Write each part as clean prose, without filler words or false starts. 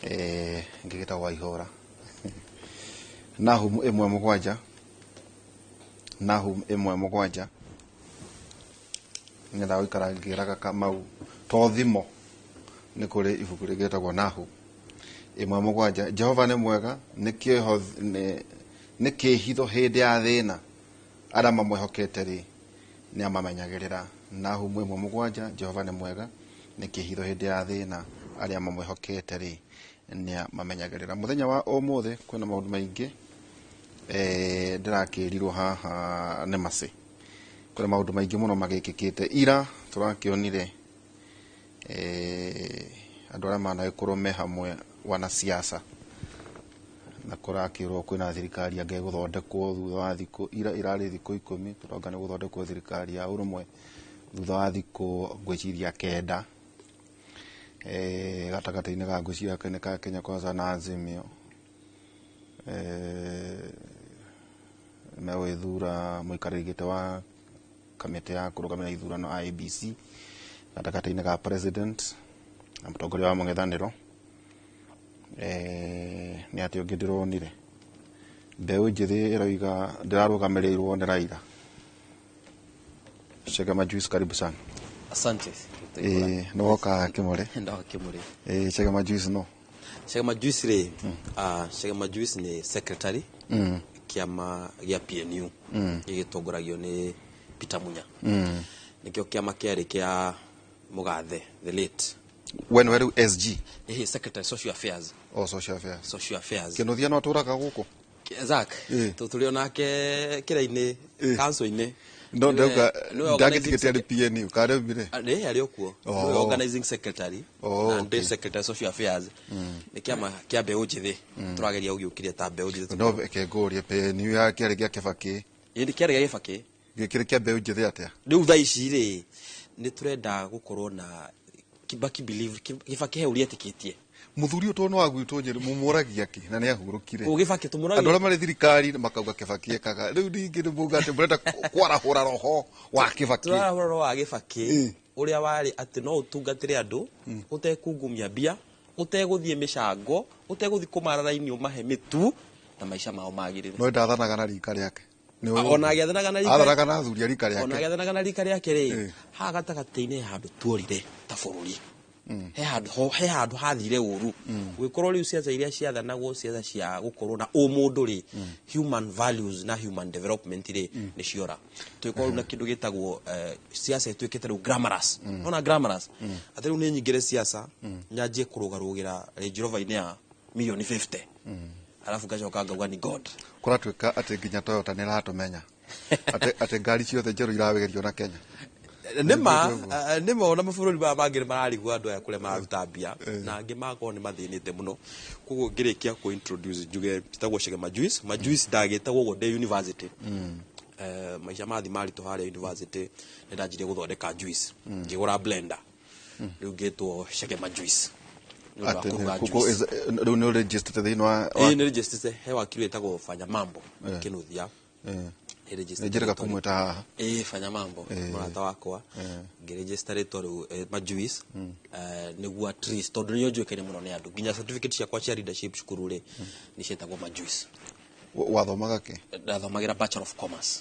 Ngĩgĩtagwo Waihũra. Nahum 1:7. Nahum 1:7. Nĩgetha gũikara ngĩraga Kamau to thimo, nĩ kũrĩ ibuku rĩgĩtagwo Nahum 1:7. Jehova nĩ mwega, nĩ kĩĩhitho hĩndĩ ya thĩna, arĩa mamwĩhokete rĩ, nĩ amamenyagĩrĩra. Nahum 1:7. Jehova nĩ mwega, nĩ kĩĩhitho hĩndĩ ya thĩna, arĩa mamwĩhokete rĩ, nĩ amamenyagĩrĩra. Mũthenya wa ũmũthĩ kwĩna maũndũ maingĩ ndĩrakĩrirwo haha nĩ macĩ. Kwĩna maũndũ maingĩ mũno magĩkĩkĩte. Ira tũrakĩonire andũ arĩa managĩkorwo me hamwe wanasiasa, na kũrakĩrwo kwĩna thirikari anga ĩgũthondekwo thutha wa thikũ, ira irarĩ thikũ 10, tũronga nĩ gũthondekwo thirikari ya ũrũmwe thutha wa thikũ ngwĩciria 9, gatagatĩ-inĩ ga ngwĩciria nĩ ka Kenya Kwanza na Azimio. Megũgĩthura mũikarĩri gĩtĩ wa kamĩtĩ ya kũrũgamĩrĩra ithurano IEBC, gatagatĩ-inĩ ga president na mũtongoria wa mũng'ethanĩro. Nĩ atĩ ũngĩ ndĩronire mbeũ njĩthĩ ĩroiga ndĩrarũgamĩrĩirwo nĩ Raila. Chege Majuice, karibu sana. Asante. Nĩ woka Kĩmũrĩ? Ndoka Kĩmũrĩ. Chege Majuice no? Chege Majuice rĩ, Chege Majuice nĩ secretary kĩama gĩa PNU gĩgĩtongoragio nĩ Peter Munya. Nĩkĩo kĩama kĩarĩ kĩa Mũgathe the late. We nĩwe rĩu SG? Ĩhĩ, secretary social affairs. Oh, social affairs. Social affairs. Kĩnuthia no atũraga gũkũ? Zack, tũrĩ onake kĩrainĩ, council-inĩ. No ndauga ndagĩtigĩte arĩ PNU karemire. Nĩ arĩ o kuo. Nĩwe organizing secretary na ndĩ secretary social affairs. Nĩ kĩama kĩa mbeũ njĩthĩ. Tũrageria gũgĩũkĩria ta mbeũ njĩthĩ. No reke ngũrie, PNU ya kĩarĩ gĩa Kĩbakĩ? Ĩĩ, kĩarĩ gĩa Kĩbakĩ. Gĩkĩrĩ kĩa mbeũ njĩthĩ atĩa? Rĩu thaa ici rĩ, nĩ tũrenda gũkorwo na Kibaki believe, Kibaki he ũrĩa etĩkĩtie. Mũthuri ũyũ tondũ nĩ wa gwitũ Nyĩrĩ, mũmũragia kĩ na nĩ ahurũkire? Ũ Kibaki tũmũragia. Andũ arĩa marĩ thirikari makauga Kibaki ekaga. Rĩu ningĩ nĩ mũuga atĩ mũrenda kwarahũra roho wa Kibaki. Tũrarahũra roho wa Kibaki ũrĩa warĩ atĩ no ũtungatĩre andũ ũtekungumia mbia, ũtegũthiĩ mĩcango, ũtegũthiĩ kũmara raini ũmahe mĩtu na maica mao magĩrĩre. No ndathanaga na rika rĩake. Ona agĩathanaga na rika, athanaga na athuri a rika rĩake. Ona agĩathanaga na rika rĩake rĩ, haha gatagatĩ-inĩ he handũ tuorire ta bũrũri. He handũ, he handũ hathire ũru. Gũgĩkorwo rĩu ciaca iria ciathanagwo, ciaca cia gũkorwo na ũmũndũ rĩ, human values na human development rĩ, nĩ ciora. Tũgĩkorwo rĩu na kĩndũ gĩtagwo ciaca ĩtuĩkĩte rĩu glamorous. Nona glamorous? Atĩ rĩu nĩ nyingĩre ciaca, nyanjie kũrũgarũgĩra Range Rover-inĩ ya mirioni 50. Alafu ngacoka ngauga ni God. Kũratuĩka atĩ nginya Toyota nĩ ĩratũmenya. Atĩ ngari ciothe njerũ iragerio na Kenya. Nĩma, nĩma, ona mabũrũri maya mangĩ nĩ mararigwo andũ aya kũrĩa mararuta mbia, na angĩ magakorwo nĩ mathĩnĩte mũno. Koguo ngĩrĩkia kũ introduce njuge njĩtagwo Chege Majuice. Majuice ndagĩtagwo ũguo ndĩ university. Maica mathiĩ maritũ harĩa university, nĩ ndanjirie gũthondeka juice. Ngĩgũra blender. Rĩu ngĩtwo Chege Majuice. Nĩ ũndũ wa kũruga juice. Rĩu nĩ ũregistered thĩinĩ wa Ĩĩ, nĩ registered, he wakiri wĩtagwo Fanya Mambo Kĩnuthia. Nĩ registered. Nĩ njĩrĩga kũmwĩta haha. Ĩĩ, Fanya Mambo, mũrata wakwa. Ngĩregister rĩtwa rĩu Majuice, nĩguo at least tondũ nĩyo njũĩkaine mũno nĩ andũ. Nginya certificate ciakwa cia leadership cukuru rĩ, nĩ ciĩtagwo Majuice. Wathomaga kĩ? Ndathomagĩra Bachelor of Commerce.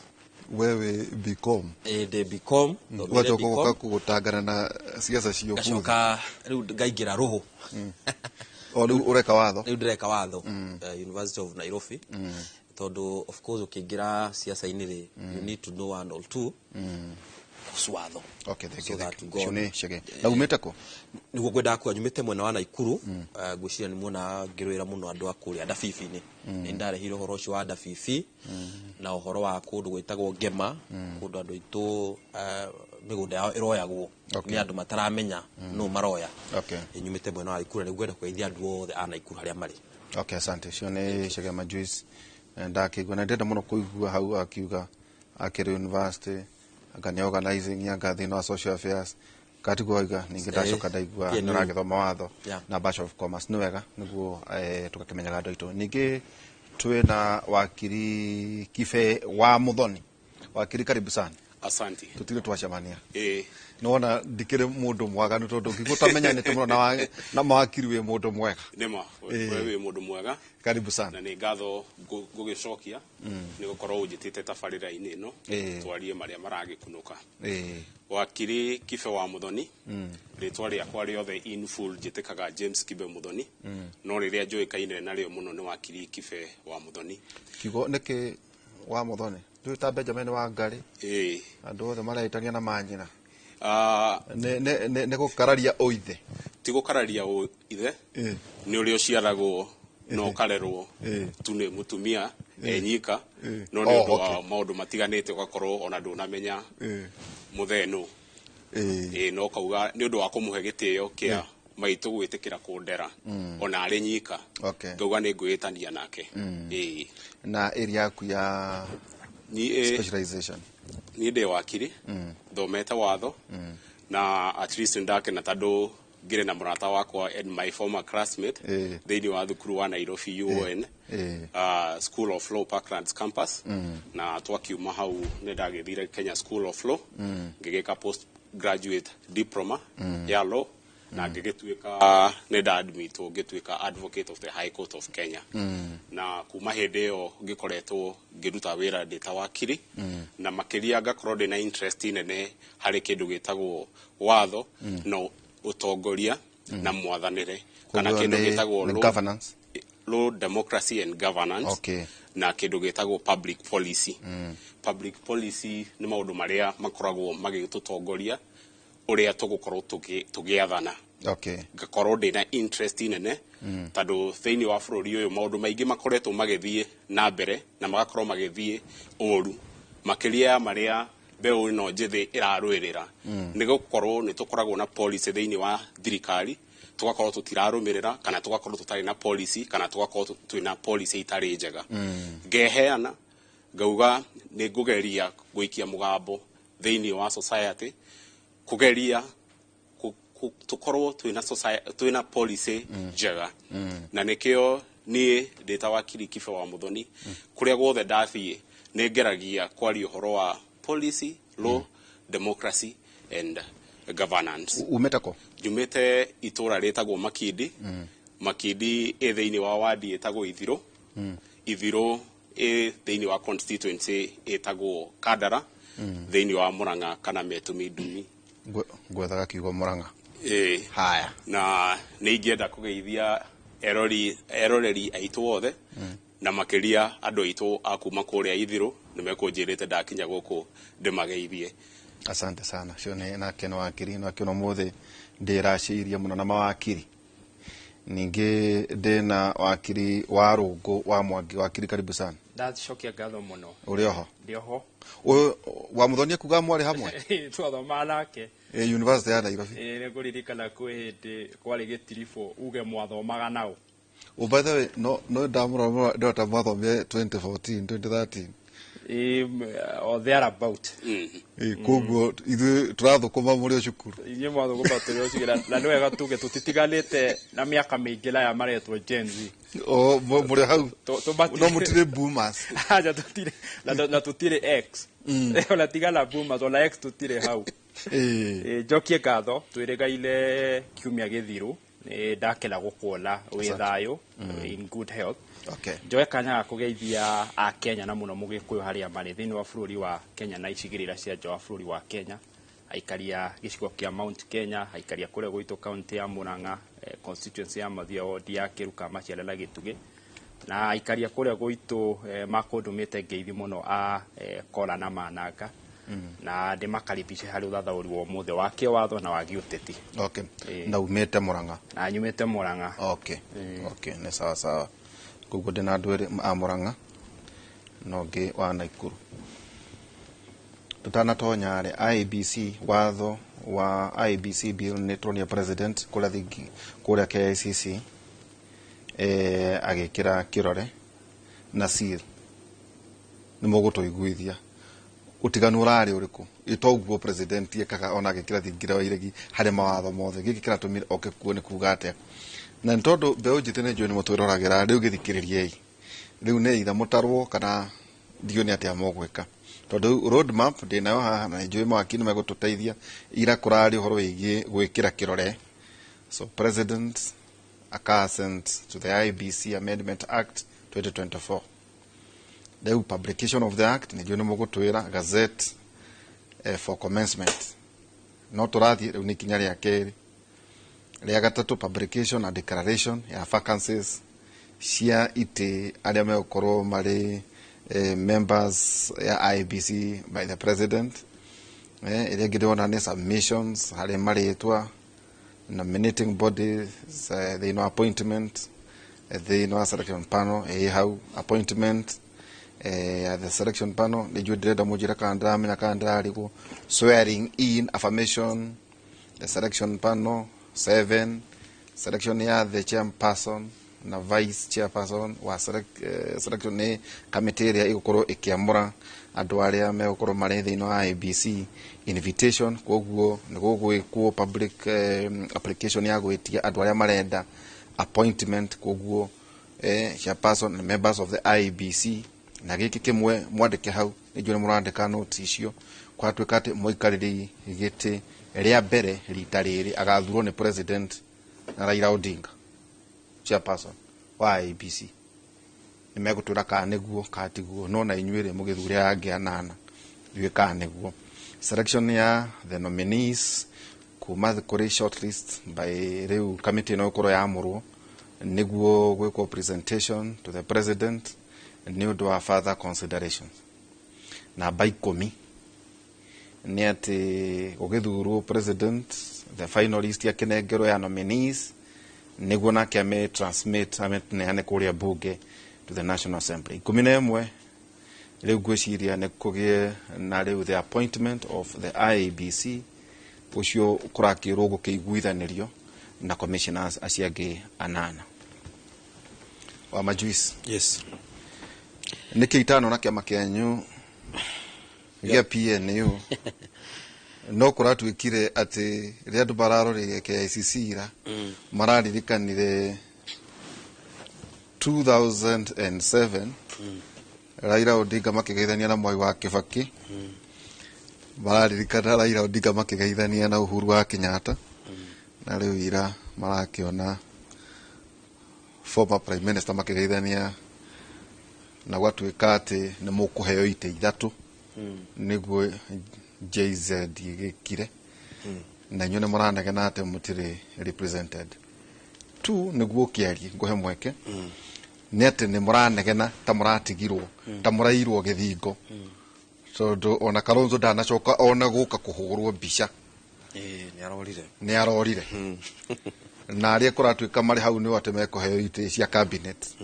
Wewe BCom? Ĩĩ, ndĩ BCom, thomire Ũgacoka BCom. ũgoka kũgũtangana na ciaca cia ũbuthi. Ngacoka rĩu ngaingĩra rũhũ. O rĩu ũreka watho? Rĩu ndĩreka watho, University of Nairobi. Tondũ of course ũkĩingĩra ciaca-inĩ rĩ, you need to know one or two kuhusu watho. Okay, thank So you, thank that you. God. Ũcio nĩ Chege. Na umĩte kũ? Nĩguo ngwendaga kuga nyumĩte mwena wa Naikuru. Ngwĩciria nĩ muona ngĩrwĩra mũno andũ a kũrĩa Ndabibi-inĩ. Nĩ ndarehire ũhoro ũcio wa Ndabibi na ũhoro wa kũndũ gwĩtagwo Ngema, kũndũ andũ aitũ mĩgũnda yao ĩroyagwo nĩ andũ mataramenya nũ maroya. Nyumĩte mwena wa Naikuru na nĩ ngwenda kũgeithia andũ othe a Naikuru harĩa marĩ. Okay, asante. Ũcio nĩ Chege Majuice. Ndakĩigua na ndĩrenda mũno kũigua hau akiuga akĩrĩ university, anga nĩ organizing, anga thĩinĩ wa social affairs. Katiguo waiga, ningĩ ndacoka ndaigua PNU. nĩ ũragĩthoma watho na Bachelor of Commerce. Nĩ wega nĩguo tũgakĩmenyaga andũ aitũ. Ningĩ twĩna wakiri Kibe wa Muthoni. Wakiri, karibu sana. Asante. Tutire twacemania. Ĩĩ. Nĩwona ndikĩrĩ mũndũ mwaganu tondũ ngĩgũtamenyanĩte mũno na mawakiri wĩ mũndũ mwega. Nĩma we wĩ mũndũ mwega. Karibu sana. Na nĩ ngatho ngũgĩcokia nĩ gũkorwo ũnjĩtĩte tabarĩra-inĩ ĩno twarie marĩa maragĩkunũka. Wakiri Kibe wa Muthoni, rĩtwa rĩakwa rĩothe in full njĩtĩkaga James Kibe Muthoni, no rĩrĩa njũĩkaine narĩo mũno nĩ Wakiri Kibe wa Muthoni. Kiugo nĩkĩ wa Muthoni? Ndũĩ ta Benjamin Wangari? Ĩĩ. Andũ othe marehĩtania na manyina. Nĩ gũkararia ũithe. Ti gũkararia ũithe, nĩ ũrĩa ũciaragwo na ũkarerwo tu nĩ mũtumia enyika, no nĩ ũndũ wa maũndũ matiganĩte ũgakorwo ona ndũnamenya mũthee nũ. Ĩĩ, no kauga nĩ ũndũ wa kũmũhe gĩtĩo kĩa maitũ gwĩtĩkĩra kũndera ona arĩ nyika, ngauga nĩ ngwĩtania nake. Ĩĩ. Na area yaku ya specialization? Niĩ ndĩ wakiri, thomete watho, na at least ndakena tondũ ngĩrĩ na mũrata wakwa and my former classmate thĩinĩ wa thukuru wa Nairobi UON, School of Law Parklands campus, na twakiuma hau nĩ ndagĩthire Kenya School of Law, ngĩgĩka post graduate diploma ya law, na ngĩgĩtuĩka nĩ ndaadmitwo ngĩtuĩka advocate of the High Court of Kenya. Na kuma hĩndĩ ĩyo ngĩkoretwo ngĩruta wĩra ndĩ ta wakiri, na makĩria ngakorwo ndĩna interest nene harĩ kĩndũ gĩtagwo watho na ũtongoria na mwathanĩre, kana kĩndũ gĩtagwo governance, law, democracy and governance, na kĩndũ gĩtagwo public policy. Public policy nĩ maũndũ marĩa makoragwo magĩtũtongoria ũrĩa tũgũkorwo tũgĩathana. Ngakorwo ndĩna interest nene tondũ thĩinĩ wa bũrũri ũyũ maũndũ maingĩ makoretwo magĩthiĩ na mbere na magakorwo magĩthiĩ ũru makĩria ya marĩa mbeũ ĩno njĩthĩ ĩrarũĩrĩra. Nĩ gũkorwo nĩ tũkoragwo na policy thĩinĩ wa thirikari, tũgakorwo tũtirarũmĩrĩra, kana tũgakorwo tũtarĩ na policy, kana tũgakorwo twĩna policy itarĩ njega. Ngeheana ngauga nĩ ngũgeria gũikia mũgambo thĩinĩ wa society, kũgeria tũkorwo twĩna society, twĩna policy njega. Na nĩkĩo niĩ ndĩ ta Wakiri Kibe wa Muthoni, kũrĩa guothe ndathiĩ nĩ ngeragia kwaria ũhoro wa policy, law, democracy and governance. Umĩte kũ? Njumĩte itũra rĩtagwo Makindi. Makindi ĩ thĩinĩ wa wadi ĩtagwo Ithirũ. Ithirũ ĩ thĩinĩ wa constituency ĩtagwo Kandara, thĩinĩ wa Murang'a kana Metumi Ndumi. Ngwethaga kiugo Murang'a. Ĩĩ. Haya. Na nĩ ingĩenda kũgeithia eroreri aitũ othe, na makĩria andũ aitũ a kuma kũrĩa Ithirũ nĩ mekũnjĩrĩte ndakinya gũkũ ndĩmageithie. Asante sana. Cio nĩ nake nĩ wakiri, na kĩono mũthĩ ndĩracĩirie mũno na mawakiri. Ningĩ ndĩna wakiri wa Rũngũ wa Mwangi. Wakiri, karibu sana. Ndacokia ngatho mũno. Ũrĩ oho? Ndĩ oho. Ũyũ wa Muthoni kuga mwarĩ hamwe? Twathomaga nake. University ya Nairobi. Ĩĩ, nĩ ngũririkana kwĩ hĩndĩ kwarĩ gĩtiribũ uge mwathomaga nao. Oh, by the way, no ndamũrora ndĩrota mwathomire 2014, 2013. Ĩĩ, or thereabout. Ĩĩ, koguo ithuĩ tũrathũkũma mũrĩ o cukuru. Inyuĩ mwathũkũma tũrĩ o cukuru, na nĩ wega tuge tũtitiganĩte na mĩaka mĩingĩ na aya maretwo Gen Z. O, mũrĩ hau. No mũtirĩ boomers. Aca, tũtirĩ, na tũtirĩ X. Ona tiga na boomers, ona X tũtirĩ hau. Ĩĩ. Ĩĩ, njokie ngatho, twĩrĩgaire kiumia gĩthiru. Nĩ ndakena gũkuona wĩ thayũ, in good health. Njoe kanya ga kũgeithia a Kenya na mũno mũgĩkũyũ harĩa marĩ thĩinĩ wa bũrũri wa Kenya na icigĩrĩra cia nja wa bũrũri wa Kenya, aikari a gĩcigo kĩa Mount Kenya, aikari a kũrĩa gwitũ kaunti ya Murang'a, constituency ya Mathia, ward ya Kĩruka, Maciara na Gĩtugĩ, na aikari a kũrĩa gwitũ makũndũmĩte ngeithi mũno a Kola na Mananga, na ndĩmakaribishe harĩ ũthathaũri wa ũmũthĩ wa kĩwatho na wa gĩũteti. Na umĩte Murang'a? Na nyumĩte Murang'a. Nĩ sawa sawa. Koguo ndĩna andũ erĩ a Murang'a na ũngĩ wa Naikuru. Tũtanatonya rĩ, IEBC, watho wa IEBC bill nĩ tuonia president kũrĩa thingi, kũrĩa KICC, agĩkĩra kĩrore na seal. Nĩ mũgũtũiguithia ũtiganu ũrarĩ ũrĩkũ? Ĩtoguo president ekaga ona agĩkĩra thingira wa iregi harĩ mawatho mothe. Gĩkĩ kĩratũmire oke kuo nĩ kuga atĩa? Na nĩ tondũ mbeũ njĩthĩ nĩ njũĩ nĩ mũtwĩroragĩra, rĩu gĩthikĩrĩriei. Rĩu nĩ either mũtarwo kana ndiũĩ nĩ atĩa mũgwĩka. Tondũ road map ndĩnayo haha na nĩnjũĩ mawakiri nĩmegũtũteithia. Ira kũrarĩ ũhoro wĩgiĩ gwĩkĩra kĩrore. So president aka assent to the IEBC Amendment Act 2024. Rĩu publication of the act nĩnjũĩ nĩ mũgũtwĩra gazette for commencement. No tũrathiĩ rĩu nĩ ikinya rĩa kerĩ. Rĩa gatatũ, publication and declaration ya vacancies cia itĩ arĩa megũkorwo marĩ members ya IEBC by the president. Ĩrĩa ĩngĩ ndĩrona nĩ submissions harĩ marĩtwa, nominating bodies, thĩinĩ wa appointment, thĩinĩ wa selection panel ĩ hau appointment ya the selection panel. Nĩnjũĩ ndĩrenda mũnjĩre kana ndĩramenya kana ndĩrarigwo. Swearing in, affirmation, the selection panel. 7, selection ya the chairperson na vice chairperson wa selection nĩ committee ĩrĩa ĩgũkorwo ĩkĩamũra andũ arĩa megũkorwo marĩ thĩinĩ wa IEBC. Invitation, koguo nĩ gũgwĩkwo public application ya gwĩtia andũ arĩa marenda appointment, koguo chairperson and members of the IEBC. Na gĩkĩ kĩmwe mwandĩke hau, nĩnjũĩ nĩ mũrandĩka notes icio. Kwatuĩka atĩ mũikarĩri gĩtĩ rĩa mbere rita rĩrĩ agathurwo nĩ president na Raila Odinga chairperson wa IEBC. Nĩ megũtwĩra kana nĩguo kana tiguo, no na inyuĩ rĩ mũgĩthure angĩ anana ndiũĩ kana nĩguo. Selection ya the nominees kuma kũrĩ shortlist by rĩu committee ĩno ĩgũkorwo yamũrwo nĩguo gwĩkwo presentation to the president nĩ ũndũ wa further consideration. Namba 10 nĩ atĩ gũgĩthurwo president, the final list akĩnengerwo ya nominees nĩguo nake ame transmit ameneane kũrĩa bunge to the National Assembly. 11 rĩu ngwĩciria nĩ kũgĩe na rĩu the appointment of the IEBC, ũcio kũrakĩrwo gũkĩiguithanĩrio na commissioners acio angĩ anana. Wa majuice. Yes. Nĩkĩ itano na kĩama kĩanyu gĩa PNU no kũratuĩkire atĩ rĩrĩa andũ mararoreire KICC ira mararirikanire 2007 Raila Odinga makĩgeithania na Mwai wa Kibaki, mararirikana Raila Odinga makĩgeithania na Uhuru wa Kenyatta, na rĩu ira marakĩona former prime minister makĩgeithania na gwatuĩka atĩ nĩ mũkũheo itĩ ithatũ nĩguo JZ ĩgĩkire, na inyuĩ nĩ mũranegena atĩ mũtirĩ represented. Tu nĩguo ũkĩarie ngũhe mweke nĩ atĩ nĩ mũranegena ta mũratigirwo ta mũrairwo gĩthingo, tondũ ona Kalonzo ndanacoka ona gũka kũhũrwo mbica. Nĩ arorire. Nĩ arorire. Na arĩa kũratuĩka marĩ hau nĩo atĩ mekũheo itĩ cia cabinet,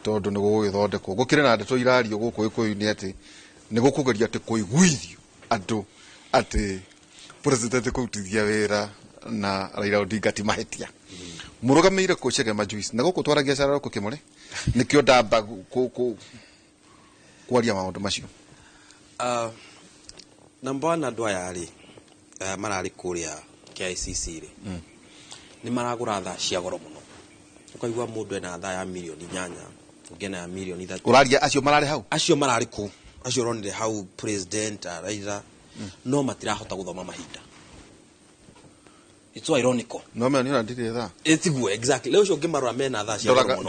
tondũ nĩ gũgũgĩthondekwo. Gũkĩrĩ na ndeto irario gũkũ Gĩkũyũ-inĩ atĩ nĩ gũkũgeria atĩ kũiguithio andũ atĩ president kũrutithia wĩra na Raila Odinga ti mahĩtia. Mũrũgamĩire kũ Chege Majuice na gũkũ twaragia cara gũkũ kĩmũrĩ nĩkĩo ndamba kwaria maũndũ macio. Number one, andũ aya rĩ mararĩ kũrĩa KICC rĩ nĩ maragũra thaa cia goro mũno. Ũkaigua mũndũ ena thaa ya mirioni 8, ũngĩ ena ya mirioni 3. Ũraria acio mararĩ hau? Acio mararĩ kũu, acio ũronire hau president Raila, no matirahota gũthoma mahinda. It's so ironical. No menya niĩ ona ndirĩ thaa. Ĩtiguo exactly. Rĩu ũcio ũngĩmarora mena thaa cia goro mũno.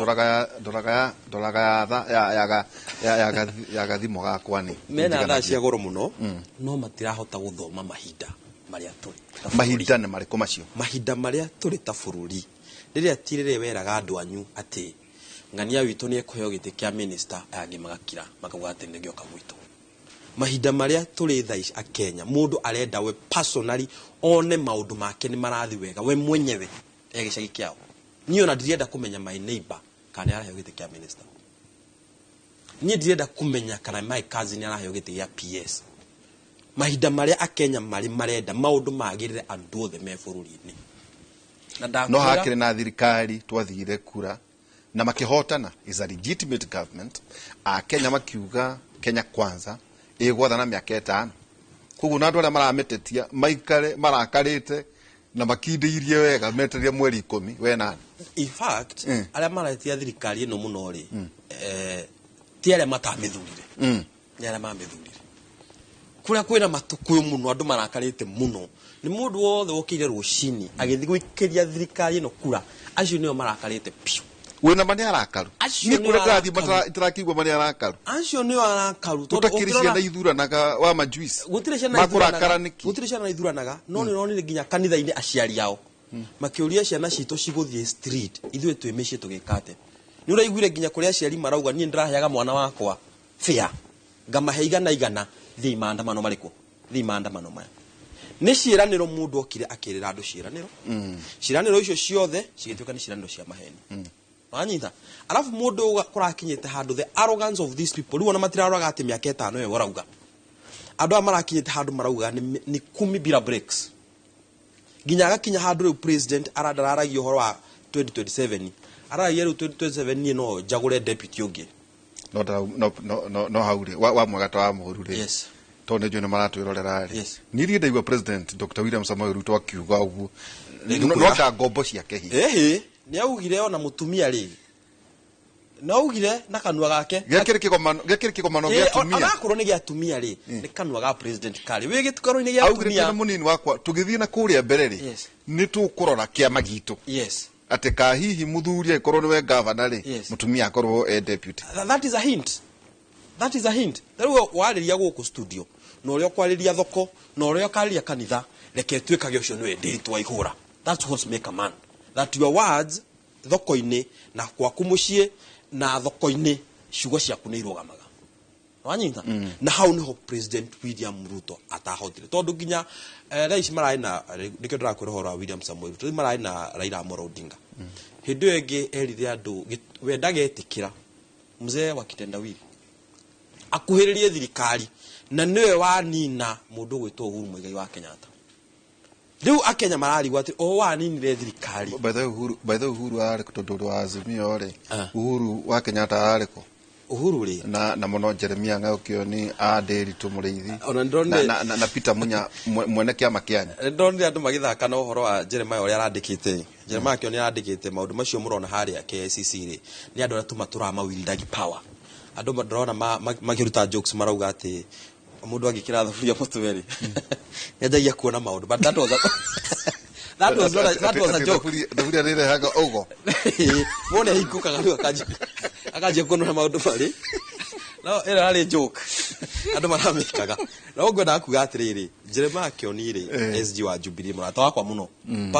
Ndoraga ya thaa ya gathimo gakwa nĩ mena thaa cia goro mũno, no matirahota gũthoma mahinda marĩa tũrĩ. Mahinda nĩ marĩkũ macio? Mahinda marĩa tũrĩ ta bũrũri. Rĩrĩa ti rĩrĩa weraga andũ anyu atĩ ng'ania witũ nĩ ekũheo gĩtĩ kĩa minister, aya angĩ magakira makauga atĩ nĩgĩoka gwitũ. Mahinda marĩa tũrĩ thaa ici Akenya, mũndũ arenda we personally one maũndũ make nĩ marathiĩ wega we mwenyewe e gĩcagi kĩao. Niĩ ona ndirenda kũmenya my neighbor kana nĩ araheo gĩtĩ kĩa minister. Niĩ ndirenda kũmenya kana my cousin araheo gĩtĩ gĩa PS. Mahinda marĩa Akenya marĩ marenda maũndũ magĩrĩre andũ othe me bũrũri-inĩ. Na ndakwĩra No hakĩrĩ na thirikari twathire kura na makĩhotana, is a legitimate government. Akenya makiuga Kenya Kwanza ĩgwathana mĩaka 5. Koguo na andũ arĩa maramĩtetia maikare marakarĩte na makindĩirie wega metereire mweri 10 we nani. In fact, arĩa maretia thirikari ĩno mũno rĩ, ti arĩa matamĩthurire. Nĩ arĩa mamĩthurire. Kũrĩa kwĩna matũkũyũ mũno, andũ marakarĩte mũno nĩ mũndũ wothe wokĩire rũcinĩ agĩthiĩ gũikĩria thirikari ĩno kura, acio nĩo marakarĩte piũ. Wĩna ma nĩ arakaru. Acio Niĩ nĩo kũrĩa ndĩrathiĩ arakaru. itirakĩigua ma nĩ arakaru. Acio nĩo arakaru tondũ Gũtakĩrĩ ũngĩrora- ciana ithuranaga wa majuice. Gũtirĩ ciana Makũrakara ithuranaga, nĩkĩ? gũtirĩ ciana ithuranaga, no nĩ ronire nginya kanitha-inĩ aciari ao makĩũria ciana citũ cigũthiĩ street, ithuĩ twĩ mĩciĩ tũgĩka atĩa? Nĩ ũraiguire nginya kũrĩa aciari marauga, niĩ ndĩraheaga mwana wakwa fare, ngamahe igana igana, thiĩ maandamano marĩkũ, thiĩ maandamano maya. Nĩ ciĩranĩro mũndũ okire akĩrĩra andũ ciĩranĩro, ciĩranĩro icio ciothe cigĩtuĩka nĩ ciĩranĩro cia maheni. Wanyita? Alafu mũndũ ũyũ kũrakinyĩte handũ, the arrogance of these people, rĩu ona matiraroraga atĩ mĩaka 5 ĩyo ũrauga, andũ aya marakinyĩte handũ marauga nĩ kumi bila breaks, nginya agakinya handũ rĩu president arandararagia ũhoro wa 2027, araragia rĩu 2027 niĩ no njagũre deputy ũngĩ. No no no no no hau rĩ, wa mwega ta wa mũru rĩ. Yes. Tondũ nĩ njũĩ nĩ maratwĩrorera rĩ. Yes. Niĩ thiĩ ndaigua president Dr. William Samoei Ruto akiuga ũguo. Nĩ No ngũkwĩra. no anga ngombo ciake hihi. Ĩhĩ, nĩ augire ona mũtumia rĩ, nĩ augire na kanua gake. Gĩakĩrĩ kĩgomano gĩa atumia. Onakorwo nĩ gĩa atumia rĩ, nĩ kanua ga president karĩ wĩ gĩtukano-inĩ gĩa Augire atumia. tena mũnini wakwa tũgĩthiĩ na kũrĩa mbere rĩ, Yes. nĩ tũkũrora kĩama gitũ. Yes. Atĩ ka hihi mũthuri angĩkorwo nĩwe gavana rĩ, Yes. mũtumia akorwo e deputy. That is a hint. That is a hint. Rĩu warĩria gũkũ studio, na ũrĩa ũkwarĩria thoko, na ũrĩa ũkarĩria kanitha, reke ĩtuĩkage ũcio nĩwe ndĩritũ wa ihũra. That's what make a man. That your words thoko-inĩ na gwaku mũciĩ na thoko-inĩ, ciugo ciaku nĩ irũgamaga. Wanyita? Na hau niho President William Ruto atahotire, tondũ nginya thaa ici mararĩ na, nĩkĩo ndĩrakwĩra ũhoro wa William Samoei Ruto, rĩu mararĩ na Raila Amolo Odinga. Hĩndĩ ĩyo ĩngĩ erire andũ, we ndagetĩkĩra mzee wa kitendawili akuhĩrĩrie thirikari, na nĩwe wanina mũndũ ũgwĩtwo Uhuru Muigai wa Kenyatta. Rĩu Akenya mararigwo atĩ o waninire thirikari. By the way, Uhuru, by the way, Uhuru ararĩ kũ? Tondũ wa Azimio rĩ, Ah. Uhuru wa Kenyatta ararĩ kũ? Uhuru rĩ? Na mũno Jeremia Ng'aũkĩo nĩ Andĩritũ Mũrĩithi. Ona ndĩronire Na Peter Munya mwene kĩama kĩanyu. Ndĩronire andũ magĩthaka na ũhoro wa Jeremiah ũrĩa arandĩkĩte. Jeremiah Kĩo nĩ arandĩkĩte maũndũ macio mũrona harĩa KICC rĩ, nĩ andũ arĩa tũramawildagi power. Andũ ndĩrona makĩruta jokes marauga atĩ mũndũ angĩkĩra thaburia mũtwe rĩ, nĩanjagia kuona maũndũ. But that was a that was not a, that was a joke. Thaburia nĩ ĩrehaga ũgo. Wone hingũkaga rĩu akanjia kuona maũndũ marĩ. No ĩno yarĩ joke. Andũ maramĩkaga. No ngwendaga kuga atĩrĩrĩ, Jeremiah Kĩoni rĩ, SG wa Jubilee, mũrata wakwa mũno.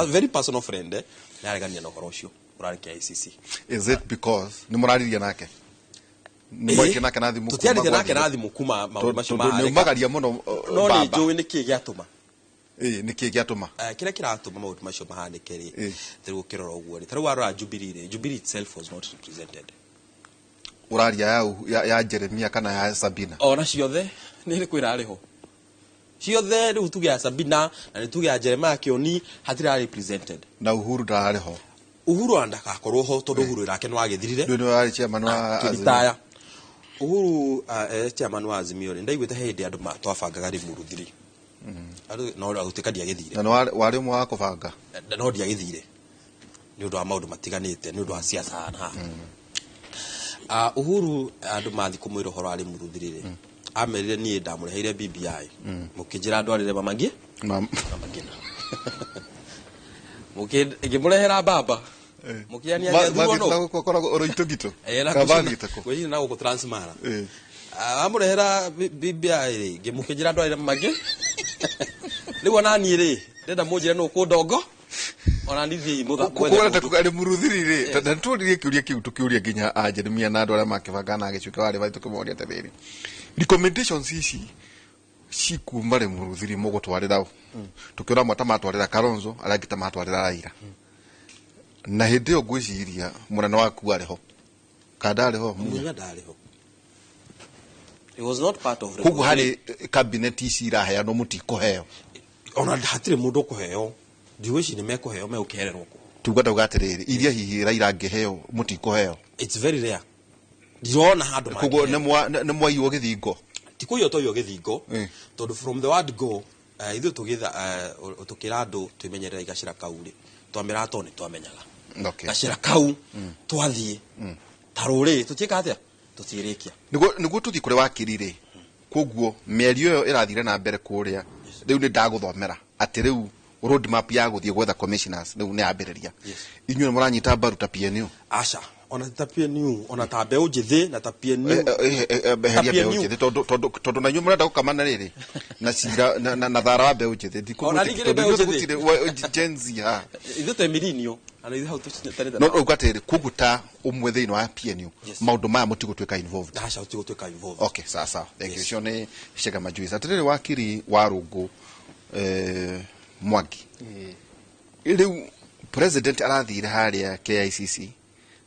Very personal friend, nĩaregania na ũhoro ũcio ũrarĩ KICC. Is it because nĩ mũraririe nake? Nĩ mwaririe nake na thimũ? Tũtiaririe nake na thimũ kuma maũndũ macio Tondũ nĩ maharĩka. umagaria mũno, No nĩ baba. njũĩ nĩkĩ gĩatũma. Nĩ kĩ gĩatũma? Kĩrĩa kĩratũma maũndũ macio mahanĩke rĩ, tarĩu ũkĩrora ũguo rĩ, tarĩu warora Jubilee rĩ, Jubilee itself was not represented. Ũraria ya Jeremia kana ya Sabina? Ona ciothe nĩ ĩrĩkũ ĩrarĩ ho? Ciothe rĩu tuge ya Sabina na nĩ tuge ya Jeremiah Kĩoni hatirarĩ represented. Na Uhuru ndararĩ ho. Uhuru ona ndagakorwo ho tondũ Uhuru wĩra wake nĩ wagĩthirire. Ndũĩ nĩ warĩ chairman wa Azimio. Akĩritaya. Uhuru, chairman wa Azimio rĩ, ndaiguĩte he hĩndĩ andũ twabangaga Limuru 3. Andũ, no gũtuĩka ndiagĩthire. Na nĩ warĩ ũmwe wa kũbanga? No ndiagĩthire. Nĩ ũndũ wa maũndũ matiganĩte, nĩ ũndũ wa siasa na haha. Uhuru andũ mathiĩ kũmwĩra ũhoro wa Limuru 3 rĩ, amerire niĩ ndamũreheire BBI. Mũkĩnjĩra ndwarĩre mama ngĩ? Mama ngina. Ngĩmũrehera baba. Mũkĩania nĩ athurwo Mathiĩ no? na gũkũ koragwo ũrũitũ ngitũ? Na Kana ngwĩciria mathiĩte kũ? ngwĩciria na gũkũ Transmara. Amũrehera BBI rĩ, ngĩmũkĩnjĩra ndwarĩre mama ngĩ? Rĩu ona niĩ rĩ, ndĩrenda mũnjĩre nũ ũkũndongo? Ona niĩ thiĩ mwethe Kũrenda mũndũ. kuga Limuru 3 rĩ, na nĩtworirie kĩũria kĩu tũkĩũria nginya a Jeremia na andũ arĩa makĩbanga na gĩcuke warĩ bari tũkĩmoria atĩrĩrĩ, recommendations ici cikuma Limuru 3 mũgũtwarĩra ũ? Tũkĩona amwe ta matwarĩra Kalonzo, arĩa angĩ ta matwarĩra Raila. Na hĩndĩ ĩyo ngwĩciria mũnene waku arĩ ho. Kana ndarĩ ho? Munya ndarĩ ho. He was not part of Koguo harĩ cabinet ici iraheanwo mũtikũheo. Ona hatirĩ mũndũ ũkũheo. Ndigwĩciria nĩ mekũheo, megũkĩhererwo kũ. Tuga ndauga atĩrĩrĩ, iria hihi Raila angĩheo mũtikũheo. It's very rare. Ndirona handũ Koguo mangĩheo. nĩ mwaiywo gĩthingo. Ti kũiywo twaiywo gĩthingo, tondũ from the word go, ithuĩ tũkĩra andũ twĩmenyerere gacĩra kau rĩ, twamĩraga tondũ nĩ twamenyaga. Gacĩra kau twathiĩ ta rũrĩrĩ tũtiĩka atĩa? Tũtiĩrĩkia. Nĩguo tũthiĩ kũrĩ wakiri rĩ, Koguo mĩario ĩyo ĩrathire na mbere kũrĩa rĩu nĩ ndagũthomera atĩ rĩu roadmap ya gũthiĩ gwetha commissioners rĩu nĩ yambĩrĩria. Inyuĩ nĩ mũranyita mbaru ta PNU? Aca, ona ta PNU, ona ta mbeũ njĩthĩ na ta PNU. Eheria mbeũ njĩthĩ, tondũ na inyuĩ mũrenda gũkamana rĩrĩ na cira na thara wa mbeũ njĩthĩ. Ona ningĩ nĩ mbeũ njĩthĩ. Gũtirĩ Gen Z ha. Ithuĩ twĩ millennial, na ithuĩ hau tũcinyitanĩte. No uga atĩrĩrĩ, koguo ta ũmwe thĩinĩ wa PNU, maũndũ maya mũtigũtuĩka involved? Aca, tũtigũtuĩka involved. Okay, sawa sawa, thank you. Ũcio nĩ Chege Majuice. Atĩrĩrĩ, wakiri wa Rũngũ Mwangi, rĩu president arathire harĩa KICC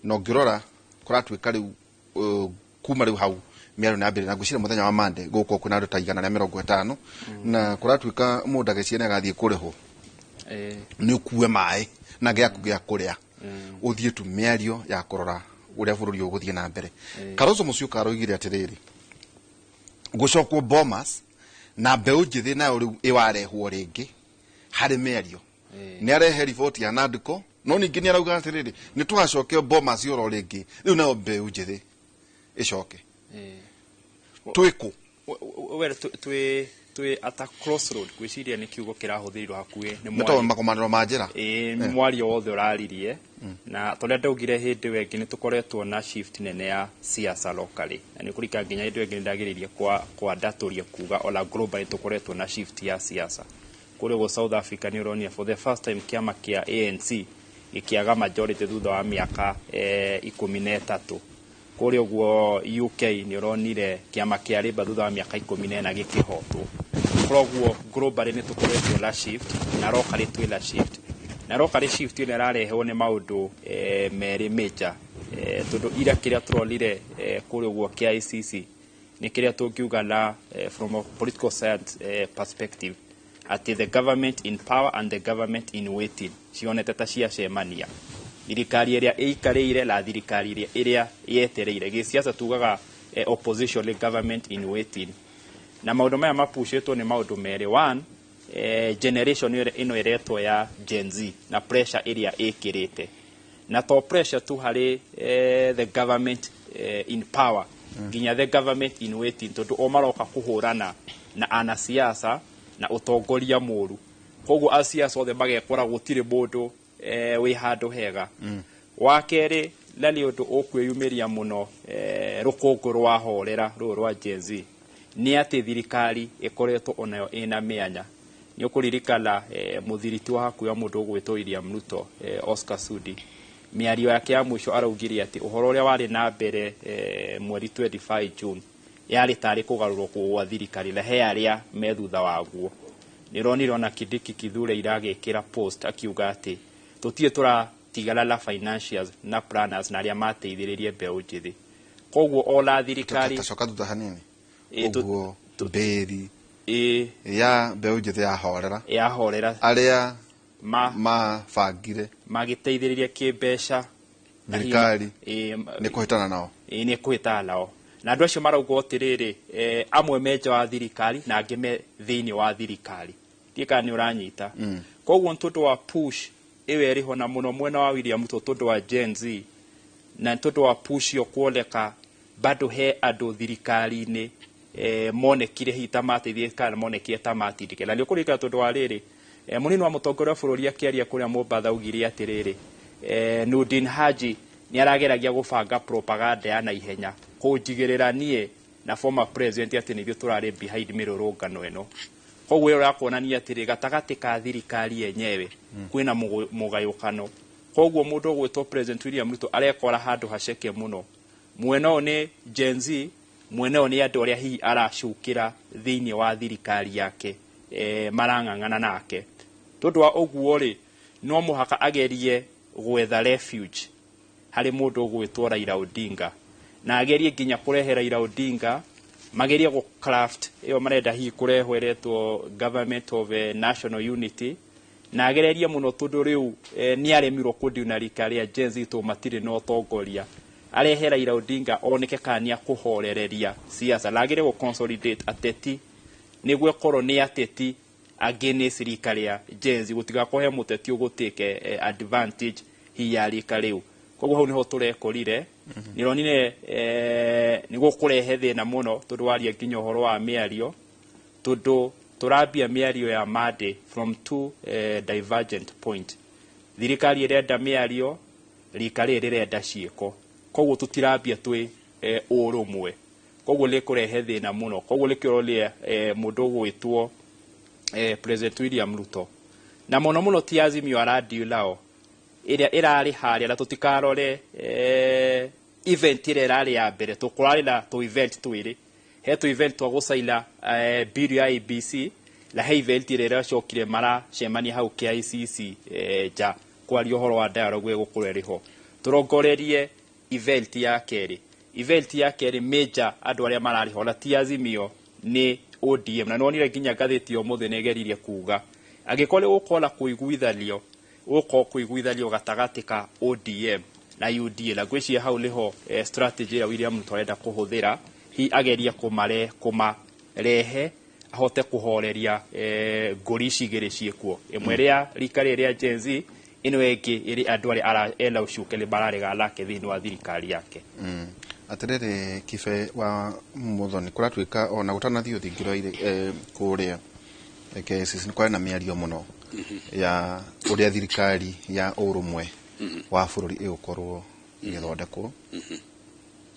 na ũngĩrora kũratuĩka rĩu kuma rĩu hau mĩario nĩ yambĩrĩria, na ngwĩciria mũthenya wa Monday gũgũkorwo kwĩna andũ ta 150, na kũratuĩka mũndũ agĩciria nĩ agathiĩ kũrĩhwo nĩ ũkue maĩ na gĩaku gĩa kũrĩa, ũthiĩ tu mĩario ya kũrora ũrĩa bũrũri ũgũthiĩ na mbere. Kalonzo Musyoka aroigire atĩrĩrĩ, gũcokwo Bomas na mbeũ njĩthĩ nayo rĩu ĩwarehwo rĩngĩ harĩ mĩario. Nĩ arehe riboti ya NADCO, no ningĩ nĩ arauga atĩrĩrĩ, nĩ tũgacoke Bomas oro rĩngĩ, rĩu nayo mbeũ njĩthĩ ĩcoke. Twĩkũ? Well, twĩ at a crossroad, gwĩciria nĩ kiugo kĩrahũthĩrirwo hakuhĩ nĩ nĩ tondũ magomanĩro ma njĩra. Ĩĩ, nĩ mwario wothe ũraririe, na torĩa ndaugire hĩndĩ ĩyo ĩngĩ, nĩ tũkoretwo na shift nene ya siasa locally, na nĩ kũrika nginya hĩndĩ ĩyo ĩngĩ nĩ ndagĩrĩirie kwandatũria kuga ona globally tũkoretwo na shift ya siasa. Kũrĩa ũguo South Africa nĩ ũronire for the first time kĩama kĩa ANC gĩkĩaga majority thutha wa mĩaka 13. Kũrĩa ũguo UK nĩ ũronire kĩama kĩa Labour thutha wa mĩaka 14 gĩkĩhotwo. Koguo globally nĩ tũkoretwo na shift, na locally twĩ na shift, na locally shift ĩno ĩrarehwo nĩ maũndũ merĩ major, tondũ ira kĩrĩa tũronire kũrĩa ũguo KICC nĩ kĩrĩa tũngiuga na from a political science perspective atĩ the government in power and the government in waiting cionete ta ciacemania, thirikari ĩrĩa ĩikarĩire na thirikari ĩrĩa yetereire. Gĩsiasa tugaga opposition nĩ government in waiting, na maũndũ maya mapushĩtwo nĩ maũndũ merĩ. One, generation ĩno ĩretwo ya Gen Z na pressure ĩrĩa ĩkĩrĩte, na to pressure tu harĩ the government in power, nginya the government in waiting, tondũ o maroka kũhũrana na anasiasa na ũtongoria mũru. Koguo asiasa othe magekora gũtirĩ mũndũ wĩ handũ hega. Wa kerĩ, na nĩ ũndũ ũkwĩyumĩria mũno rũkũngũ rwahorera rũrũ rwa Gen Z, nĩ atĩ thirikari ĩkoretwo onayo ĩna mĩanya. Nĩ ũkũririkana mũthiriti wa hakuhĩ wa mũndũ ũgwĩtwo William Ruto, Oscar Sudi, mĩario yake ya mũico araugire atĩ ũhoro ũrĩa warĩ na mbere mweri 25 June yarĩ tarĩ kũgarũrwo gwa thirikari, na he arĩa me thutha waguo. Nĩ ũronire ona Kindiki Kithure iragĩkĩra post akiuga atĩ tũtirĩ tũratigana na financiers na planners na arĩa mateithĩrĩrie mbeũ njĩthĩ. Koguo ona thirikari Tacoka thutha hanini. Ũguo mbĩri ya mbeũ njĩthĩ yahorera, yahorera, arĩa mabangire magĩteithĩrĩria kĩmbeca thirikari nĩ kũhĩtana nao. Ĩĩ, nĩ kũhĩtana nao, na andũ acio marauga atĩrĩrĩ, amwe me nja wa thirikari na angĩ me thĩinĩ wa thirikari. Ndiũĩ kana nĩ ũranyita. Koguo nĩ tondũ wa push ĩyo ĩrĩho, na mũno mwena wa William Ruto, tondũ wa Gen Z na nĩ tondũ wa push ĩyo kuoneka bado he andũ thirikari-inĩ monekire hihi ta mateithie kana monekire ta matindĩke. Na nĩ ũkũririkana, tondũ wa rĩrĩ, mũnini wa mũtongoria wa bũrũri akĩaria kũrĩa Mombatha augire atĩrĩrĩ, Nurdin Haji nĩ arageragia gũbanga propaganda ya naihenya kũnjigĩrĩra niĩ na former president atĩ nĩ ithuĩ tũrarĩ behind mĩrũrũngano ĩno. Koguo ĩyo ĩrakuonania atĩrĩ, gatagatĩ ka thirikari yenyewe kwĩna mũgayũkano. Koguo mũndũ ũgwĩtwo President William Ruto arekora handũ haceke mũno. Mwena ũyũ nĩ Gen Z, mwena ũyũ nĩ andũ arĩa hihi aracukĩra thĩinĩ wa thirikari yake, marang'ang'ana nake. Tondũ wa ũguo rĩ, no mũhaka agerie gwetha refuge harĩ mũndũ ũgwĩtwo Raila Odinga, na agerie nginya kũrehe Raila Odinga, magerie gũ craft ĩyo marenda hihi kũrehwo ĩretwo government of national unity, na agererie mũno, tondũ rĩu nĩ aremirwo kũndiuna rika rĩa Gen Z tondũ matirĩ na ũtongoria. Arehe Raila Odinga oneke kana nĩ akũhorereria siasa, na agerie gũ consolidate ateti nĩguo ĩkorwo nĩ ateti angĩ nĩ rika rĩa Gen Z, gũtigakorwo he mũteti ũgũtĩke advantage hihi ya rika rĩu. Koguo hau niho turekorire. Nironire nĩ gũkũrehe thĩna mũno tondũ waria nginya ũhoro wa mĩario, tondũ tũrambia mĩario ya Monday from two divergent point. Thirikari ĩrenda mĩario, rika rĩrĩ rĩrenda ciĩko, koguo tũtirambia twĩ ũrũmwe, koguo nĩ kũrehe thĩna mũno. Koguo nĩkĩo ũronire mũndũ ũgwĩtwo President William Ruto na mũno mũno ti Azimio aradeal nao ĩrĩa ĩrarĩ harĩa, na tũtikarore event ĩrĩa ĩrarĩ ya mbere. Tũkũrarĩ na tũ event twĩrĩ, he tũ event twa gũcaina bill ya IEBC, na he event ĩrĩa ĩracokire maracemania hau KICC nja kwaria ũhoro wa dialogue ĩgũkorwo ĩrĩ ho. Tũrongorerie event ya kerĩ. Event ya kerĩ major, andũ arĩa mararĩ ho na ti Azimio, nĩ ODM, na nonire nginya ngathĩti ya ũmũthĩ nĩ ĩgeririe kuga angĩkorwo nĩ gũkorwo na kũiguithanio, gũkorwo kũiguithanio gatagatĩ ka ODM na UDA, na ngwĩciria hau nĩho strategy ĩrĩa William Ruto arenda kũhũthĩra, hi agerie kũmarehe ahote kũhoreria ngũri ici igĩrĩ ciĩkuo, ĩmwe ĩrĩa rika rĩrĩ rĩa Gen Z, ĩno ĩngĩ ĩrĩ andũ arĩa ena ũcuke nĩ mararegana nake thĩinĩ wa thirikari yake. Atĩrĩrĩ, Kibe wa Muthoni, kũratuĩka ona gũtanathiĩ ũthingĩro kũrĩa KICC nĩ kwarĩ na mĩario mũno ya ũrĩa thirikari ya ũrũmwe wa bũrũri ĩgũkorwo ĩgĩthondekwo,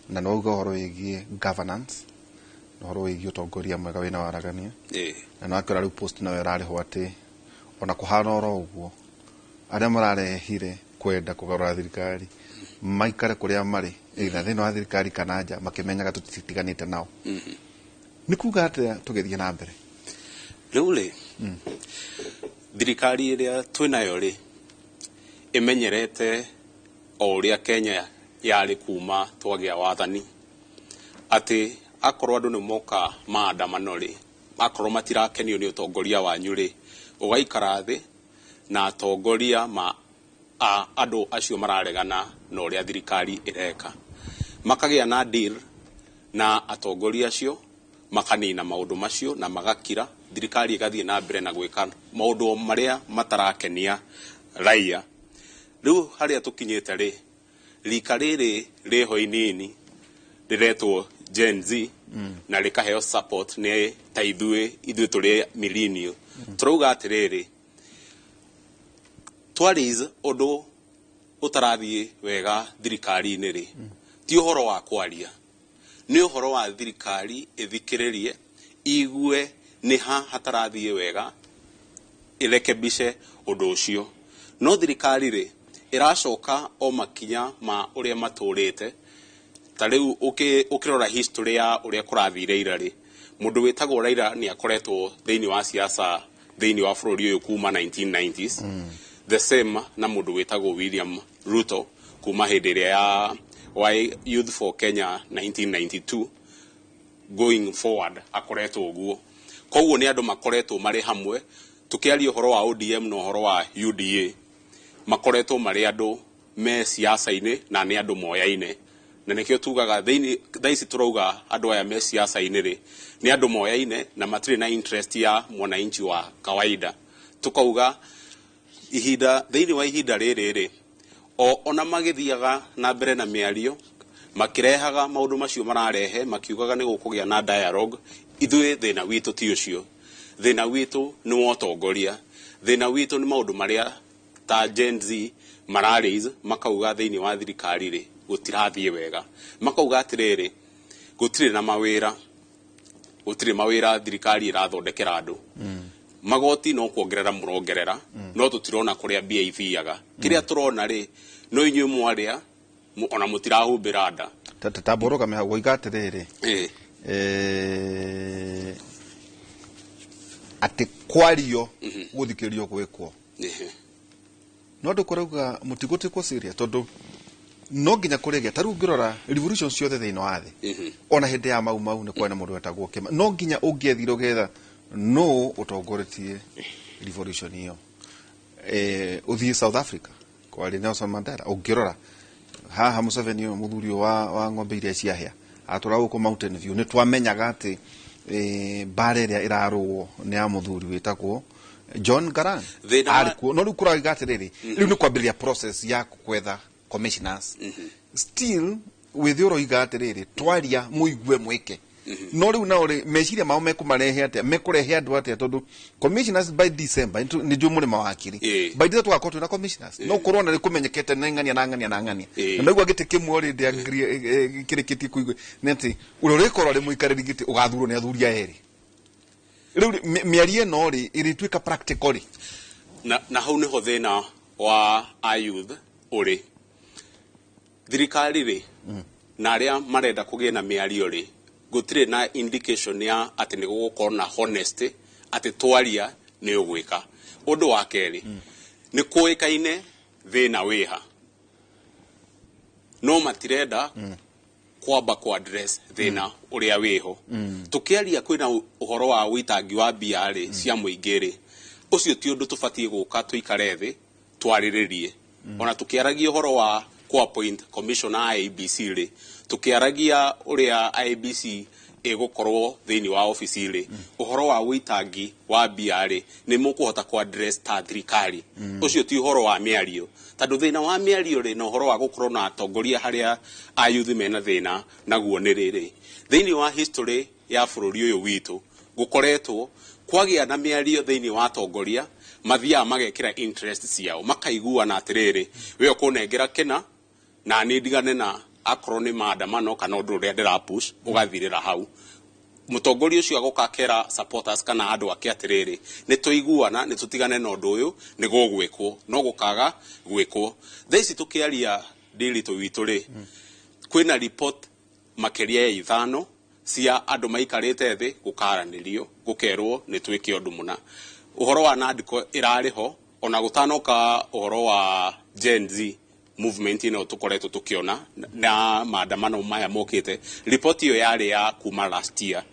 na no uga ũhoro wĩgiĩ governance na ũhoro wĩgiĩ ũtongoria mwega wĩna waragania, na no akĩora rĩu post nayo ĩrarĩhwo atĩ ona kũhana oro ũguo, arĩa mararehire kwenda kũgarũra thirikari maikare kũrĩa marĩ, either thĩinĩ wa thirikari kana nja, makĩmenyaga tũtitiganĩte nao. Nĩ kuga atĩa tũgĩthiĩ na mbere? Rĩu rĩ, thirikari ĩrĩa twĩnayo rĩ, ĩmenyerete o ũrĩa Kenya yarĩ kuma twagĩa wathani, atĩ akorwo andũ nĩ moka maandamano rĩ, akorwo matirakenio nĩ ũtongoria wanyu rĩ, ũgaikara thĩ na atongoria ma andũ acio mararegana na ũrĩa thirikari ĩreka, makagĩa na deal na atongoria acio, makanina maũndũ macio na magakira, thirikari ĩgathiĩ na mbere na gwĩka maũndũ marĩa matarakenia raia. Rĩu harĩa tũkinyĩte rĩ, rika rĩrĩ rĩho inini rĩretwo Gen Z na rĩkaheo support nĩ ta ithuĩ tũrĩ millennial, tũrauga atĩrĩrĩ, twaraise ũndũ ũtarathiĩ wega thirikari-inĩ rĩ, ti ũhoro wa kwaria, nĩ ũhoro wa thirikari ĩthikĩrĩrie, igue nĩ ha hatarathiĩ wega, ĩrekebishe ũndũ ũcio. No thirikari rĩ, ĩracoka o makinya ma ũrĩa matũrĩte. Ta rĩu ũkĩrora history ya ũrĩa kũrathire ira rĩ, mũndũ wĩtagwo Raila nĩ akoretwo thĩinĩ wa siasa thĩinĩ wa bũrũri ũyũ kuma 1990s, the same na mũndũ wĩtagwo William Ruto kuma hĩndĩ ĩrĩa ya wa Youth for Kenya 1992 going forward akoretwo ũguo. Koguo nĩ andũ makoretwo marĩ hamwe. Tũkĩaria ũhoro wa ODM na ũhoro wa UDA, makoretwo marĩ andũ me siasa-inĩ na nĩ andũ moyaine, na nĩkĩo tugaga thĩinĩ thaa ici tũrauga andũ aya me siasa-inĩ rĩ, nĩ andũ moyaine na matirĩ na interest ya mwananchi wa kawaida. Tukauga ihinda thĩinĩ wa ihinda rĩrĩ rĩ, o ona magĩthiaga na mbere na mĩario, makĩrehaga maũndũ macio mararehe, makiugaga nĩ gũkũgĩa na dialogue, ithuĩ thĩna witũ ti ũcio. Thĩna witũ nĩ wa ũtongoria, thĩna witũ nĩ maũndũ marĩa ta Gen Z mararaise, makauga thĩinĩ wa thirikari rĩ, gũtirathiĩ wega, makauga atĩrĩrĩ, gũtirĩ na mawĩra, gũtirĩ mawĩra thirikari ĩrathondekera andũ, magoti no kuongerera mũrongerera, no tũtirona kũrĩa mbia ithiaga. Kĩrĩa tũrona rĩ, no inyuĩ mwarĩa ona mũtirahumbĩra nda. Tamba ũrũgame hau. Woiga atĩrĩrĩ, atĩ kwario gũthikĩrĩrio gwĩkwo, no andũ kũrauga mũtigũtuĩkwo serious, tondũ no nginya kũrĩgĩa. Ta rĩu ũngĩrora revolution ciothe thĩinĩ wa thĩ, ona hĩndĩ ya Mau Mau nĩ kwarĩ na mũndũ wetagwo Kĩma. No nginya ũngĩethire ũgetha no ũtongoretie revolution ĩyo. Ũthiĩ South Africa, kwarĩ Nelson Mandela. Ũngĩrora haha Museveni ũyũ, mũthuri ũyũ wa ng'ombe iria ciahĩa, atũra gũkũ Mountain View, nĩ twamenyaga atĩ mbara ĩrĩa ĩrarũo nĩ ya mũthuri wĩtagwo John Garang. Thĩna Arĩ kuo, no rĩu kũrauga atĩrĩrĩ, rĩu nĩ kwambĩrĩria process ya kwetha Commissioners still wĩthĩ ũroiga atĩrĩrĩ, twaria mũigue mwĩke, no rĩu nao rĩ, meciria mao mekũmarehe atĩa, mekũrehe andũ atĩa? Tondũ commissioners by December, nĩ njũĩ mũrĩ mawakiri, by December tũgakorwo twĩna commissioners, no kũrwo na nĩ kũmenyekete nĩ ng'ania na ng'ania na ng'ania. Na ndaigua gĩtĩ kĩmwe already agree, kĩrĩkĩtie kũigua nĩ atĩ ũrĩa ũrĩkorwo arĩ mũikarĩri gĩtĩ ũgathurwo nĩ athuri aya erĩ. Rĩu rĩ, mĩario ĩno rĩ, ĩrĩtuĩka practical rĩ? Na hau nĩho thĩna wa a youth ũrĩ. Thirikari rĩ, na arĩa marenda kũgĩe na mĩario rĩ, gũtirĩ na indication ya atĩ nĩ gũgũkorwo na honesty atĩ twaria nĩ ũgwĩka. Ũndũ wa kerĩ, nĩ kũĩkaine thĩna wĩha, no matirenda kwamba ku address thĩna ũrĩa wĩho. Tũkĩaria kwĩna ũhoro wa ũitangi wa mbia rĩ cia mũingĩ rĩ, ũcio ti ũndũ tũbatiĩ gũka tũikare thĩ twarĩrĩrie. Ona tũkĩaragia ũhoro wa ku appoint commissioner IEBC rĩ, tũkĩaragia ũrĩa IEBC ĩgũkorwo thĩinĩ wa obici rĩ, ũhoro wa ũitangi wa mbia rĩ, nĩ mũkũhota ku address ta thirikari? Ũcio ti ũhoro wa mĩario, tondũ thĩna wa mĩario rĩ, na ũhoro wa gũkorwo na atongoria harĩa ayuthi mena thĩna naguo nĩ rĩrĩ: thĩinĩ wa history ya bũrũri ũyũ witũ, gũkoretwo kwagĩa na mĩario thĩinĩ wa atongoria, mathiaga magekĩra interest ciao, makaiguana atĩrĩrĩ, we ũkũnengera kĩna na niĩ ndigane na akorwo nĩ maandamano kana ũndũ ũrĩa ndĩra push, ũgathirĩra hau. Mũtongoria ũcio agoka akera supporters kana andũ ake atĩrĩrĩ, nĩ tũiguana, nĩ tũtigane na ũndũ ũyũ, nĩ gũgwĩkwo, no gũkaga gwĩkwo. Thaa ici tũkĩaria ndĩritũ witũ rĩ, kwĩna report makĩria ya 5 cia andũ maikarĩte thĩ gũkaranĩrio, gũkerwo nĩ twĩke ũndũ mũna. Ũhoro wa NADCO ĩrarĩ ho ona gũtanoka ũhoro wa Gen Z movement ĩno tũkoretwo tũkĩona na maandamano maya mokĩte. Riboti ĩyo yarĩ ya kuma last year.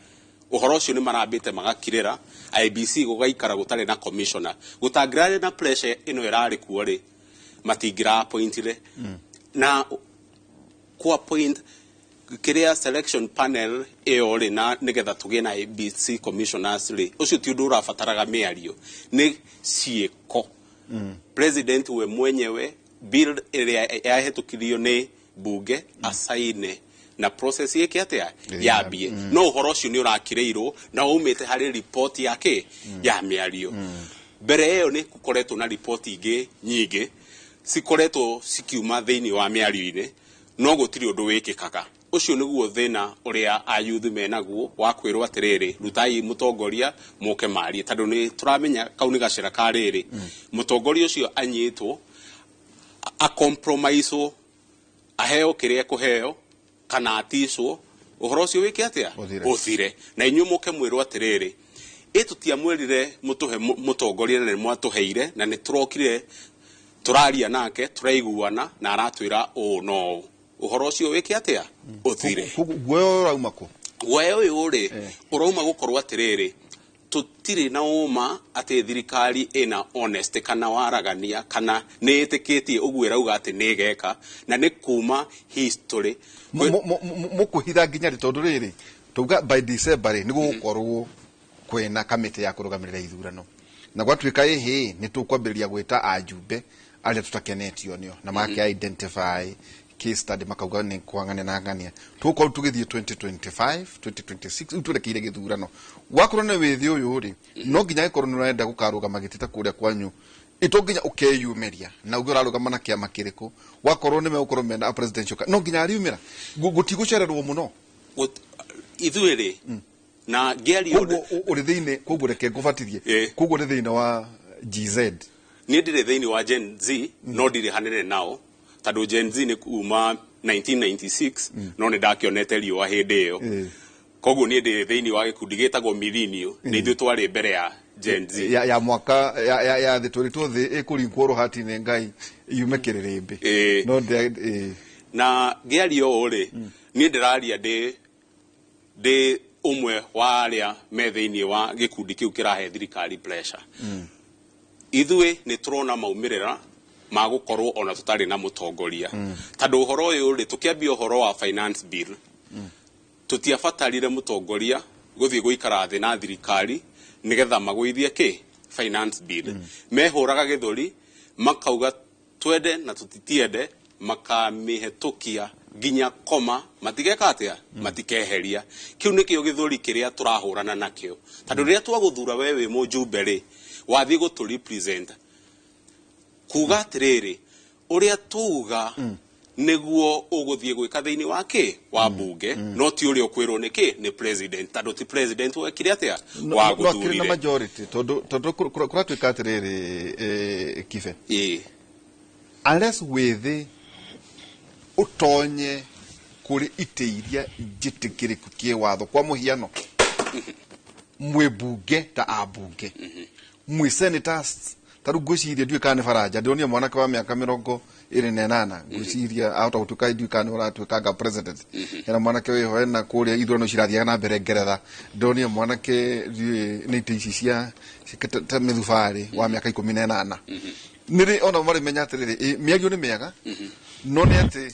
Ũhoro ũcio nĩ marambĩte magakirĩra IEBC, gũgaikara gũtarĩ na commissioner, gũtangĩrarĩ na pressure ĩno ĩrarĩ kuo rĩ, matingĩra appointire na ku appoint kĩrĩa selection panel ĩyo rĩ, na nĩgetha tũgĩe na IEBC commissioners rĩ, ũcio ti ũndũ ũrabataraga mĩario, nĩ ciĩko. President we mwenyewe, bill ĩrĩa yahĩtũkirio nĩ bunge, asaine na process ĩke atĩa, yambie. No ũhoro ũcio nĩ ũrakirĩirwo na umĩte harĩ report ya kĩ ya mĩario. Mbere ĩyo nĩ gũkoretwo na report ingĩ nyingĩ cikoretwo cikiuma thĩinĩ wa mĩario-inĩ, no gũtirĩ ũndũ wĩkĩkaga. Ũcio nĩguo thĩna ũrĩa ayuthi menaguo wa kwĩrwo atĩrĩrĩ, rutai mũtongoria moke marie, tondũ nĩ tũramenya kau nĩ gacĩra ka rĩrĩ. Mũtongoria ũcio anyitwo, acompromisewo, aheo kĩrĩa ekũheo kana aticwo, ũhoro ũcio wĩke atĩa? Ũthire. Ũthire, na inyuĩ mũke mwĩrwo atĩrĩrĩ, ĩ tũtiamwĩrire mũtũhe mũtongoria na nĩ mwatũheire, na nĩ tũrokire tũraria nake, tũraiguana na aratwĩra ũũ no ũũ. Ũhoro ũcio wĩke atĩa? Ũthire. Koguo guoya ũyũ ũrauma kũ? Guoya ũyũ rĩ, ũrauma gũkorwo atĩrĩrĩ, tũtirĩ na ũma atĩ thirikari ĩna honest kana waragania kana nĩ ĩtĩkĩtie ũguo ĩrauga atĩ nĩ ĩgeka, na nĩ kuma history. Mũkwĩhitha nginya rĩ? Tondũ rĩrĩ, tauga by December rĩ, nĩ gũgũkorwo kwĩna kamĩtĩ ya kũrũgamĩrĩra ithurano, na gwatuĩka ĩhĩ nĩ tũkwambĩrĩria gwĩta ajumbe arĩa tũtakenetio nĩo na make identify case study, makauga nĩ kwang'ania na ng'ania, tũgũkorwo tũgĩthiĩ 2025 2026, rĩu twerekeire gĩthurano. Wakorwo nĩ wĩthĩ ũyũ rĩ, no nginya agĩkorwo nĩ ũrenda gũkarũgama gĩtĩ ta kũrĩa kwanyu, ito nginya ũkeyumĩria na uge ũrarũgama na kĩama kĩrĩkũ. Wakorwo nĩ megũkorwo mena a presidential no nginya ariumĩra, gũtigũcererwo mũno. Ithuĩ rĩ, na ngĩaria Koguo ũrĩ thĩinĩ, koguo reke ngũbatithie. Koguo ũrĩ thĩinĩ wa GZ? Niĩ ndirĩ thĩinĩ wa Gen Z, no ndirĩ hanene nao, tondũ Gen Z nĩ kuma 1996, no nĩ ndakĩonete riũa hĩndĩ ĩyo. Koguo niĩ ndĩ thĩinĩ wa gĩkundi gĩtagwo Millennial, nĩ ithuĩ twarĩ mbere ya Gen Z. Ya mwaka ya thĩ twĩrĩtwo thĩ ĩkũringwo rũhati nĩ Ngai yume kĩrĩrĩmbĩ. No ndĩ. Na ngĩaria ũũ rĩ, niĩ ndĩraria ndĩ ũmwe wa arĩa me thĩinĩ wa gĩkundi kĩu kĩrahe thirikari pressure. Ithuĩ nĩ tũrona maumĩrĩra ma gũkorwo ona tũtarĩ na mũtongoria, tondũ ũhoro ũyũ rĩ, tũkĩambia ũhoro wa finance bill, tũtiabatarire mũtongoria gũthiĩ gũikara thĩ na thirikari nĩgetha magũithie kĩ finance bill. Mehũraga gĩthũri makauga twende na tũtitiende. Makamĩhetũkia nginya koma matigeka atĩa, matikeheria. Kĩu nĩkĩo gĩthũri kĩrĩa tũrahũrana nakĩo, tondũ rĩrĩa twagũthura we wĩ mũjumbe rĩ, wathiĩ gũtũ represent kuga atĩrĩrĩ, ũrĩa tuga nĩguo ũgũthiĩ gwĩka thĩinĩ wa kĩ wa bunge, no ti ũrĩa ũkwĩrwo nĩ kĩ nĩ president, tondũ ti president wekire atĩa, no akĩrĩ na wagũthurire. Majority, tondũ kũratuĩka atĩrĩrĩ, Kibe, Ĩĩ. Unless wĩthĩ ũtonye kũrĩ itĩ iria njĩtĩkĩrĩku kĩwatho, kwa mũhiano mwĩ bunge ta ambunge, mwĩ senators, ta rĩu ngwĩciria ndiũĩ kana nĩ baranja, ndĩronire mwanake wa mĩaka 28, ngwĩciria ahota gũtuĩka, ndiũĩ kana nĩ ũratuĩkanga president. Hena mwanake wĩho, hena kũrĩa ithurano cirathiaga na mbere Ngeretha, ndĩronire mwanake, ndiũĩ nĩ itĩ ici cia ta mĩthubarĩ wa mĩaka 18. Nĩrĩ ona marĩmenya atĩrĩrĩ, mĩario nĩ mĩega, no nĩ atĩ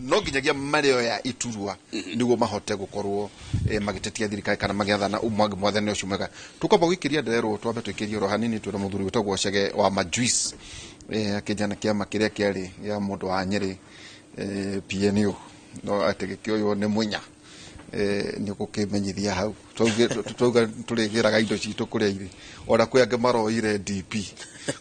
no nginyagia marĩoya iturwa nĩguo mahote gũkorwo magĩtetia thirikari kana magĩathana mwathani ũcio mwega. Tũkwamba gũikĩria nderwo, twambe tũikĩrie oro hanini. Twĩna mũthuri wĩtagwo Chege wa Majuice, akĩnjana kĩama kĩrĩa kĩarĩ gĩa mũndũ wa Nyĩrĩ, PNU, no atĩ gĩkĩoywo nĩ Munya. Nĩ ũgũkĩmenyithia hau. Twauga tũrĩgĩraga indo citũ kũrĩa irĩ, ona kwĩ angĩ maroire DP,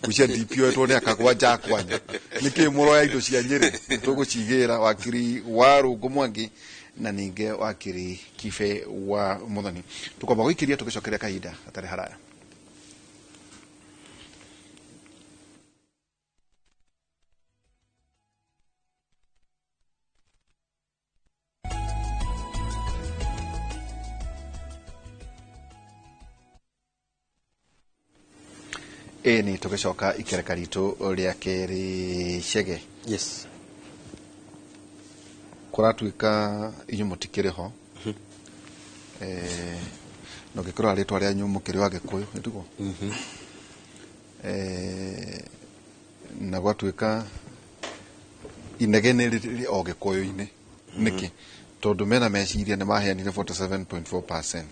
gwĩcia DP oetwo nĩ akagwa nja kwanyu. Nĩkĩ mũroya indo cia Nyĩrĩ? Tũgũcigĩra wakiri wa Rũngũ Mwangi na ningĩ wakiri Kibe wa Muthoni. Tũkwamba gũikĩria, tũgĩcokeria kahinda gatarĩ haraya. Ĩni tũgĩcoka ikereka ritũ rĩa kerĩ, Chege. Yes. Kũratuĩka inyuĩ mũtikĩrĩ ho, na ũngĩkĩrora rĩtwa rĩanyu mũkĩrĩ wa Gĩkũyũ nĩtiguo? Na gwatuĩka inegene rĩrĩ o Gĩkũyũ-inĩ nĩkĩ? Tondũ mena meciria nĩ maheanire 47.4%.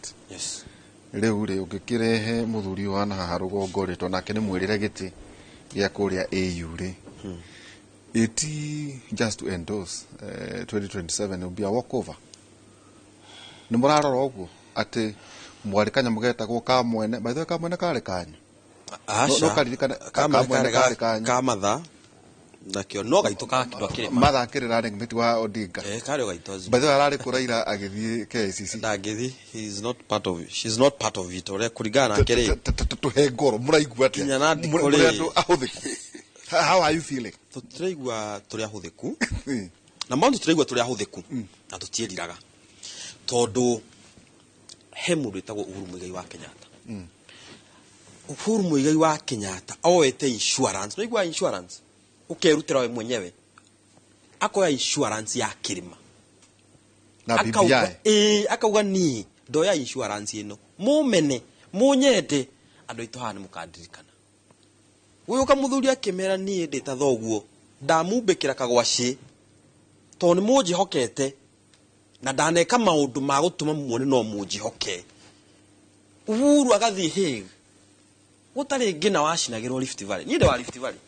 Rĩu rĩ, ũngĩkĩrehe mũthuri ũyũ wa na haha rũgongo rĩ, tondũ nake nĩ mwĩrĩre gĩtĩ gĩa kũrĩa AU rĩ, iti just to endorse, 2027 will be a walkover. Nĩ mũrarora ũguo atĩ mwarĩ kanyamũ getagwo kamwene? By the way, kamwene karĩ kanyu? No karirikane kamwene kamwene karĩ karĩ kanyu. Kamatha nakĩo no gaitũ ka kĩndũ akĩrĩma. Matha akĩrĩ running mate wa Odinga. Eh, karĩ o gaitũ. By the way, ararĩ kũ Raila agĩthiĩ KICC? Ndangĩthi, he is not part of she's not part of it, ũrĩa kũringana nake rĩ. Tũhe ngoro, mũraigua atĩa? Nginya na ndikũ Mũrĩ rĩ. andũ ahũthĩku, how are you feeling? Tũtiraigua tũrĩ ahũthĩku na maũndũ, tũraigua tũrĩ ahũthĩku na tũtiĩriraga, tondũ he mũndũ wĩtagwo Uhuru Muigai wa Kenyatta. Uhuru Muigai wa Kenyatta oete insurance, naigua insurance ũkerutĩra we mwenyewe, akoya insurance ya kĩrĩma Na akauga BBI. Ĩĩ, akauga niĩ ndoya insurance ĩno, mũmene mũnyende, andũ aitũ haha nĩ mũkandirikana. Gũgĩũka mũthuri akĩmera, niĩ ndĩ ta thoguo, ndamumbĩkĩra kagwacĩ tondũ nĩ mũnjĩhokete na ndaneka maũndũ ma gũtũma muone no mũnjĩhoke. Uhuru agathiĩ Hague gũtarĩ ngĩna wacinagĩrwo Rift Valley, niĩ ndĩ wa Rift Valley,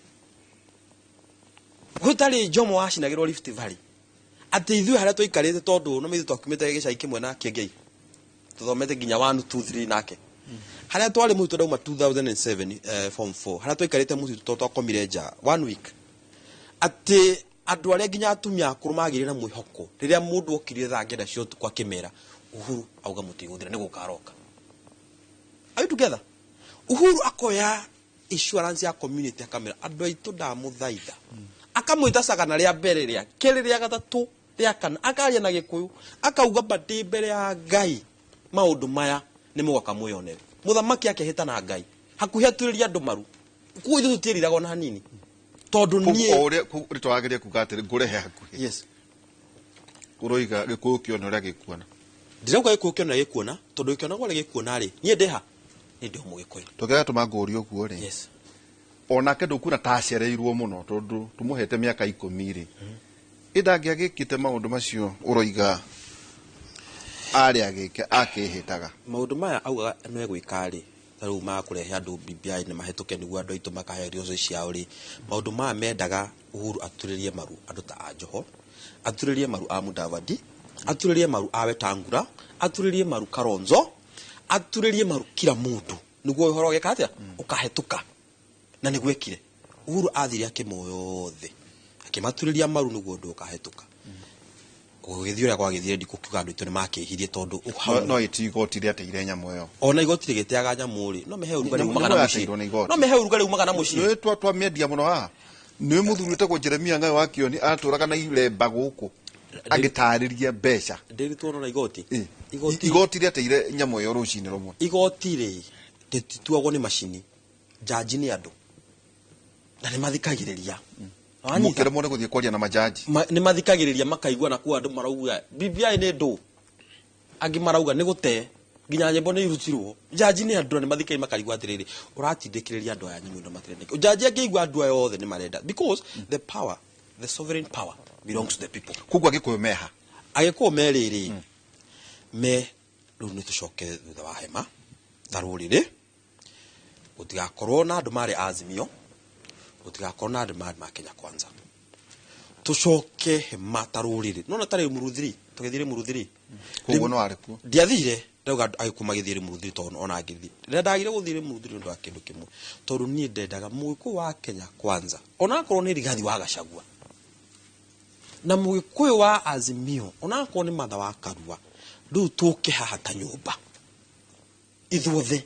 gũtarĩ Njomo wacinagĩrwo Rift Valley, atĩ ithuĩ harĩa twaikarĩte, tondũ no ithuĩ twakumĩte gĩcagi kĩmwe na Kĩengei, tũthomete nginya 1 2 3 nake, harĩa twarĩ mũtitũ ndauma 2007, form 4, harĩa twaikarĩte mũtitũ tondũ twakomire nja one week, atĩ andũ arĩa nginya atumia akũrũ magĩrĩ na mwĩhoko rĩrĩa mũndũ okire thaa 9 cia ũtukũ akĩmera Uhuru auga mũtigũthira nĩ gũka aroka. Are you together? Uhuru akoya insurance ya community, akamera andũ aitũ ndamũthaitha, akamwĩta cagana rĩa mbere, rĩa kerĩ, rĩa gatatũ, rĩa kana, akaria na Gĩkũyũ, akauga mbandĩ mbere ya Ngai, maũndũ maya nĩ mũgoka mwĩyonere. Mũthamaki akehĩta na Ngai hakuhĩ atũrĩrie andũ maru. Koguo ithuĩ tũtiĩriraga ona hanini, tondũ niĩ O ũrĩa rĩtwa wagĩrĩire kuga atĩrĩ, ngũrehe hakuhĩ. Yes. Ũroiga Gĩkũyũ kĩone ũrĩa gĩkuona. Ndirauga Gĩkũyũ kĩone gĩkuona, tondũ gĩkĩonagwo ũrĩa gĩkuona rĩ, niĩ ndĩha nĩ ndĩ o Mũgĩkũyũ. Tũngĩgatũma ngũrie ũguo rĩ, onake ndũkuona ta acereirwo mũno, tondũ tũmũhete mĩaka 10 rĩ, ĩndangĩagĩkĩte maũndũ macio ũroiga arĩ agĩke akĩhĩtaga? Maũndũ maya augaga no egwĩka rĩ, Ta rĩu makũrehe andũ BBI nĩ mahĩtũke nĩguo andũ aitũ makaheo irio ciao rĩ, maũndũ maya mendaga Uhuru aturĩrie maru andũ ta a Joho, aturĩrie maru a Mudavadi, aturĩrie maru a Wetangula, aturĩrie maru Kalonzo, aturĩrie maru kila mũndũ nĩguo ũhoro ũgeka atĩa, ũkahĩtũka. Na nĩguo ekire. Uhuru athire akĩmoya othe akĩmaturĩria maru nĩguo ũndũ ũkahĩtũka. Gũgĩthiĩ ũrĩa gwagĩthire, ndikũkiuga andũ aitũ nĩ makĩhirie tondũ No ĩti igoti rĩateire nyamũ ĩyo. Ona igoti rĩgĩteaga nyamũ rĩ, no mehe ũrugarĩ Nyamũ umaga na nyamũ mũciĩ. yateirwo nĩ igoti. No mehe ũrugarĩ umaga na mũciĩ. Nĩ twamĩendia mũno haha. Nĩ mũthuri wĩtagwo Jeremia Ng'ayo wa Kĩoni atũraga na iremba gũkũ agĩtarĩria mbeca. Ndĩrĩtwo na igoti. Igoti igoti rĩateire nyamũ ĩyo rũcinĩ rũmwe. Igoti rĩ, rĩtituagwo nĩ macini, jaji nĩ andũ na nĩ mathikagĩrĩria. Wanyita? Mũkĩremwo nĩ gũthiĩ kwaria na majaji. Nĩ mathikagĩrĩria makaigua na kuo andũ marauga BBI nĩ ndũ, angĩ marauga nĩ gũte, nginya nyĩmbo nĩ irutirwo. Jaji nĩ andũ na nĩ mathikagĩrĩria makarigwo atĩrĩrĩ, ũratindĩkĩrĩria andũ aya nyamũ ĩno matirenda. Jaji angĩigua andũ aya othe nĩ marenda, because the power, the sovereign power belongs to the people. Koguo Agĩkũyũ meha? Agĩkũyũ me rĩrĩ, me rĩu nĩ tũcoke thutha wa hema ta rũrĩrĩ, gũtigakorwo na andũ marĩ Azimio, gũtigakorwo na andũ marĩ ma Kenya Kwanza, tũcoke hema ta rũrĩrĩ. Nona ta rĩu Mũruthi, tũgĩthiĩ Mũruthi. Koguo no arĩ kuo? Ndiathire. Ndauga agĩkũ magĩthiĩ Mũruthi, tondũ ona ngĩthiĩ rĩrĩa ndagire gũthiĩ Mũruthi nĩ ũndũ wa kĩndũ kĩmwe, tondũ niĩ ndendaga Mũgĩkũyũ wa Kenya Kwanza onakorwo nĩ Rigathi wa Gachagua, na Mũgĩkũyũ wa Azimio onakorwo nĩ Martha wa Karua, rĩu tũke haha ta nyũmba ithuothe,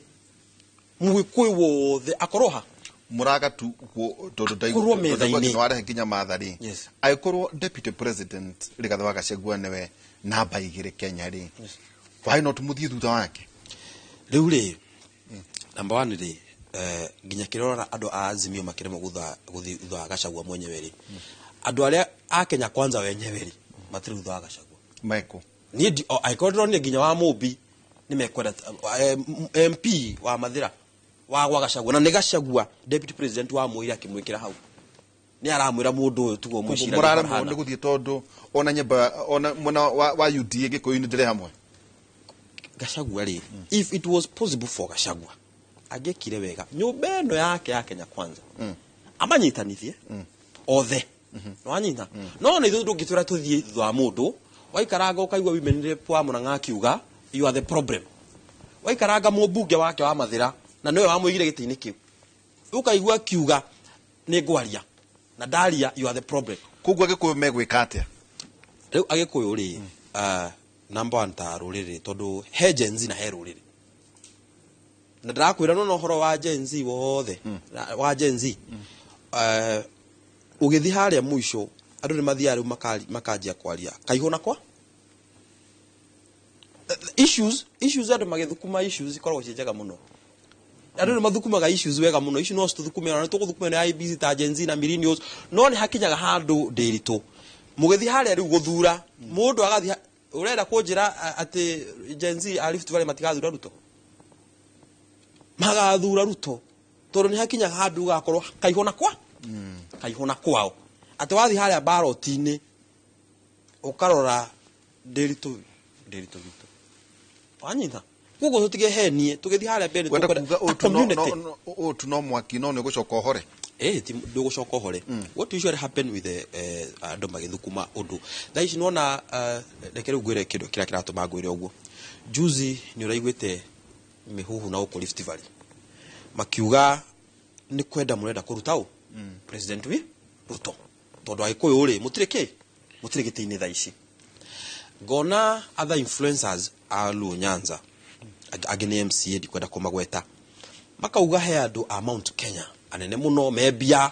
Mũgĩkũyũ wothe akorwo ha. Mũraga tu tondũ Akorwo metha-inĩ. Nĩ warehe nginya Martha rĩ. Angĩkorwo Deputy President Rigathi wa Gachagua nĩwe namba 2 Kenya rĩ, why not mũthiĩ thutha wake? Rĩu rĩ, number one rĩ, nginya kĩrĩa ũrona andũ a Azimio makĩremwo gũthiĩ thutha wa Gachagua mwenyewe rĩ, andũ arĩa a Kenya Kwanza wenyewe rĩ, matirĩ thutha wa Gachagua. Meko. Niĩ angĩkorwo ndĩronire nginya wa Mũmbi nĩ mekwenda MP wa Mathĩra wa gwa Gachagua, na nĩ Gachagua Deputy President wa Mũira akĩmwĩkĩra hau, nĩ aramwĩra mũndũ ũyũ tiguo mwĩciragia. Mũraremwo Hana. nĩ gũthiĩ tondũ ona nyũmba ona mwena wa UDA Gĩkũyũ-inĩ ndĩrĩ hamwe. Gachagua rĩ, if it was possible for Gachagua, angĩekire wega nyũmba ĩno yake ya Kenya Kwanza amanyitanithie othe, nĩwanyita? No na ithuĩ ndũngĩtwĩra tũthiĩ thutha wa mũndũ waikaranga ũkaigua women rep wa Murang'a akiuga you are the problem, waikaranga mũmbunge wake wa Mathĩra na nĩwe wamũigire gĩtĩ-inĩ kĩu ũkaigua akiuga nĩ ngwaria na ndaria you are the problem. Koguo Agĩkũyũ megwĩka atĩa? Rĩu Agĩkũyũ rĩ, number one ta rũrĩrĩ, tondũ he Gen Z na he rũrĩrĩ, na ndĩrakwĩra no ũhoro wa Gen Z wothe wa Gen Z, ũgĩthiĩ harĩa mũico andũ nĩ mathiaga rĩu makanjia kwaria kaihũ na kwa issues, andũ magĩthukuma issues ikoragwo ciĩ njega mũno. Andũ nĩ mathukumaga issues wega mũno, icio no citũthukume, ona nĩ tũgũthukuma nĩ IEBC ta Gen Z na millennials, no nĩ hakinyaga handũ ndĩritũ mũgĩthiĩ harĩa rĩu gũthura mũndũ agathiĩ ũrenda kũnjĩra atĩ Gen Z a Rift Valley matigathura Ruto? Magathura Ruto, tondũ nĩ hakinyaga handũ ũgakorwo kaihũ na kwa kaihũ na kwao, atĩ wathiĩ harĩa ballot-inĩ ũkarora ndĩritũ ndĩritũ witũ, wanyita? Koguo tũtigehenie tũgĩthiĩ harĩa mbere. Wenda Tũkwenda kuga ta community. Ũũ tu no mwaki no nĩ ũgũcoka ũhore. Ti ndũgũcoka ũhore. What usually happen with the andũ magĩthukuma ũndũ thaa ici nĩwona, reke rĩu ngwĩre kĩndũ kĩrĩa kĩratũma ngwĩre ũguo. Juzi nĩ ũraiguĩte mĩhuhu na gũkũ Rift Valley makiuga nĩ kwenda mũrenda kũruta ũ President wi Ruto, tondũ Agĩkũyũ rĩ mũtirĩ kĩ mũtirĩ gĩtĩ-inĩ thaa ici. Ngona other influencers a Luo Nyanza, angĩ nĩ MCA, ndikwenda kũmagweta, makauga he andũ a Mount Kenya anene mũno membia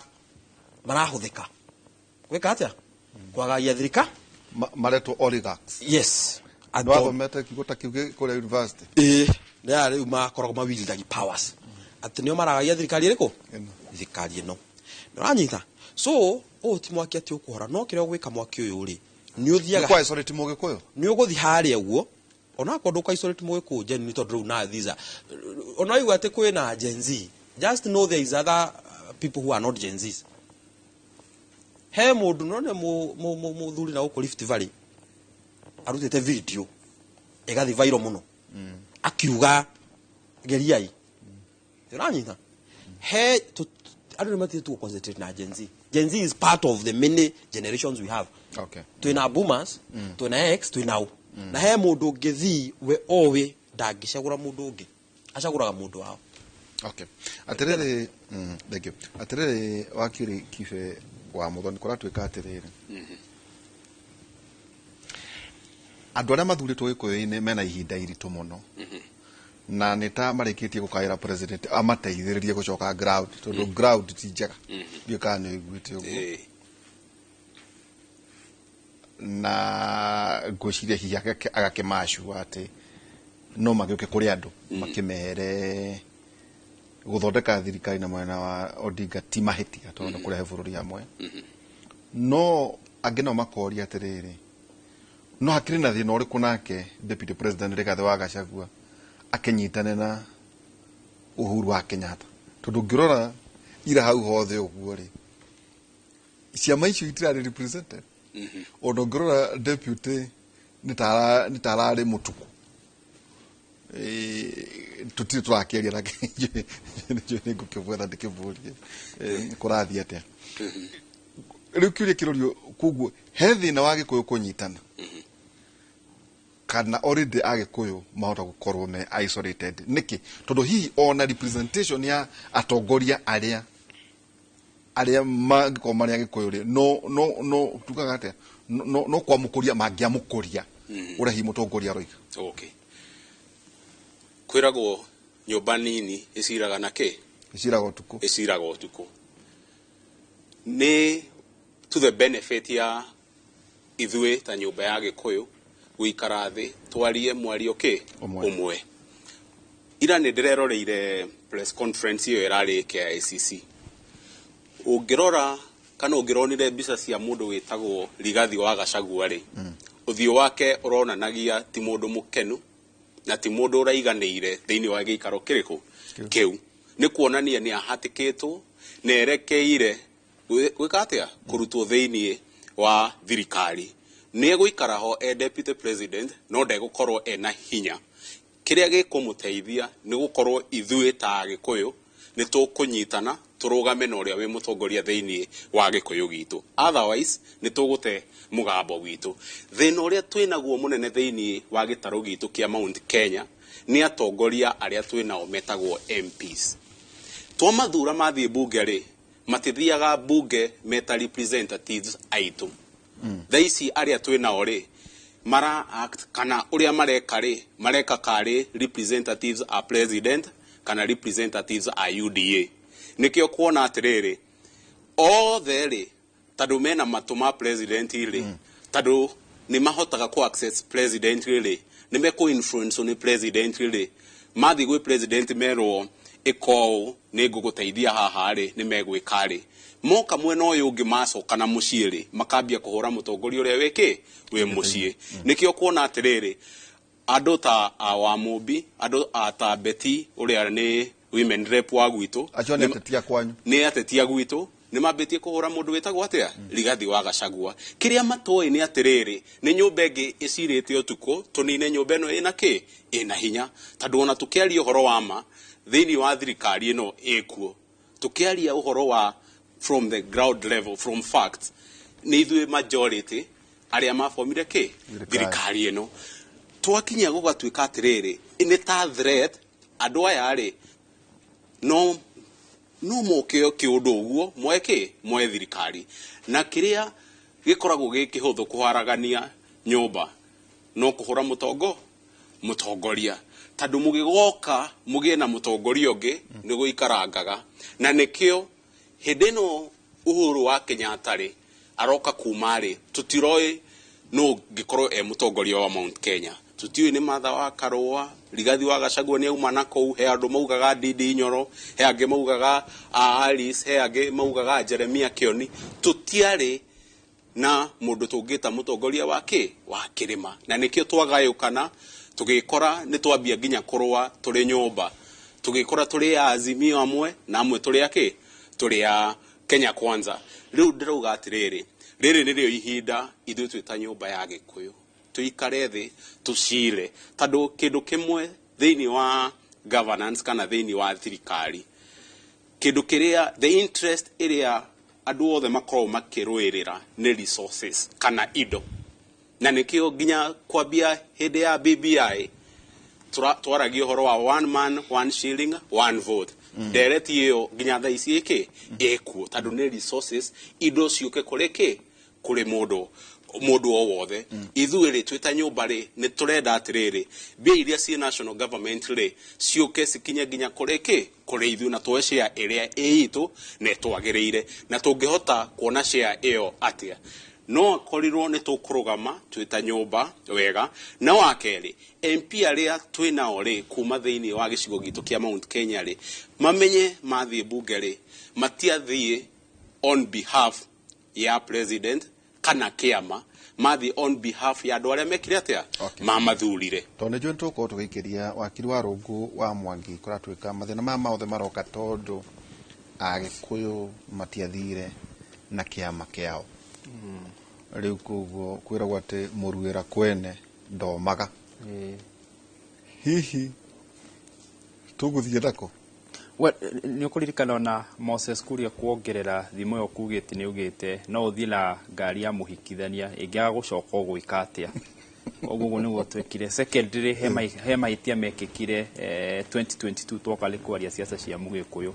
marahũthĩka gwĩka atĩa, kwagagia thirika. Maretwo oligarchs. Yes. Wathomete kiugo ta kĩu kũrĩa university. Ĩĩ, nĩ aya rĩu makoragwo ma wielding powers, atĩ nĩo maragagia thirikari ĩrĩkũ? Ĩno. Thirikari ĩno, nĩ ũranyita? So ũũ ti mwaki atĩ ũkũhora, no kĩrĩa ũgwĩka mwaki ũyũ rĩ, nĩ ũthiaga Kwa isolate Mũgĩkũyũ. Nĩ ũgũthiĩ harĩa ũguo onakorwo ndũka isolate Mũgĩkũyũ genuinely, tondũ rĩu na these are ona waigua atĩ kwĩna Gen Z, just know there is other people who are not Gen Zs. He mũndũ none mũthuri na gũkũ Rift Valley arutĩte video ĩgathiĩ viral mũno akiuga geriai. Ũranyita? He andũ nĩ matigĩte gũ concentrate na Gen Z. Gen Z is part of the many generations we have. Twĩna boomers, twĩna X, twĩna U. Na he mũndũ ũngĩthii we oĩ ndangĩcagũra mũndũ ũngĩ, acagũraga mũndũ wao. Okay. Atĩrĩrĩ, thank you. Atĩrĩrĩ, wakiri Kibe wa Muthoni, kũratuĩka atĩrĩrĩ, andũ arĩa mathurĩtwo gĩkũyũ-inĩ mena ihinda iritũ mũno, na nĩ ta marĩkĩtie gũkaĩra president amateithĩrĩrie gũcoka ground, tondũ ground ti njega. Ndiũĩ kana nĩ ũiguĩte ũguo. Na ngwĩciria hihi agakĩmacua atĩ no magĩũke kũrĩ andũ makĩmere gũthondeka thirikari na mwena wa Odinga ti mahĩtia, tondũ nĩ kũrehe bũrũri hamwe. No angĩ nao makoria atĩrĩrĩ, no hakĩrĩ na thĩna ũrĩkũ nake Deputy President Rigathĩ wa Gachagua akĩnyitane na Uhuru wa Kenyatta, tondũ ũngĩrora ira hau hothe ũguo rĩ, ciama icio itirarĩ represented. Ona ũngĩrora deputy nĩ ta ararĩ mũtuku. Tũtirĩ tũrakĩaria nake, nĩ ngũkĩmwetha ndĩkĩmũrie kũrathiĩ atĩa. Rĩu kĩũria kĩrorio, koguo he thĩna wa Gĩkũyũ kũnyitana, kana already Agĩkũyũ mahota gũkorwo me isolated? Nĩkĩ? Tondũ hihi ona representation ya atongoria arĩa mangĩkorwo marĩ Agĩkũyũ rĩ, no tugaga atĩa, no kwamũkũria mangĩamũkũria ũrĩa hihi mũtongoria aroiga. Okay. Kwĩragwo nyũmba nini ĩciraga na kĩ? Ĩciraga ũtukũ. Ĩciraga ũtukũ. Nĩ to the benefit ya ithuĩ ta nyũmba ya Gĩkũyũ gũikara thĩ twarie mwario kĩ? Ũmwe. Ira nĩ ndĩreroreire press conference ĩyo ĩrarĩ KICC. Ũngĩrora kana ũngĩronire mbica cia mũndũ wĩtagwo Rigathi wa Gachagua rĩ, ũthiũ wake ũronanagia ti mũndũ mũkenu na ti mũndũ ũraiganĩire thĩinĩ wa gĩikaro kĩrĩkũ kĩu. Nĩ kuonania nĩ ahatĩkĩtwo na erekeire gwĩka atĩa, kũrutwo thĩinĩ wa thirikari. Nĩ egũikara ho e deputy president, no ndegũkorwo ena hinya. Kĩrĩa gĩkũmũteithia nĩ gũkorwo ithuĩ ta Agĩkũyũ nĩ tũkũnyitana tũrũgame na ũrĩa wĩ mũtongoria thĩinĩ wa Gĩkũyũ gitũ. Otherwise nĩ tũgũte mũgambo witũ. Thĩna ũrĩa twĩnaguo mũnene thĩinĩ wa gĩtarũ gitũ kĩa Mount Kenya nĩ atongoria arĩa twĩnao metagwo MPs. Twamathura mathiĩ bunge rĩ, matithiaga bunge meta representatives aitũ. Thaa ici arĩa twĩnao rĩ, mara act kana ũrĩa mareka rĩ, mareka karĩ representatives a president kana representatives a UDA. Nĩkĩo kuona atĩrĩrĩ, othe rĩ, tondũ mena matũ ma president rĩ, tondũ nĩ mahotaga ku access president rĩ, nĩ mekũ influence nĩ president rĩ, mathiĩ gwĩ president merwo ĩka ũũ nĩ ngũgũteithia haha rĩ, nĩ megwĩka rĩ. Moka mwena ũyũ ũngĩ macoka na mũciĩ rĩ, makambia kũhũra mũtongoria ũrĩa wĩ kĩ, wĩ mũciĩ. Nĩkĩo kuona atĩrĩrĩ, andũ ta a Wamũmbi, andũ a ta Betty ũrĩa nĩ women rep wa gwitũ, Acio nĩ atetia kwanyu. Nĩ atetia gwitũ, nĩ mambĩtie kũhũra mũndũ wĩtagwo atĩa, Rigathi wa Gachagua. Kĩrĩa matoĩ nĩ atĩrĩrĩ, nĩ nyũmba ĩngĩ ĩcirĩte ũtukũ, tũnine nyũmba ĩno ĩna kĩ, ĩna hinya. Tondũ ona tũkĩaria ũhoro wa ma thĩinĩ wa thirikari ĩno ĩkuo, tũkĩaria ũhoro wa from the ground level, from facts, nĩ ithuĩ majority arĩa mabomire kĩ, thirikari ĩno. Twakinya gũgatuĩka atĩrĩrĩ, nĩ ta threat andũ aya rĩ, no moke kĩũndũ ũguo moe kĩ, moe thirikari. Na kĩrĩa gĩkoragwo gĩ kĩhũthũ kũharagania nyũmba no kũhũra mũtongoria, tondũ mũgĩgoka mũgĩe na mũtongoria ũngĩ nĩ gũikarangaga. Na nĩkĩo hĩndĩ ĩno Uhuru wa Kenyatta rĩ aroka kuma rĩ, tũtiroĩ no ngĩkorwo e mũtongoria wa Mount Kenya. Tũtiũĩ nĩ Martha wa Karũa, Rigathi wa Gachagua nĩ auma na kũu. He andũ maugaga Ndindi Nyoro, he angĩ maugaga Alice, he angĩ maugaga Jeremia Kioni. Tũtiarĩ na mũndũ tũngĩta mũtongoria wa kĩ, wa kĩrĩma. Na nĩkĩo twagayũkana, tũgĩkora nĩ twambia nginya kũrũa tũrĩ nyũmba, tũgĩkora tũrĩ a Azimio amwe na amwe tũrĩ a kĩ, tũrĩ a Kenya Kwanza. Rĩu ndĩrauga atĩrĩrĩ, rĩrĩ nĩrĩo ihinda ithuĩ twĩ ta nyũmba ya Gĩkũyũ tũikare thĩ tũcire, tondũ kĩndũ kĩmwe thĩinĩ wa governance kana thĩinĩ wa thirikari, kĩndũ kĩrĩa the interest ĩrĩa andũ othe makoragwo makĩrũĩrĩra nĩ resources kana indo. Na nĩkĩo nginya kwambia hĩndĩ ya BBI twaragia ũhoro wa one man, one shilling, one vote. Ndereti ĩyo nginya thaa ici ĩkĩ ĩkuo, tondũ nĩ resources, indo ciũke kũrĩ kĩ, kũrĩ mũndũ mũndũ o wothe. Ithuĩ rĩ, twĩ ta nyũmba rĩ, nĩ tũrenda atĩrĩrĩ, mbia iria ciĩ national government rĩ, ciũke cikinye nginya kũrĩ kĩ, kũrĩ ithuĩ, na tuoe share ĩrĩa ĩ itũ na ĩtwagĩrĩire. Na tũngĩhota kuona share ĩyo atĩa? No akorirwo nĩ tũkũrũgama twĩ ta nyũmba wega. Na wa kerĩ, MP arĩa twĩ nao rĩ, kuma thĩinĩ wa gĩcigo gitũ kĩa Mount Kenya rĩ, mamenye mathiĩ bunge rĩ, matiathiĩ on behalf ya president kana kĩama, mathiĩ on behalf ya andũ arĩa mekire atĩa? Mamathurire. Tondũ nĩ njũĩ nĩtũgũkorwo tũgĩikĩria wakiri wa Rũngũ wa Mwangi, kũratuĩka mathĩna maya mothe maroka tondũ Agĩkũyũ matiathire na kĩama kĩao. Rĩu koguo kwĩragwo atĩ mũruĩra kwene ndomaga. Hihi tũgũthiĩ nako? Well, nĩ ũkũririkana ona Moses Kuria kuongerera thimo ĩyo kugĩte nĩ ugĩte no ũthiĩ na ngari ya mũhikithania ĩngĩaga gũcoka ũgwĩka atĩa. Koguo ũguo nĩguo twekire. Secondly, he mahĩtia mekĩkire 2022 twoka nĩ kwaria ciaca cia Mũgĩkũyũ,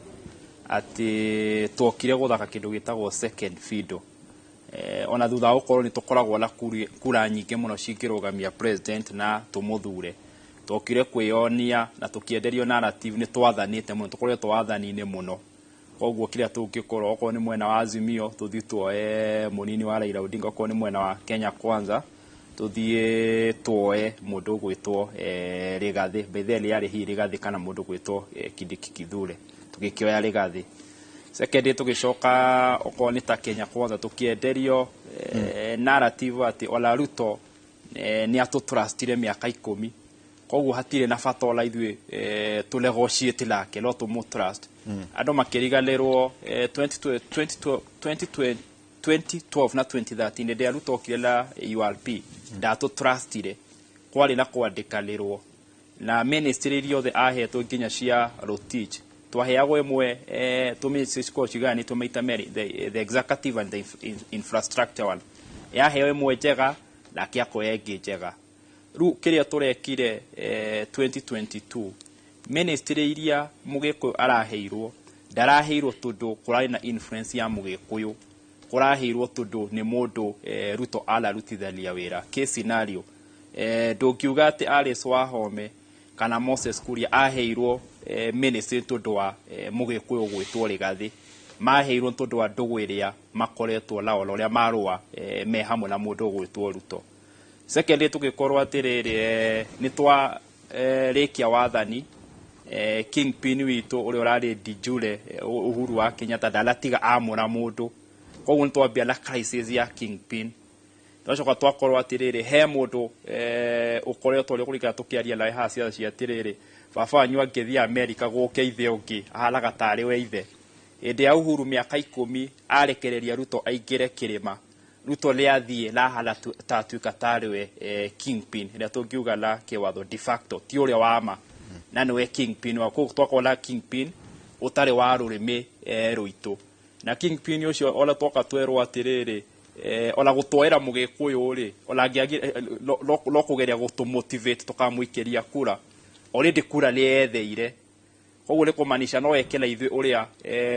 atĩ twokire gũthaka kĩndũ gĩtagwo second fiddle. Ona thutha wa gũkorwo nĩ tũkoragwo na kura nyingĩ mũno cingĩrũgamia president na tũmũthure, twokire kwĩyonia na tũkĩenderio narrative nĩ twathanĩte mũno, tũkoretwo wathani-inĩ mũno. Koguo kĩrĩa tũngĩkorwo, okorwo nĩ mwena wa Azimio tũthiĩ tuoe mũnini wa Raila Odinga, okorwo nĩ mwena wa Kenya Kwanza tũthiĩ tuoe mũndũ ũgwĩtwo Rigathĩ, by then yarĩ hihi Rigathĩ kana mũndũ ũgwĩtwo Kindiki Kithure, tũgĩkĩoya Rigathĩ. Secondly, tũgĩcoka okorwo nĩ ta Kenya Kwanza tũkĩenderio narrative atĩ ona Ruto nĩ atũtrustire mĩaka 10, koguo hatirĩ na bata ona ithuĩ tũnegotiate nake, no tũmũtrust. Andũ makĩriganĩrwo 2012 na 2013 hĩndĩ ĩrĩa Ruto okire na URP ndatũtrustire, kwarĩ na kwandĩkanĩrwo na ministry iria othe ahetwo nginya cia Rotich twaheagwo ĩmwe, tũ ministry cikoragwo cigayanĩtwo maita merĩ, the executive and the infrastructure one, yaheo ĩmwe njega nake akoya ĩngĩ njega. Rĩu kĩrĩa tũrekire 2022, ministry iria Mũgĩkũyũ araheirwo, ndaraheirwo tondũ kũrarĩ na influence ya Mũgĩkũyũ, kũraheirwo tondũ nĩ mũndũ Ruto ararutithania wĩra. Case scenario, ndũngiuga atĩ Alice Wahome kana Moses Kuria aheirwo ministry tondũ wa Mũgĩkũyũ gwĩtwo Rigathĩ, maheirwo tondũ wa ndũgũ ĩrĩa makoretwo nao na ũrĩa marũa me hamwe na mũndũ ũgwĩtwo Ruto. Secondly, tũgĩkorwo atĩrĩrĩ, nĩ twa rĩkia wathani, kingpin witũ ũrĩa ũrarĩ de jure, Uhuru wa Kenyatta ndanatiga amũra mũndũ, koguo nĩ twambia na crisis ya kingpin. Twacoka twakorwo atĩrĩrĩ, he mũndũ ũkoretwo ũrĩa kũringana tũkĩaria nawe haha ciaca cia atĩrĩrĩ, baba wanyu angĩthiĩ Amerika gũke ithe ũngĩ ahanaga tarĩ we ithe. Hĩndĩ ya Uhuru mĩaka 10 arekereria Ruto aingĩre kĩrĩma, Ruto nĩ athiĩ na ahana ta atuĩka tarĩ we kingpin ĩrĩa tũngiuga na kĩwatho de facto ti ũrĩa wa ma na nĩwe kingpin wa koguo twakorwo na kingpin ũtarĩ wa rũrĩmĩ rũitũ. Na kingpin ũcio ona twoka twerwo atĩrĩrĩ, ona gũtwaĩra Mũgĩkũyũ rĩ, ona no kũgeria gũtũmotivate tũkamũikĩria kura, already kura nĩ yetheire, koguo nĩ kũmanisha no eke na ithuĩ ũrĩa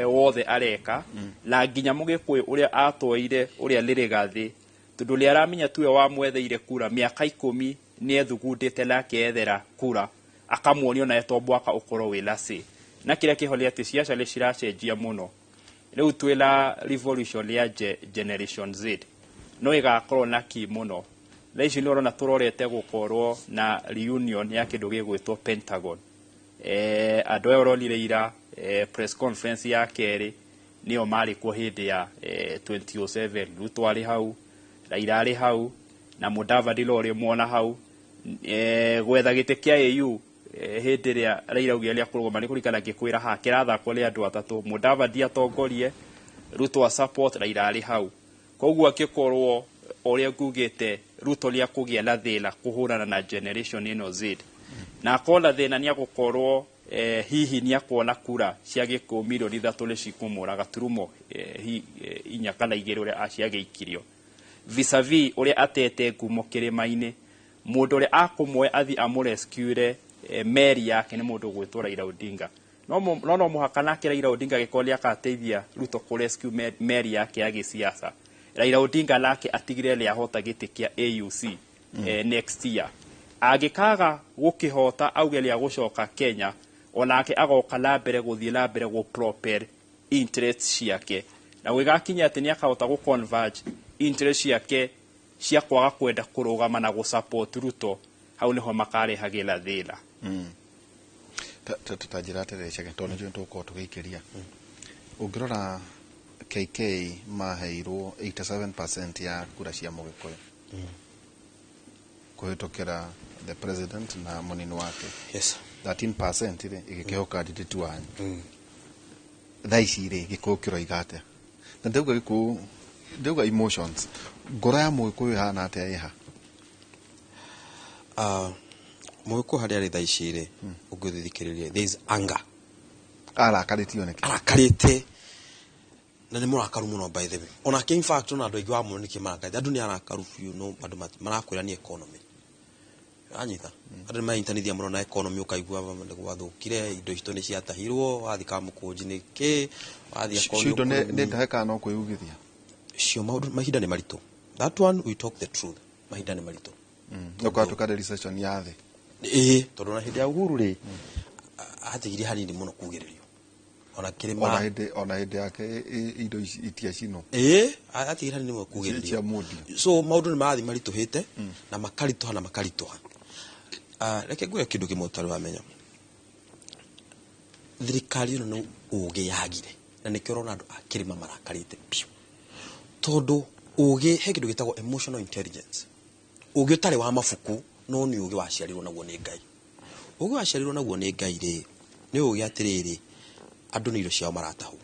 wothe areka. Na nginya Mũgĩkũyũ ũrĩa atwaire ũrĩa nĩ Rigathĩ, tondũ nĩ aramenya tuwe wamwetheire kura mĩaka 10, nĩ ethugundĩte na akeyethera kura, akamuonia onawe to mwaka ũkorwo wĩna say. Na kĩrĩa kĩho nĩ atĩ ciaca nĩ ciracenjia mũno. Rĩu twĩna revolution ya Generation Z, no ĩgakorwo na ki mũno. Thaa ici nĩ ũrona tũrorete gũkorwo na reunion ya kĩndũ gĩgwĩtwo Pentagon. Andũ aya ũronire ira press conference ya kerĩ nĩo marĩ kuo hĩndĩ ya 2007. Ruto arĩ hau, Raila arĩ hau, na Mudavadi no ũrĩmuona hau gwetha gĩtĩ kĩa AU. Hĩndĩ ĩrĩa Raila augire nĩ akũrũgama, nĩ kũringana ngĩkwĩra haha kĩrathakwo nĩ andũ atatũ, Mudavadi atongorie, Ruto a support, Raila arĩ hau. Koguo angĩkorwo ũrĩa ngugĩte Ruto nĩ akũgĩa na thĩna kũhũrana na generation ĩno Z, na akorwo na thĩna nĩ agũkorwo Hihi nĩ akuona kura cia Gĩkũyũ mirioni 3 nĩ cikũmũra gaturumo 4 kana 2 ũrĩa ciagĩikirio vis-a-vis ũrĩa atete ngumo kĩrĩma-inĩ. Mũndũ ũrĩa akũmuoya athiĩ amũrescuere meri yake nĩ mũndũ ũgwĩtwo Raila Odinga. No mũhaka nake Raila Odinga angĩkorwo nĩ akateithia Ruto kũrescue meri yake ya gĩsiasa, Raila Odinga nake atigĩrĩre nĩ ahota gĩtĩ kĩa AUC next year. Angĩkaga gũkĩhota, auge nĩ agũcoka Kenya, onake agoka na mbere gũthiĩ na mbere gũ propel interest ciake, na gũgĩgakinya atĩ nĩ akahota gũ converge interest ciake cia kwaga kwenda kũrũgama na gũ support Ruto, hau nĩho makarehagĩra thĩna. Ta njĩra atĩrĩrĩ, Chege, tondũ nĩnjũĩ nĩtũgũkorwo tũgĩikĩria. Ũngĩrora KK maheirwo 87% ya kura cia Mũgĩkũyũ kũhĩtũkĩra the president na mũnini wake. 13% rĩ ĩgĩkĩhoka Ndindi wanyu. Thaa ici rĩ, Gĩkũyũ kĩroiga atĩa? Na ndauga Gĩkũyũ, ndauga emotions, ngoro ya Mũgĩkũyũ ĩhana atĩa, ĩha? Mũgĩkũyũ harĩa arĩ thaa ici rĩ, ũngĩthikĩrĩria, there is anger. Arakarĩtio nĩkĩ? Arakarĩte na nĩ mũrakaru mũno, by the way. Onake, in fact, ona andũ aingĩ wamũrĩ nĩkĩ marakarĩte, andũ nĩ arakaru biũ, no andũ marakwĩra nĩ economy. Anyita andũ nĩ maranyitanithia mũno na economy, ũkaigua gwathũkire, indo citũ nĩ ciatahirwo, wathiĩ Kamũkũnji nĩ kĩ, wathiĩ akorwo Cio indo nĩ nĩ ndahe kana no kwĩugithia? Cio maũndũ mahinda nĩ maritũ. That one, we talk the truth, mahinda nĩ maritũ. No kwatuĩka recession ya thĩ. Ĩĩ, tondũ na hĩndĩ ya Uhuru rĩ, atigirie hanini mũno kugĩrĩrio ona kĩrĩma. Ona hĩndĩ yake indo ici itiacinwo. Ĩĩ, atigirie hanini mũno kugĩrĩrio. Cia mũndio. So maũndũ nĩ marathiĩ maritũhĩte na makaritũha na makaritũha. Reke ngwĩre kĩndũ kĩmwe ũtarĩ wamenya. Thirikari ĩno nĩ ũgĩ yagire, na nĩkĩo ũrona andũ a kĩrĩma marakarĩte biũ, tondũ ũgĩ, he kĩndũ gĩtagwo emotional intelligence, ũgĩ ũtarĩ wa mabuku, no nĩ ũgĩ waciarirwo naguo nĩ Ngai. Ũgĩ waciarirwo naguo nĩ Ngai rĩ, nĩ ũgĩ atĩrĩrĩ, andũ nĩ irio ciao maratahwo.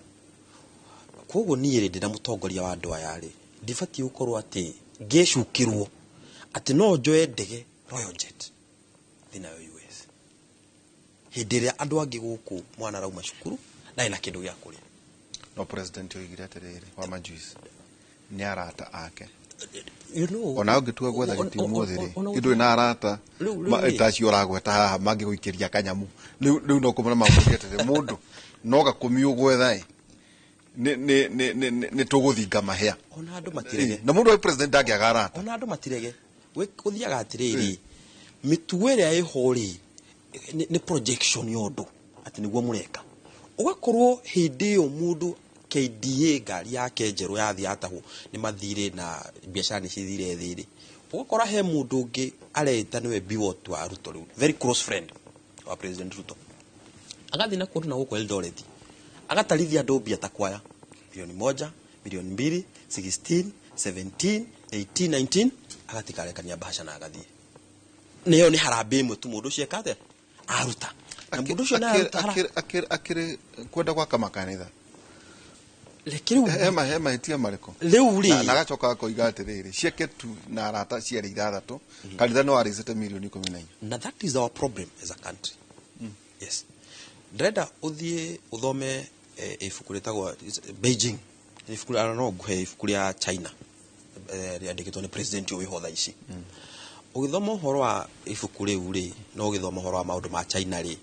Koguo niĩ rĩ, ndĩna mũtongoria wa andũ aya rĩ, ndibatiĩ gũkorwo atĩ ngĩcukĩrwo atĩ no njoe ndege Royal Jet thiĩ nayo US, hĩndĩ ĩrĩa andũ angĩ gũkũ mwana arauma cukuru na ena kĩndũ gĩa kũrĩa. No president oigire atĩrĩrĩ, wa majuice nĩ arata ake. You know, Ona ũngĩtua gwetha gĩtĩ ũmũthĩ rĩ, ona ndũrĩ na arata Rĩu rĩ. Ta acio ũragweta haha mangĩgũikĩria kanyamu rĩu no kũmona mamũrie atĩrĩ, mũndũ no gakũmi ũgwetha ĩ, nĩ tũgũthinga mahĩa. Ona andũ matirege. Na mũndũ wa president ndangĩaga arata. Ona andũ matirege. Gũthiaga atĩrĩrĩ, mĩtugo ĩrĩa ĩho rĩ, nĩ projection ya ũndũ atĩ nĩguo mũreka, ũgakorwo hĩndĩ ĩyo mũndũ KDA ngari yake njerũ yathiĩ yatahwo nĩ mathirĩ na biacara nĩ cithire thĩ rĩ, ũgakora he mũndũ ũngĩ areĩta nĩwe biwot wa Ruto rĩu, very close friend wa President Ruto, agathiĩ na kũndũ na gũkũ Eldoret, agatarithia andũ mbia ta kwaya 1 milioni, 2 milioni, 16, 17, 18, 19, agatikarekania bahasha na agathiĩ. Nĩyo nĩ harambĩ ĩmwe tu mũndũ ũcio eka atĩa aruta, na mũndũ ũcio na aruta Akĩrĩ kwenda gwaka makanitha. Reke rĩu. He mahĩtia marĩkũ? Rĩu rĩ, Na agacoka akoiga atĩrĩrĩ, ciake tu na arata ciarĩ ithathatũ, kanitha no arĩcĩte mirioni 14. Na that is our problem as a country. Yes, ndĩrenda ũthiĩ ũthome ibuku rĩtagwo Beijing. Nĩ ibuku rĩa, no nguhe ibuku rĩa China, rĩandĩkĩtwo nĩ president ũyũ wĩho thaa ici. Ũgĩthoma ũhoro wa ibuku rĩu rĩ, na ũgĩthoma ũhoro wa maũndũ ma China rĩ,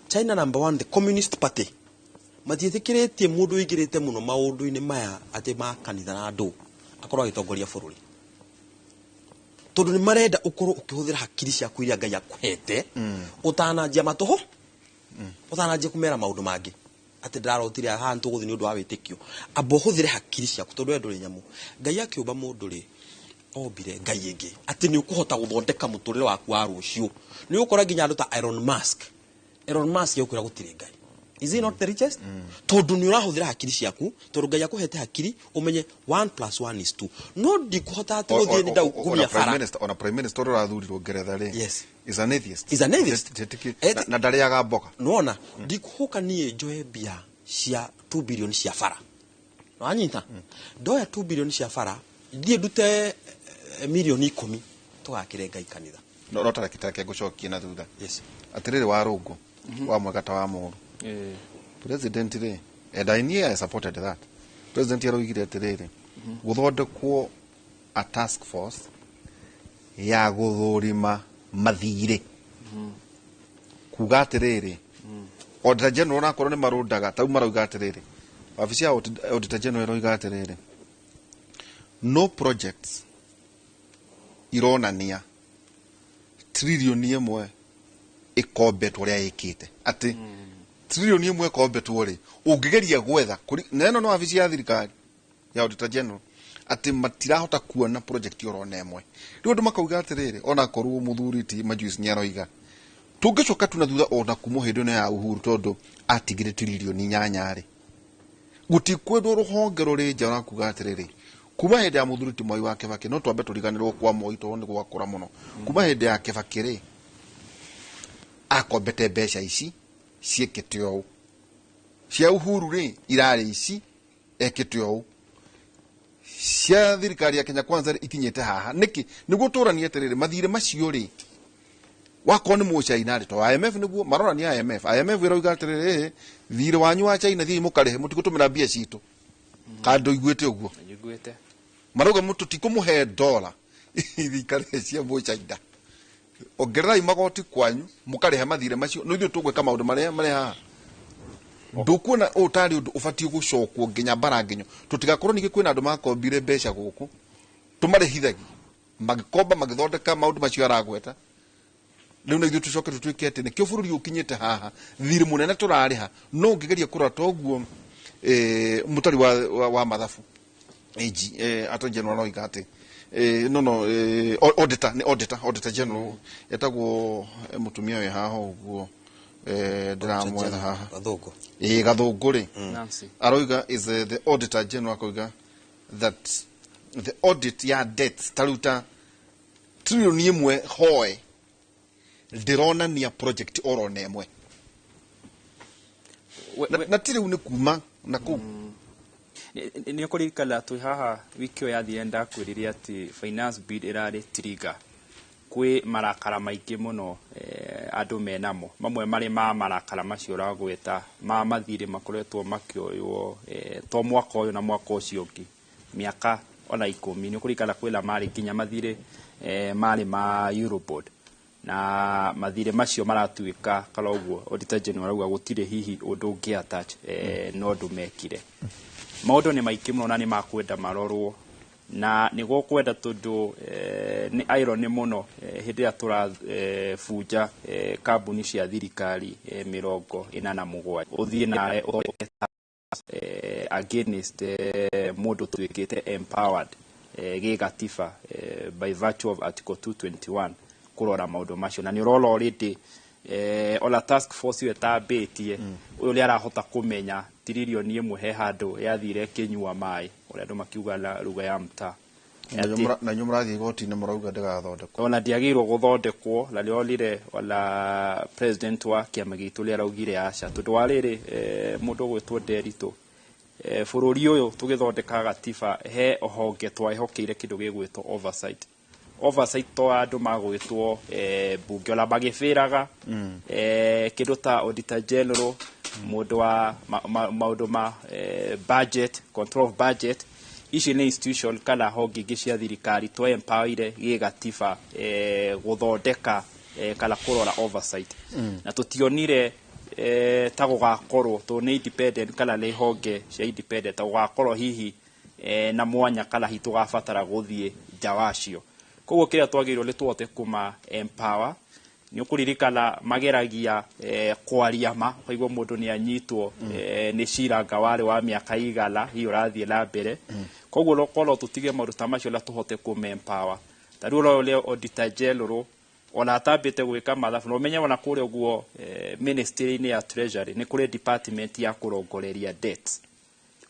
China, number one, the Communist Party matiĩtĩkĩrĩtie mũndũ ũingĩrĩte mũno maũndũ-inĩ maya atĩ ma kanitha na andũ akorwo agĩtongoria bũrũri, tondũ nĩ marenda ũkorwo ũkĩhũthĩra hakiri ciaku iria Ngai akũhete, ũtananjia matũhũ, ũtananjia kũmera maũndũ mangĩ atĩ ndĩrarotire haha nĩtũgũthiĩ nĩ ũndũ wa wĩtĩkio. Amba ũhũthĩre hakiri ciaku, tondũ we ndũrĩ nyamũ. Ngai akĩũmba mũndũ rĩ, ombire Ngai ĩngĩ atĩ nĩ ũkũhota gũthondeka mũtũrĩre waku wa rũciũ. Nĩ ũgũkora nginya andũ ta Elon Musk. Elon Musk egũkwĩra gũtirĩ Ngai. Is he not the richest? Tondũ nĩ ũrahũthĩra hakiri ciaku, tondũ Ngai akũhete hakiri ũmenye 1 plus 1 is 2. No ndikũhota atĩ gũthiĩ nĩ ndakumia bara. Ona prime minister ũrĩa ũrathurirwo Ngeretha rĩ, is an atheist. Is an atheist. Na ndarĩaga mboga. Nĩwona ndikũhũka niĩ njoe mbia cia 2 billion cia bara, wanyita, ndoya 2 billion cia bara, thiĩ ndute 10 milioni tũgakĩre Ngai kanitha. No tareke ngũcokie na thutha. Yes. Atĩrĩrĩ, Warũngũ. Wa mwega ta wa mũũru. President rĩ, and I knew I supported that. President aroigire atĩrĩrĩ, gũthondekwo a task force ya gũthũrima mathirĩ, kuga atĩrĩrĩ, Auditor General onakorwo nĩ marũndaga tau, marauga atĩrĩrĩ, wabici ya Auditor General ĩroiga atĩrĩrĩ, no projects ironania 1 trillion ĩkombetwo ũrĩa ĩkĩte, atĩ 1 trillion ĩkombetwo rĩ, ũngĩgeria gwetha na ĩno nĩ wabici ya thirikari ya Auditor General, atĩ matirahota kuona project orona ĩmwe. Rĩu andũ makauga atĩrĩrĩ, onakorwo mũthuri ti Majuice nĩ aroiga tũngĩcoka tu na thutha ona kuma hĩndĩ ĩno ya Uhuru, tondũ atigire 8 trillion rĩ, gũtikwendwo rũhonge rũrĩ nja ũrakuga atĩrĩrĩ, kuma hĩndĩ ya mũthuri ti Mwai wa Kĩbakĩ, no twambe tũriganĩrwo kwa Moi tondũ nĩ gwakũra mũno, kuma hĩndĩ ya Kĩbakĩ rĩ, akombete mbeca ici ciĩkĩte ũũ, cia Uhuru rĩ, irarĩ ici, ekĩte ũũ, cia thirikari ya Kenya Kwanza rĩ, ikinyĩte haha nĩkĩ? Nĩguo tũranie atĩrĩrĩ, mathirĩ macio rĩ, wakorwo nĩ mũchaina rĩ, to IMF nĩguo marorania IMF. IMF ĩroiga atĩrĩrĩ, thirĩ wanyu wa China thiĩ mũkarĩhe, mũtigũtũmĩra mbia citũ. Kandũ iguĩte ũguo? Njiguĩte. Marauga tũtikũmũhe dola ithikare cia mũchaina, ongererai magoti kwanyu mũkarĩhe mathirĩ macio, no ithuĩ tũgwĩka maũndũ marĩa marĩ haha. Ndũkuona ũũ tarĩ ũndũ ũbatiĩ gũcokwo nginya mbara nginyo, tũtigakorwo ningĩ kwĩna andũ makombire mbeca gũkũ tũmarĩhithagia, magĩkomba magĩthondeka maũndũ macio aragweta rĩu, na ithuĩ tũcoke tũtuĩke atĩ nĩkĩo bũrũri ũkinyĩte haha, thirĩ mũnene tũrarĩha. No ũngĩgeria kũrora toguo, mũtari wa mathabu AG, Attorney General aroiga atĩ no auditor, nĩ auditor general etagwo, mũtumia wĩ haha ũguo, ndĩramwetha haha. Gathũngũ. Ĩ, Gathũngũ rĩ. Nancy. Aroiga is the Auditor General akoiga that the audit ya debts ta rĩu ta 1 trillion hoe ndĩronania project orona ĩmwe. Na ti rĩu nĩ kuma na kũu. Nĩ ũkũririkana twĩ haha wiki ĩyo yathire ndakwĩrire atĩ finance bill ĩrarĩ trigger kwĩ marakara maingĩ mũno, andũ menamo mamwe marĩ ma marakara macio ũragweta ma mathirĩ makoretwo makĩoywo, to mwaka ũyũ na mwaka ũcio ũngĩ, mĩaka ona 10. Nĩ ũkũririkana kwĩna marĩ nginya mathirĩ, marĩ ma Eurobond, na mathirĩ macio maratuĩka kana ũguo Auditor General arauga gũtirĩ hihi ũndũ ũngĩ attach, no ũndũ mekire. Maũndũ nĩ maingĩ mũno na nĩ makwenda marorwo na nĩ gũkwenda tondũ nĩ irony mũno, hĩndĩ ĩrĩa tũrabunja kambuni cia thirikari 47, ũthiĩ nawe ũthondeke against mũndũ tuĩkĩte empowered gĩgatiba, by virtue of article 221 kũrora maũndũ macio, na nĩ ũrona already ona task force ĩyo ĩtambĩtie ũyũ nĩ arahota kũmenya 1 trillion he handũ yathire ĩkĩnyua maĩ, ũrĩa andũ makiuga na lugha ya mtaa. Na inyuĩ mũrathiĩ igoti-inĩ mũrauga ndĩgathondekwo. Ona ndĩagĩrĩirwo gũthondekwo, na nĩonire ona president wa kĩama gitũ nĩ araugire aca, tondũ wa rĩrĩ, mũndũ ũgwĩtwo Nderitu, bũrũri ũyũ tũgĩthondeka gatiba he honge twaĩhokeire kĩndũ gĩgwĩtwo oversight. Oversight to andũ magwĩtwo mbunge ona magĩbĩraga, kĩndũ ta Auditor General, mũndũ wa maũndũ ma budget, control of budget. Ici nĩ institution kana honge ingĩ cia thirikari twa empowerire gĩgatiba gũthondeka kana kũrora oversight, na tũtionire ta gũgakorwo tondũ nĩ independent kana nĩ honge cia independent, ta gũgakorwo hihi na mwanya kana hihi tũgabatara gũthiĩ nja wacio. Koguo kĩrĩa twagĩrĩirwo nĩ tũhote kũma empower. Nĩ ũkũririkana mageragia kwaria ma ũkaigua mũndũ nĩ anyitwo, nĩ cira nga warĩ wa mĩaka igana hihi ũrathiĩ na mbere. Koguo no korwo tũtige maũndũ ta macio na tũhote kũma empower. Ta rĩu ũrora ũrĩa Auditor General ona atambĩte gwĩka mathabu, na ũmenye ona kũrĩa ũguo ministry-inĩ ya Treasury nĩ kũrĩ department ya kũrongoreria debt.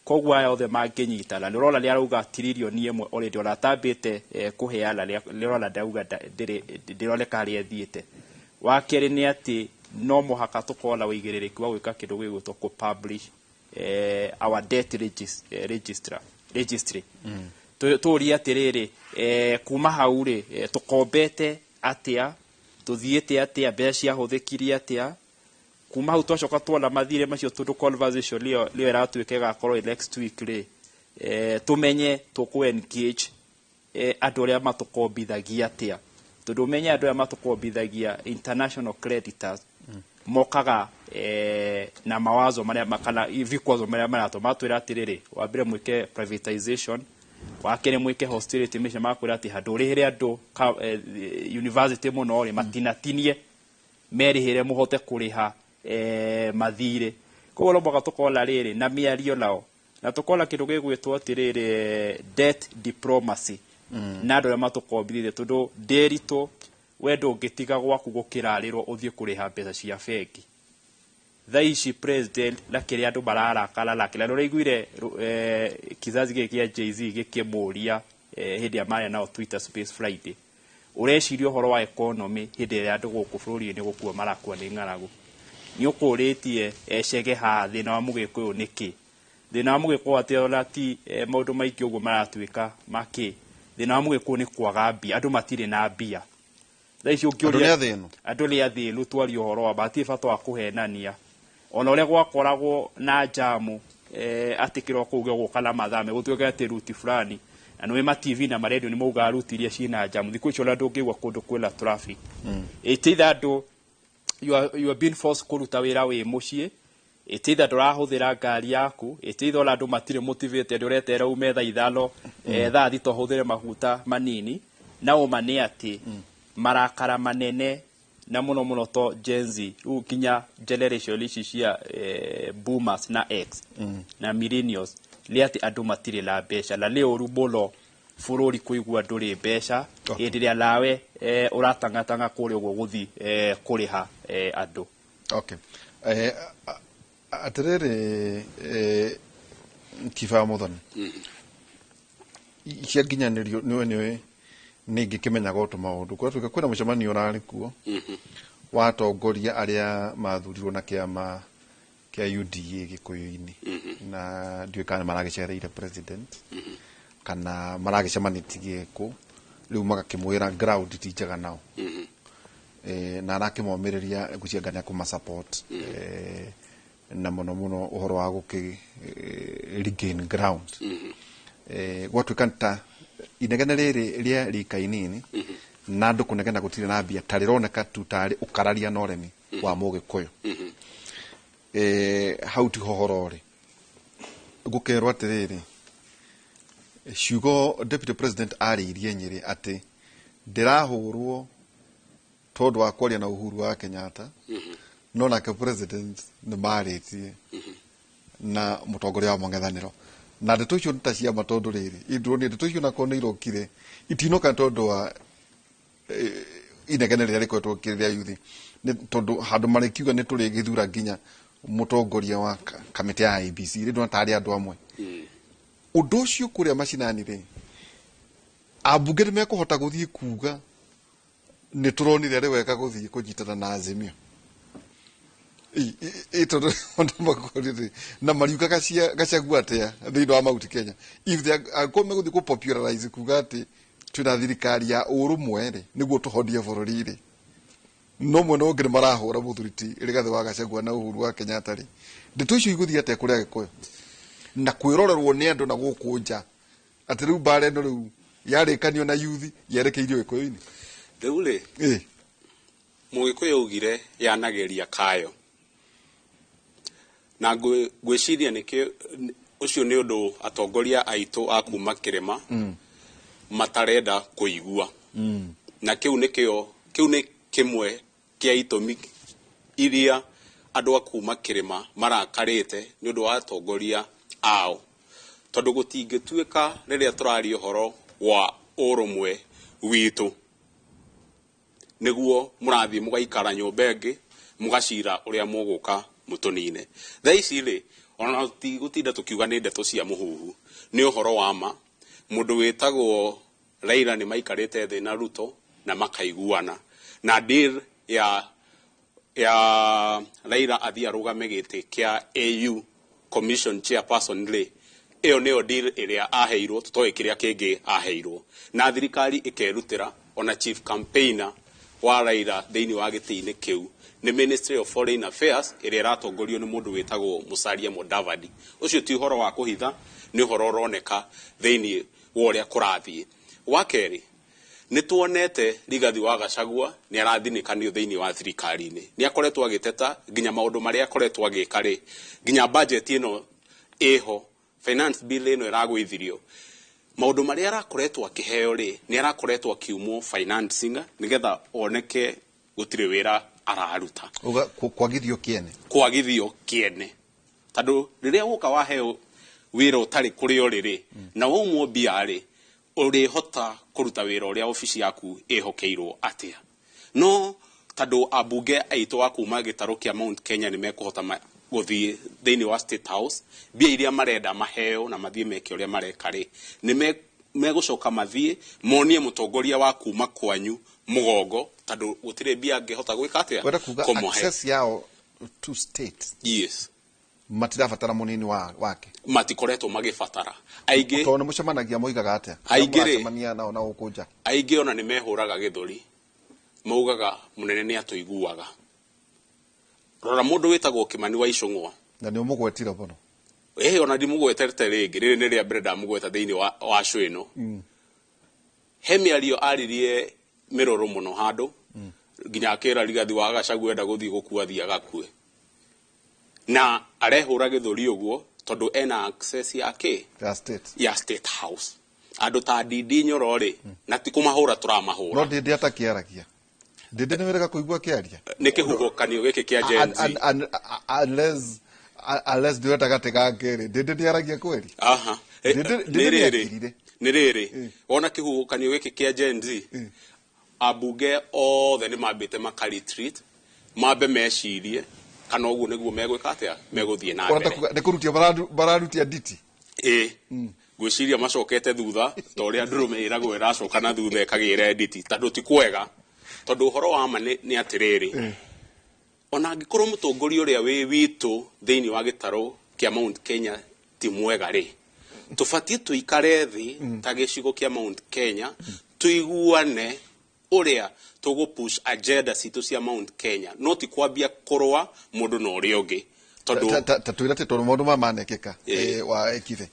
Koguo aya othe mangĩnyitana, nĩ ũrona nĩ arauga 1 trillion already ona atambĩte kũheana, nĩ ũrona ndauga ndĩroneka harĩa ĩthiĩte. Wa kerĩ nĩ atĩ no mũhaka tũkorwo na ũigĩrĩrĩki wa gwĩka kĩndũ gĩgwĩtwo kũ publish our debt registrar registry. Tũrie atĩrĩrĩ, kuma hau rĩ, tũkombete atĩa, tũthiĩte atĩa, mbeca ciahũthĩkire atĩa. Kuma hau twacoka tuona mathirĩ macio, tondũ conversation rĩo rĩo ĩratuĩka ĩgakorwo next week rĩ, tũmenye tũkũ engage andũ arĩa matũkombithagia atĩa, tondũ ũmenye andũ arĩa matũkombithagia, international creditors, mokaga na mawazo marĩa kana vikwazo marĩa maratũ matwĩra atĩrĩrĩ, wa mbere mwĩke privatization, wa kerĩ mwĩke austerity measure, makwĩra atĩ handũ ũrĩhĩre andũ university mũno rĩ, matinatinie merĩhĩre mũhote kũrĩha mathirĩ. Koguo no mũhaka tũkorwo na rĩrĩ na mĩario nao, na tũkorwo na kĩndũ gĩgwĩtwo atĩrĩrĩ debt diplomacy na andũ arĩa matũkombithĩtie, tondũ ndĩritũ we ndũngĩtiga gwaku gũkĩrarĩrwo ũthiĩ kũrĩha mbeca cia bengi. Thaa ici president na kĩrĩa andũ mararakara nake, na nĩũraiguire kizazi gĩkĩ kĩa Jay-Z gĩkĩmũria hĩndĩ ĩrĩa marĩa nao Twitter Space Friday, ũreciria ũhoro wa economy hĩndĩ ĩrĩa andũ gũkũ bũrũri-inĩ gũkua marakua nĩ ng'aragu? Nĩ ũkũrĩtie ecege haha thĩna wa mũgĩkũyũ nĩkĩ? Thĩna wa mũgĩkũyũ atĩ ona ti maũndũ maingĩ ũguo maratuĩka makĩ, thĩna wa mũgĩkũyũ nĩ kwaga mbia, andũ matirĩ na mbia thaa ici. Andũ nĩ Ũngĩũria athĩnu. Andũ nĩ athĩnu, twarie ũhoro wa matirĩ bata wa kũhenania. Ona ũrĩa gwakoragwo na jamu atĩ kĩroko uge gũka na mathaa megũtuĩka atĩ ruti fulani, na nĩwe ma TV na marendio nĩ maugaga ruti iria ciĩna jamu, thikũ icio ona ndũngĩigua kũndũ kwĩna traffic. Ĩtĩitha andũ you are being forced kũruta wĩra wĩ mũciĩ, ĩtĩitha ndũrahũthĩra ngari yaku, ĩtĩitha ona andũ matirĩ motivated, ũreterera ume thaa 5, thaa 6 ũhũthĩre maguta manini. Na ũma nĩ atĩ marakara manene na mũno mũno to Gen Z, rĩu nginya generation ici cia boomers na X na millennials, nĩ atĩ andũ matirĩ na mbeca, na nĩ ũru mũno bũrũri kũigua ndũrĩ mbeca hĩndĩ ĩrĩa nawe ũratangatanga kũrĩa ũguo gũthiĩ kũrĩha andũ. Okay. Atĩrĩrĩ, kiba Muthoni, cia nginyanĩrio nĩwe nĩ ingĩkĩmenyaga o tũmaũndũ gwatuĩka kwĩna mũcemanio ũrarĩ kuo wa atongoria arĩa mathurirwo na kĩama kĩa UDA gĩkũyũ-inĩ, na ndiũĩ kana maragĩcereire president kana maragĩcemanĩtie kũ, rĩu magakĩmwĩra ground ti njega nao, na arakĩmomĩrĩria ngũcianga nĩ akũma support, na mũno mũno ũhoro wa gũkĩ regain ground. Gwatuĩka ta inegene rĩrĩ rĩa rika inini na andũ kũnegena gũtirĩ na mbia, ta rĩroneka tu tarĩ ũkararia na ũremi wa mũgĩkũyũ. Hau tiho horo rĩ, gũkerwo atĩrĩrĩ, ciugo deputy president arĩirie Nyĩrĩ atĩ ndĩrahũrwo tondũ wa kwaria na Uhuru wa Kenyatta, no nake president nĩ marĩtie na mũtongoria wa mũng'ethanĩro, na ndeto icio nĩ ta ciama, tondũ rĩrĩ indũronire ndeto icio nakorwo nĩ irokire itinoka tondũ wa inegene rĩrĩa rĩkoretwo rĩa yuthi, nĩ tondũ handũ marĩkiuga nĩ tũrĩgĩthura nginya mũtongoria wa kamĩtĩ ya IEBC rĩ, ndona tarĩ andũ amwe. Ũndũ ũcio kũrĩa macinani rĩ, ambunge nĩ mekũhota gũthiĩ kuga nĩ tũronire arĩ wega gũthiĩ kũnyitana na Azimio? Tondũ ona makorire na mariuga Gachagua atĩa thĩinĩ wa Mount Kenya, if they angĩkorwo megũthiĩ kũ popularize kuga atĩ twĩna thirikari ya ũrũmwe rĩ, nĩguo tũhonie bũrũri rĩ, no mwena ũngĩ nĩ marahũra mũthuri ti Rigathĩ wa Gachagua na Uhuru wa Kenyatta rĩ, ndeto icio igũthiĩ atĩa kũrĩa Gĩkũyũ na kwĩrorerwo nĩ andũ na gũkũ nja atĩ rĩu mbara ĩno rĩu yarĩkanio na yuthi yerekeirio Gĩkũyũ-inĩ? Rĩu rĩ, mũgĩkũyũ augire yanageria kayo, na ngwĩciria nĩkĩo ũcio nĩ ũndũ atongoria aitũ a kuma kĩrĩma matarenda kũigua, na kĩu nĩkĩo, kĩu nĩ kĩmwe kĩa itũmi iria andũ a kuma kĩrĩma marakarĩte nĩ ũndũ wa atongoria ao, tondũ gũtingĩtuĩka rĩrĩa tũraria ũhoro wa ũrũmwe witũ nĩguo mũrathiĩ mũgaikara nyũmba ĩngĩ mũgacira ũrĩa mũgũka mũtũnine. Thaa ici rĩ, ona tigũtinda tũkiuga nĩ ndeto cia mũhuhu, nĩ ũhoro wa ma. Mũndũ wĩtagwo Raila nĩ maikarĩte thĩ na Ruto na makaiguana na deal ya Raila athiĩ arũgame gĩtĩ kĩa AU Commission chairperson rĩ, ĩyo nĩyo deal ĩrĩa aheirwo, tũtoĩ kĩrĩa kĩngĩ aheirwo, na thirikari ĩkerutĩra. Ona chief campaigner wa Raila thĩinĩ wa gĩtĩ-inĩ kĩu nĩ Ministry of Foreign Affairs ĩrĩa ĩratongorio nĩ mũndũ wĩtagwo Musalia Mudavadi. Ũcio ti ũhoro wa kũhitha, nĩ ũhoro ũroneka thĩinĩ wa ũrĩa kũrathiĩ. Wa kerĩ, nĩ tuonete Rigathi wa Gachagua nĩ arathinĩkanio thĩinĩ wa thirikari-inĩ. Nĩ akoretwo agĩteta nginya maũndũ marĩa akoretwo agĩka rĩ, nginya budget ĩno ĩho, finance bill ĩno ĩragũithirio, maũndũ marĩa arakoretwo akĩheo rĩ, nĩ arakoretwo akiumwo financing nĩgetha oneke gũtirĩ wĩra araruta. Kwagithio kĩene. Kwagithio kĩene. Tondũ rĩrĩa woka waheo wĩra ũtarĩ kũrĩa ũrĩ rĩ, na waumwo mbia rĩ, ũrĩhota kũruta wĩra ũrĩa obici yaku ĩhokeirwo atĩa. No tondũ ambunge aitũ a kuma gĩtarũ kĩa Mount Kenya nĩ mekũhota gũthiĩ thĩinĩ wa State House, mbia iria marenda maheo na mathiĩ meke ũrĩa mareka rĩ, nĩ megũcoka mathiĩ monie mũtongoria wa kuma kwanyu mũgongo, tondũ gũtirĩ mbia angĩhota gwĩka atĩa. Wenda kuga access yao to state. Yes. Matirabatara munini wake. Matikoretwo magĩbatara. Aingĩ tondũ nĩmũcemanagia moigaga atĩa? Aingĩ rĩ, Mũracemania nao na gũkũ nja. Aingĩ ona nĩmehũraga gĩthũri. Maugaga mũnene nĩ atũiguaga. Rora mũndũ wĩtagwo Kimani wa Ichung'wa. Na nĩ ũmũgwetire mũno. Ona ndimũgwetete rĩngĩ, rĩrĩ nĩ rĩa mbere ndamũgweta thĩinĩ wa show ĩno. He mĩario aririe mĩrũrũ mũno handũ, nginya akĩra Rigathi wa Gachagua enda gũthiĩ gũkua athiĩ agakue. Na arehũra gĩthũri ũguo tondũ ena access ya kĩ? Ya state. Ya State House. Andũ ta Ndindi Nyoro rĩ, na ti kũmahũra tũramahũra. No Ndindi atakĩaragia. Ndindi nĩ wĩrega kũigua akĩaria. Nĩ kĩhuhũkanio gĩkĩ kĩa Gen Z. Unless ndĩ gatagatĩ ga kerĩ. Ndindi nĩaragia kweli? Aha. Ndindi nĩakirire. Nĩ rĩrĩ, wona kĩhuhũkanio gĩkĩ kĩa Gen Z, ambunge othe nĩ mambĩte maka retreat, mambe mecirie kana ũguo nĩguo megwĩka atĩa, megũthiĩ na mbere. Nĩ kũrutia bararutia nditi. Ĩĩ. Ngwĩciria macokete thutha ta ũrĩa ndũrũme ĩragwo ĩracoka na thutha ĩkagĩra nditi, tondũ ti kwega. Tondũ ũhoro wa ma nĩ atĩrĩrĩ, ona angĩkorwo mũtongoria ũrĩa wĩ witũ thĩinĩ wa gĩtarũ kĩa Mount Kenya ti mwega rĩ, tũbatiĩ tũikare thĩ ta gĩcigo kĩa Mount Kenya, tũiguane ũrĩa tũgũ push agenda citũ cia Mount Kenya, no ti kwambia kũrũa mũndũ na ũrĩa ũngĩ. Tondũ Ta twĩre atĩ tondũ maũndũ maya manekĩka, wa Kithe.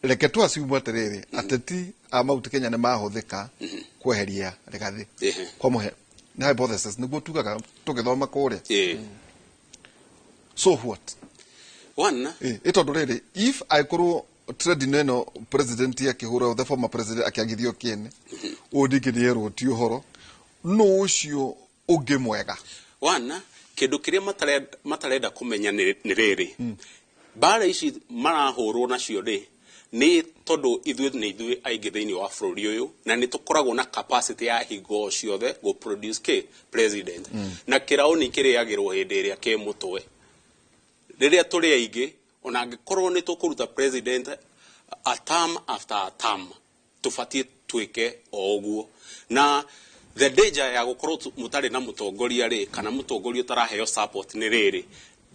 Reke tu assume atĩrĩrĩ, ateti a Mount Kenya nĩ mahũthĩka kweheria Rigathi. Kwa mũhe, nĩ hypothesis nĩguo tugaga tũgĩthoma kũrĩa. So what? One. Tondũ rĩrĩ, if angĩkorwo trend ĩno president akĩhũra, the former president akĩagithio kĩene, ũyũ ningĩ nĩerwo ti ũhoro, nũ ũcio ũngĩ mwega? One, kĩndũ kĩrĩa matarenda kũmenya nĩ rĩrĩ, mbara ici marahũrwo nacio rĩ, nĩ tondũ ithuĩ nĩ ithuĩ aingĩ thĩinĩ wa bũrũri ũyũ, na nĩ tũkoragwo na capacity ya hingo ciothe gũ produce kĩ president. Na kĩraũni kĩrĩagĩrwo hĩndĩ ĩrĩa kĩ mũtwe. Rĩrĩa tũrĩ aingĩ, ona angĩkorwo nĩ tũkũruta president a term after a term, tũbatiĩ twĩke o ũguo. Na the danger ya gũkorwo mũtarĩ na mũtongoria rĩ, kana mũtongoria ũtaraheo support nĩ rĩrĩ,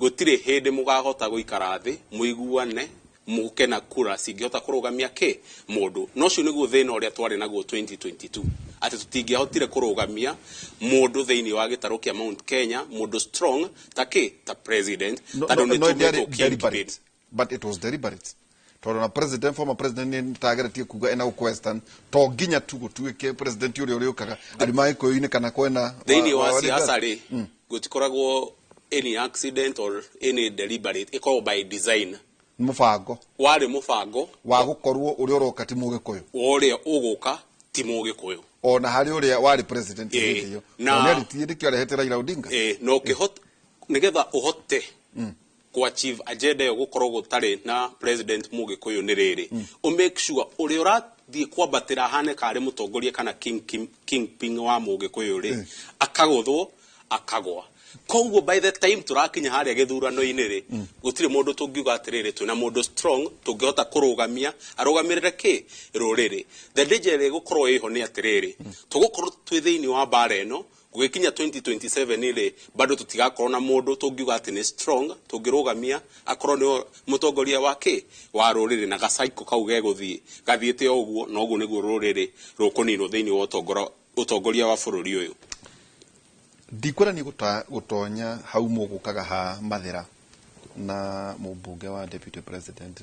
gũtirĩ hĩndĩ mũgahota gũikara thĩ mũiguane mũke na kura cingĩhota kũrũgamia kĩ mũndũ. No ũcio nĩguo thĩna ũrĩa twarĩ naguo 2022, atĩ tũtingĩahotire kũrũgamia mũndũ thĩinĩ wa gĩtarũ kĩa Mount Kenya, mũndũ strong ta kĩ, ta president, tondũ nĩ tũgwĩtwo kingpin. But it was deliberate. Tondũ na president, former president nĩ tageretie kuga ena gũkũ Western, to nginya tu gũtuĩke president ũrĩa ũrĩũkaga arĩ Magĩkũyũ-inĩ kana kwena thĩinĩ wa siasa rĩ, gũtikoragwo any accident or any deliberate, ĩkoragwo by design. Mũbango. Warĩ mũbango wa gũkorwo ũrĩa ũroka ti Mũgĩkũyũ. Ũrĩa ũgũka ti Mũgĩkũyũ. Ona harĩ ũrĩa warĩ president hĩndĩ ĩyo. Na nĩ nĩkĩo arehete Raila Odinga. Na ũkĩhota nĩgetha ũhote ku achieve agenda ĩyo gũkorwo gũtarĩ na president Mũgĩkũyũ nĩ rĩrĩ, ũ make sure ũrĩa ũrathiĩ kwambatĩra ahane karĩ mũtongoria kana kingpin wa Mũgĩkũyũ rĩ, akagũthwo akagwa. Koguo by the time tũrakinya harĩa gĩthurano-inĩ rĩ, gũtirĩ mũndũ tũngiuga atĩrĩrĩ twĩna mũndũ strong tũngĩhota kũrũgamia arũgamĩrĩre kĩ rũrĩrĩ. The danger ĩrĩa ĩgũkorwo ĩho nĩ atĩrĩrĩ, tũgũkorwo twĩ thĩinĩ wa mbara ĩno gũgĩkinya 2027 rĩ, bado tũtigakorwo na mũndũ tũngiuga atĩ nĩ strong tũngĩrũgamia akorwo nĩ mũtongoria wa kĩ wa rũrĩrĩ, na gacaiko kau gegũthiĩ gathiĩte o ũguo, na ũguo nĩguo rũrĩrĩ rũkũninwo thĩinĩ wa Ũtongoria wa bũrũri ũyũ. Ndikwenda niĩ gũtonya hau mũgũkaga ha Mathĩra na mũmbunge wa deputy president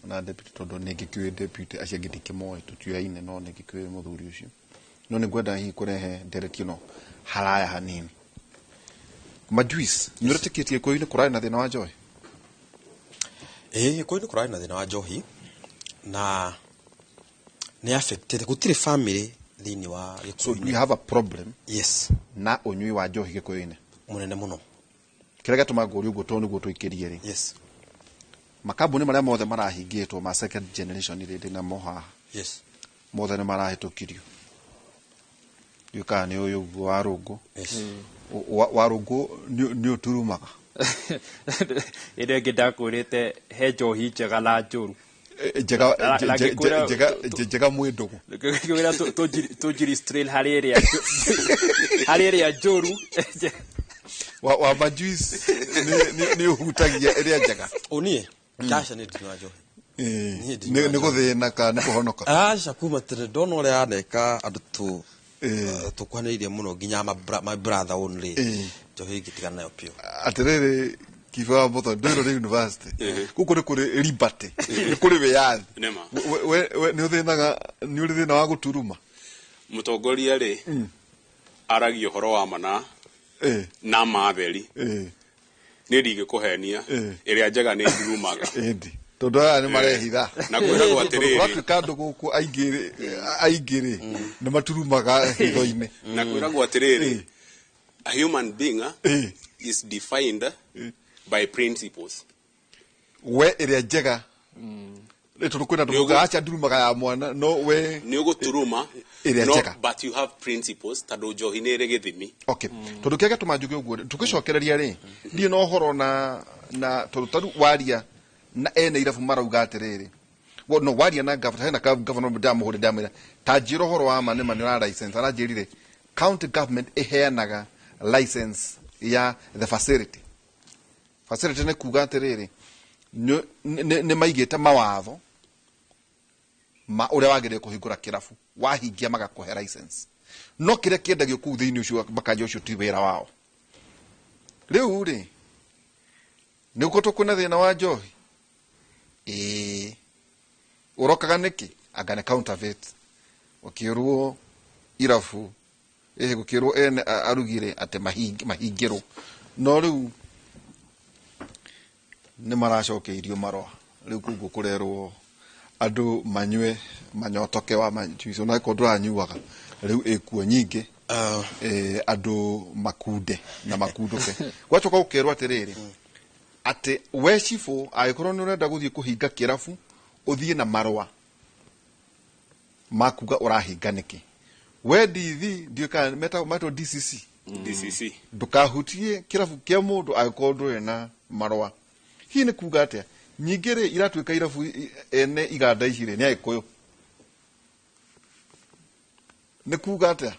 na deputy, tondũ nĩ ngĩkĩũĩ deputy, acio angĩ ndikĩmoĩ, tũtiũyaine, no nĩ ngĩkĩũĩ mũthuri ũcio, no nĩ ngwenda hihi kũrehe ndereti ĩno haraya hanini. Majuice, nĩ ũretĩkĩtie Gĩkũyũ-inĩ kũrarĩ na thĩna wa njohi? Ĩĩ, Gĩkũyũ-inĩ kũrarĩ na thĩna wa njohi na nĩ affected gũtirĩ family thĩinĩ wa So do we have a problem? Yes. Na ũnyui wa njohi Gĩkũyũ-inĩ? Mũnene mũno. Kĩrĩa gĩatũma ngũrie ũguo, tondũ nĩguo tũikĩrie rĩ, makambuni marĩa mothe marahingĩtwo ma second generation rĩ, ndĩ namo haha, mothe nĩ marahĩtũkirio. Ndiũĩ kana nĩ ũyũ ũguo wa rũngũ. Wa rũngũ nĩ ũturumaga. Ĩno ĩngĩ ndakwĩrĩte he njohi njega na njũru. Njega njega njega mwĩ ndũgũ. Ngĩkwĩra tũnjiri harĩ ĩrĩa njũru. Wa majuice nĩ ũhutagia ĩrĩa njega? Ũniĩ aca, nĩ ndinyua njohi. Nĩ gũthĩna kana nĩ kũhonoka? Aca, kuma tene ndona ũrĩa yaneka andũ tu tũkuhanĩrĩirie mũno, nginya my brother only, njohi ingĩtigana nayo biũ. Atĩrĩrĩ, Kiba wa Mũthoni, ndũirwo nĩ university gũkũ nĩ kũrĩ liberty, nĩ kũrĩ wĩyathi. We nĩ ũthĩnaga, nĩ ũrĩ thĩna wa gũturuma? Mũtongoria rĩ, aragia ũhoro wa mana na matheri. Nĩ ndingĩkũhenia, ĩrĩa njega nĩ ndurumaga. Ĩndi tondũ aya nĩ marehitha. Na kwĩragwo atĩrĩrĩ, kũratuĩka andũ gũkũ aingĩ rĩ, nĩ maturumaga hitho-inĩ. Na kwĩragwo atĩrĩrĩ, a human being is defined by principles. We ĩrĩa njega, tondũ kwĩna andũ aca ndurumaga ya mwana, no we Nĩ ũgũturuma ĩrĩa njega. But you have principles, tondũ njohi nĩ ĩrĩ gĩthimi. Okay, tondũ kĩrĩa gĩatũma njuge ũguo, tũgĩcokereria rĩ, ndirĩ na ũhoro na tondũ tarĩu waria na ene irabu marauga atĩrĩrĩ, no waria na governor, hena governor ndamũhũrĩra, ndamwĩra ta njĩra ũhoro wa ma, nĩma nĩ ũra license? Aranjĩrire county government ĩheanaga license ya the facility. Facility nĩ kuga atĩrĩrĩ, nĩ maigĩte mawatho ma ũrĩa wagĩrĩire kũhingũra kĩrabu, wahingia magakũhe license, no kĩrĩa kĩendagio kũu thĩinĩ ũcio makanja ũcio ti wĩra wao. Rĩu rĩ, nĩ gũkoretwo kwĩna thĩna wa njohi? Ĩĩ. Ũrokaga nĩkĩ? Anga nĩ counterfeit. Ũkĩrwo irabu ĩhĩ, gũkĩrwo ene arugire atĩ mahingĩrwo, no rĩu nĩ maracokeirio marũa. Rĩu koguo kũrerwo andũ manyue manyotoke wa majuice, ona angĩkorwo ndũranyuaga, rĩu ĩkuo nyingĩ, andũ makunde na makundũke. Gwacoka gũkerwo atĩrĩrĩ, atĩ we cibũ, angĩkorwo nĩ ũrenda gũthiĩ kũhinga kĩrabu, ũthiĩ na marũa ma kuga ũrahinga nĩkĩ. We DV, ndiũĩ kana metagwo DCC. DCC. Ndũkahutie kĩrabu kĩa mũndũ angĩkorwo ndũrĩ na marũa. Hihi nĩ kuga atĩa? Nyingĩ rĩ, iratuĩka irabu ene iganda ici rĩ, nĩ Agĩkũyũ. Nĩ kuga atĩa?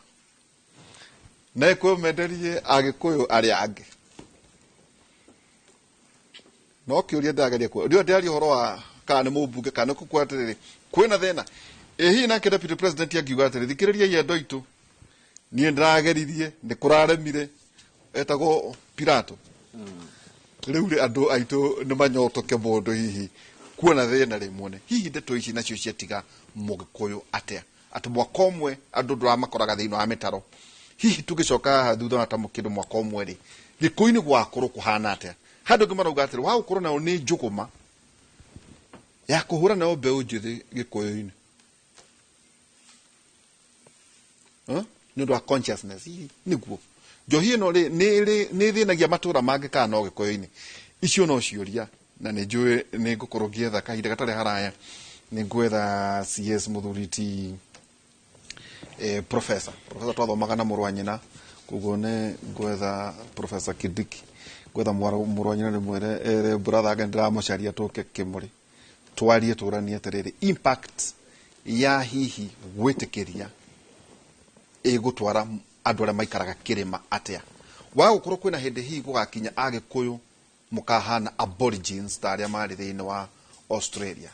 Na Agĩkũyũ menderie Agĩkũyũ arĩa angĩ. No kĩũria ndĩrageria kuo. Ndiũĩ ndĩraria ũhoro wa kana nĩ mũmbunge kana nĩ kũkuo atĩrĩrĩ, kwĩna thĩna. Ĩ hihi nake deputy president angiuga atĩrĩ, thikĩrĩriai andũ aitũ, niĩ ndĩrageririe, nĩ kũraremire, etagwo Pilato. Rĩu rĩ, andũ aitũ nĩ manyotoke mũndũ hihi kuona thĩna rĩ muone. Hihi ndeto ici nacio ciatiga Mũgĩkũyũ atĩa? Atĩ mwaka ũmwe andũ ndũramakoraga thĩinĩ wa mĩtaro. Hihi tũgĩcoka haha thutha wa ta kĩndũ mwaka ũmwe rĩ, Gĩkũyũ-inĩ gũgakorwo kũhana atĩa? Handũ angĩ marauga atĩrĩ, wa gũkorwo nayo nĩ njũgũma ya kũhũra nayo mbeũ njĩthĩ Gĩkũyũ-inĩ. Nĩ ũndũ wa consciousness hihi nĩguo njohi ĩno rĩ nĩ ĩthĩnagia matũra mangĩ kana no Gĩkũyũ-inĩ? Icio no ciũria, na nĩ njũĩ nĩ ngũkorwo ngĩetha kahinda gatarĩ haraya, nĩ ngwetha CS mũthuri ti professor twathomaga na mũrũ wa nyina, koguo nĩ ngwetha Professor Kindiki, ngwetha mũrũ wa nyina ndĩmwĩre ere brother ake ndĩramũcaria, tũke kĩmũrĩ twarie, tũranie atĩrĩrĩ, impact ya hihi gwĩtĩkĩria ĩgũtwara andũ arĩa maikaraga kĩrĩma atĩa, wa gũkorwo kwĩna hĩndĩ hihi gũgakinya Agĩkũyũ mũkahana aborigines ta arĩa marĩ thĩinĩ wa Australia.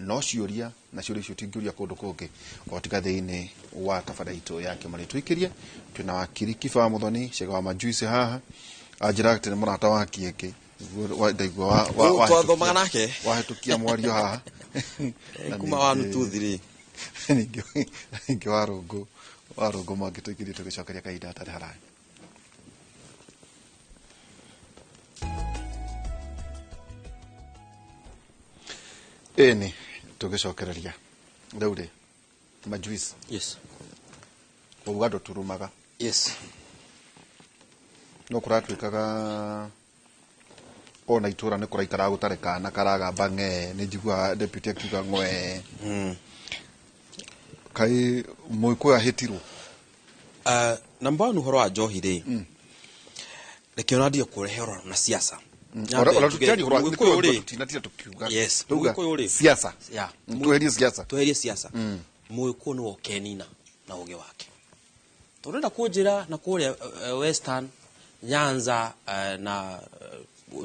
No ciũria na ciũria icio tingĩũria kũndũ kũngĩ o tiga thĩinĩ wa tabara itũ ya Kĩmani. Tũikĩrie twĩna wakiri Kiba wa Muthoni, Cega wa Majuice haha, anjĩra atĩ nĩ mũrata wa Kĩengĩ. Ndaigua Twathomaga nake. Wahĩtũkia mwario haha. Kuma wa nutu three. Ningĩ warũngũ warũngũ mangĩ tũikĩrie tũgĩcokeria kahinda hatarĩ haraya. Ĩni tũgĩcokereria rĩu rĩ majuice. Yes. Wauga ndũturumaga. Yes. No kũratuĩkaga ona itũra nĩ kũraikaraga gũtarĩ kana karagamba ng'ee, nĩ njiguaga deputy akiuga ng'wee. Kaĩ mũgĩkũyũ ahĩtirwo? Number one, ũhoro wa njohi rĩ, reke ona ndige kũrehe ũroro na siasa. Ona tũtiaria ũhoro wa Mũgĩkũyũ rĩ, tũtinatinda tũkiuga. Yes, Tauga Mũgĩkũyũ rĩ. Siasa. Yeah. Tweherie siasa. Tweherie siasa. Mũgĩkũyũ nĩwe ũkenina na ũgĩ wake. Tondũ ũrenda kũnjĩra na kũrĩa Western, Nyanza na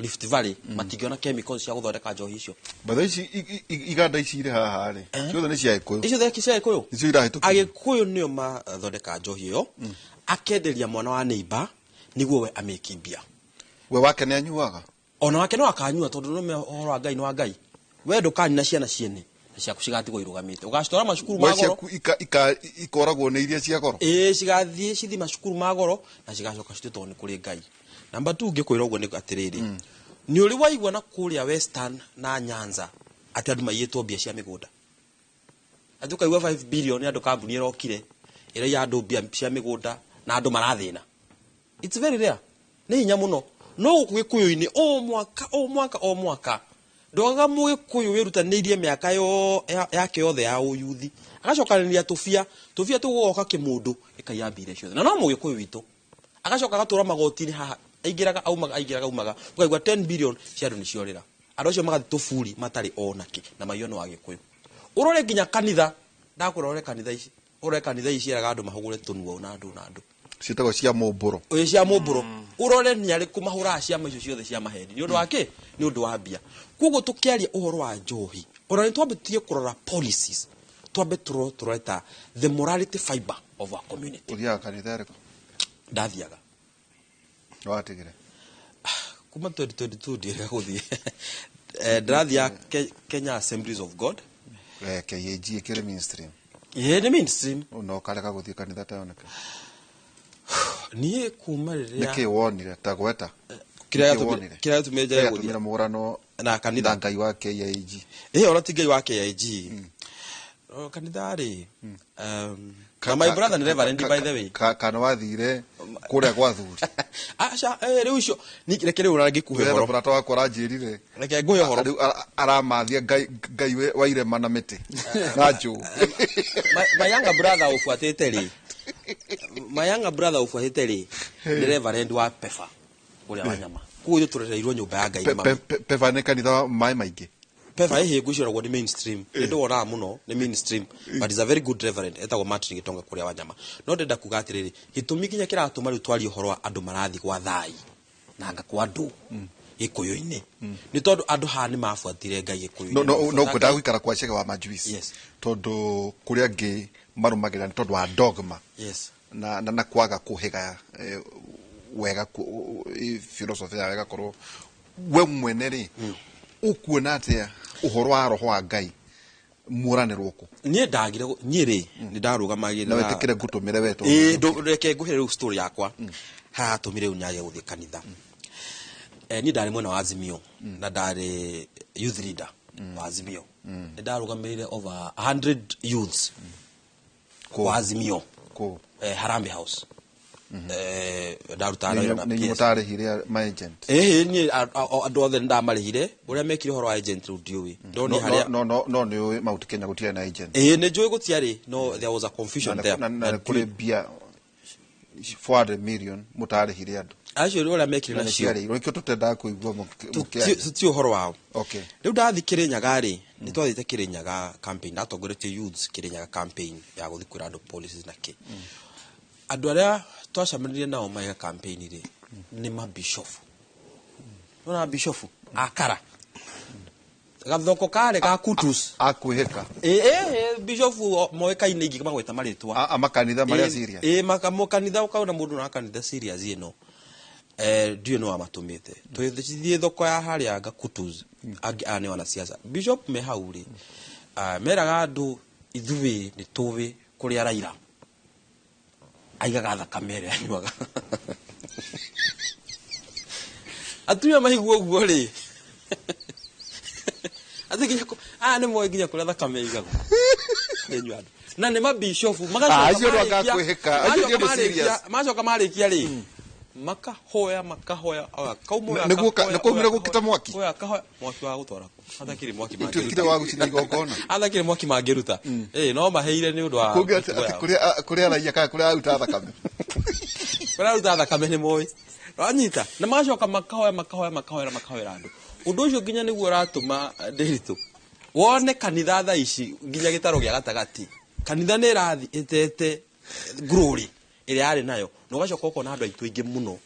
Rift Valley matingĩona chemicals cia gũthondeka njohi icio. Batha ici iganda ici irĩ haha rĩ, ciothe nĩ cia Gĩkũyũ. Icio theki cia Gĩkũyũ. Nĩcio irahĩtũkio. Agĩkũyũ nĩo mathondeka njohi ĩyo, akenderia mwana wa neighbor nĩguo we amĩkimbia. We wake nĩ anyuaga? Ona wake no akanyua, tondũ nĩme ũhoro wa Ngai nĩ wa Ngai. We ndũkanina ciana ciene na ciaku cigatigwo irũgamĩte, ũgacitwara macukuru We ma goro. Ciaku ikoragwo nĩ iria cia goro. Ĩĩ, cigathiĩ cithi macukuru ma goro na cigacoka cituĩtwo nĩ kũrĩ Ngai. Namba 2, ngĩkwĩra ũguo nĩ atĩrĩrĩ, nĩ ũrĩ waigua na kũrĩa Western na Nyanza atĩ andũ maiyĩtwo mbia cia mĩgũnda, atĩ ũkaigua 5 billion andũ kambuni ĩrokire ĩraiya andũ mbia cia mĩgũnda na andũ marathĩna? It's very rare, nĩ hinya mũno. No gũkũ Gĩkũyũ-inĩ o mwaka o mwaka o mwaka ndwaga mũgĩkũyũ wĩrutanĩirie mĩaka yake yothe ya ũyuthi agacokanĩria tũbia tũbia tũgũgoka kĩmũndũ gĩkaiya mbia iria ciothe, na no mũgĩkũyũ witũ agacoka agatũra magoti-inĩ haha, aingĩraga aumaga, aingĩraga aumaga, ũkaigua 10 billion cia andũ nĩciorĩra. Andũ acio magathiĩ tũburi matarĩ onakĩ na maiywo nĩ wa Gĩkũyũ. Ũrore nginya kanitha, ndakwĩra ũrore kanitha ici, ũrore kanitha ici ciĩraga andũ mahũgũre tũnua na andũ na andũ. Ciĩtagwo cia mũmbũro. Ĩĩ, cia mũmbũro. Ũrore nĩ arĩkũ mahũraga ciama icio ciothe cia maheni, nĩ ũndũ wa kĩ? Nĩ ũndũ wa mbia. Koguo tũkĩaria ũhoro wa njohi, ona nĩ twambe tũtige kũrora policies, twambe tũrore ta the morality fiber of our community. Ũthiaga kanitha ĩrĩkũ? Ndathiaga. Watigire? Kuma 2022 ndiĩrĩga gũthiĩ. Ndĩrathiaga Kenya Assemblies of God. KAG ĩkĩrĩ mainstream. Ĩĩ, nĩ mainstream. No ũkarega gũthiĩ kanitha ta yoneka? Niĩ kuma rĩrĩa Nĩkĩ wonire ta gweta? Kĩrĩa Nĩkĩ wonire? Kĩrĩa gĩatũmire njage Kĩrĩa gũthiĩ gĩatũmire mũgũrano na kanitha na Ngai wa KAG? Ĩĩ, ona ti Ngai wa KAG. O, kanitha rĩ, na my brother nĩ reverend, by the way. Kana wathire kũrĩa gwa thuri? Aca, rĩu icio reke rĩu ũrangĩkuhe Wee ũhoro. Mũrata wakwa aranjĩrire. Reke ngũhe ũhoro. Rĩu aramathia Ngai wa irema na mĩtĩ na njũũ. My younger brother ũbuatĩte rĩ, my younger brother ũbuatĩte rĩ, nĩ reverend wa Pefa ũrĩa wa nyama. Koguo ithuĩ tũrereirwo nyũmba ya Ngai nĩ mami. Pefa nĩ kanitha wa maĩ maingĩ. Pefa ĩhĩ ngwĩciria nĩ mainstream, nĩ ndĩwonaga mũno nĩ mainstream, but is a very good reverend, etagwo Martin Gitonga kũrĩa wa nyama. No ndĩrenda kuga atĩrĩrĩ, gĩtũmi nginya kĩratũma rĩu twarie ũhoro wa andũ marathiĩ gwa thai na anga kwa andũ Gĩkũyũ-inĩ nĩ tondũ andũ haha nĩ mabuatire Ngai Gĩkũyũ-inĩ. No no no Mabuata ngwendaga Ngai. gũikara kwa Chege wa Majuice. Yes. Tondũ kũrĩa angĩ marũmagĩrĩra nĩ tondũ wa dogma na kwaga kũhĩga wega philosophy yao ĩgakorwo we mwene rĩ, ũkuona atĩa ũhoro wa roho wa Ngai muoranĩrwo kũ? Niĩ ndagire niĩ rĩ, nĩ ndarũgamagĩrĩra. Na wĩtĩkĩre ngũtũmĩre we tondũ Ĩĩ, reke ngũhe rĩu story yakwa haha hatũmire rĩu nyage gũthiĩ kanitha. Niĩ ndarĩ mwena wa Azimio na ndarĩ youth leader wa Azimio. Nĩ ndarũgamĩrĩire over 100 youths wa Azimio. Kũ? Harambee House. Ndarutaga wĩra na Nĩ PS. mũtarĩhire ma agent? Ĩĩ, niĩ andũ othe nĩ ndamarĩhire. Ũrĩa mekire ũhoro wa agent rĩu ndiũĩ. Ndonire harĩa No nĩ ũĩ Mount Kenya gũtirĩ na agent? Ĩĩ, nĩ njũĩ gũtiarĩ, no there was a confusion there. Na kũrĩ mbia 400 million mũtarĩhire andũ. Acio ũrĩa mekire Na nĩ nacio. ciarĩirwo, nĩkĩo tũtendaga kũigua mũkĩaria. Tuti ũhoro wao. Rĩu ndathiĩ Kĩrĩnyaga rĩ, nĩ twathiĩte Kĩrĩnyaga campaign, ndatongoretie youths Kĩrĩnyaga campaign ya gũthiĩ kwĩra andũ policies na kĩ. Andũ arĩa twacemanirie nao magĩka campaign rĩ, nĩ mabishofu. Nĩwona bishofu akara. Gathoko karĩ ga Kutus. Akwĩhĩka. Ĩ bishop moĩkaine ingĩ magweta marĩtwa. A makanitha marĩa serious. Ĩ makanitha ũkaona mũndũ na kanitha serious ĩno. Ndiũĩ nĩ wamatũmĩte. Tũgĩthiĩ thoko ya harĩa Gakutus, angĩ aya nĩ wanasiasa. Bishop me hau rĩ, meraga andũ ithuĩ nĩ tũĩ kũrĩa Raila aigaga thakame ĩrĩa anyuaga. Atumia maigua ũguo rĩ, atĩ nginya aya nĩ moĩ nginya kũrĩa thakame ĩigagwo. Ĩnyua andũ. Na nĩ mabishofu, magacoka Acio nĩ marĩkia- akakwĩhĩka, acio nĩ magacoka marĩkia- serious. macoka marĩkia rĩ, makahoya makahoya kauma ũyũ Nĩguo akahoya, nĩkuo ũyũ umire gũkita mwaki? ũyũ akahoya mwaki wa gũtwara kũ? Atakĩrĩ mwaki Ũtuĩkire wa gũcina igongona. Atakĩrĩ mwaki mangĩruta. No maheire nĩ ũndũ wa Kũngĩ mĩtugo atĩ yao. kũrĩa raia kana kũrĩa aruta thakame. Kũrĩa aruta thakame nĩ moĩ. Wanyita? Na magacoka makahoya makahoya makahoya makahoera andũ. Ũndũ ũcio nginya nĩguo ũratũma Ndĩritũ wone kanitha thaa ici nginya gĩtaro gĩa gatagatĩ. Kanitha nĩ ĩrathiĩ ĩtete glory ĩrĩa yarĩ nayo, na ũgacoka ũkona andũ aitũ aingĩ mũno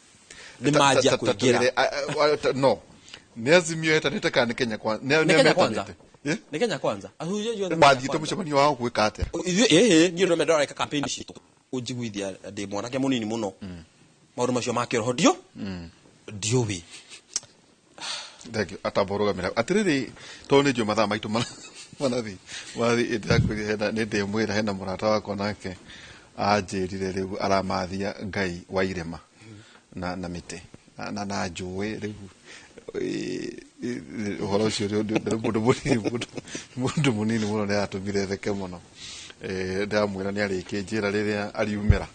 nĩ manjia kũingĩra. No. Nĩ Azimio yetanĩte kana nĩ Kenya Kwanza? Nĩ Kenya Kwanza. Nĩ Kenya Kwanza. Ahunjia acio othe nĩ Kenya Mathiĩte Kwanza. mũcemanio wao gwĩka atĩa? Ithuĩ, ĩhĩ, niĩ ndĩrona ndĩrareka campaign citũ. Ũnjiguithia ndĩ mwanake mũnini mũno. Maũndũ macio ma kĩroho ndiũĩ. Thank you. Atamba ũrũgamĩra. Atĩrĩrĩ, tondũ nĩ njũĩ mathaa maitũ marathi, marathi, ndĩrakwĩrire hena, nĩ ndĩmwĩra hena mũrata wakwa nake anjĩrire rĩu aramathia Ngai wa irĩma na mĩtĩ na njũĩ rĩu. Ũhoro ũcio nĩ mũndũ mũnini mũno, mũndũ mũnini mũno nĩ atũmire theke mũno. Ndamwĩra nĩ arĩkĩnjĩra rĩrĩa ariumĩra,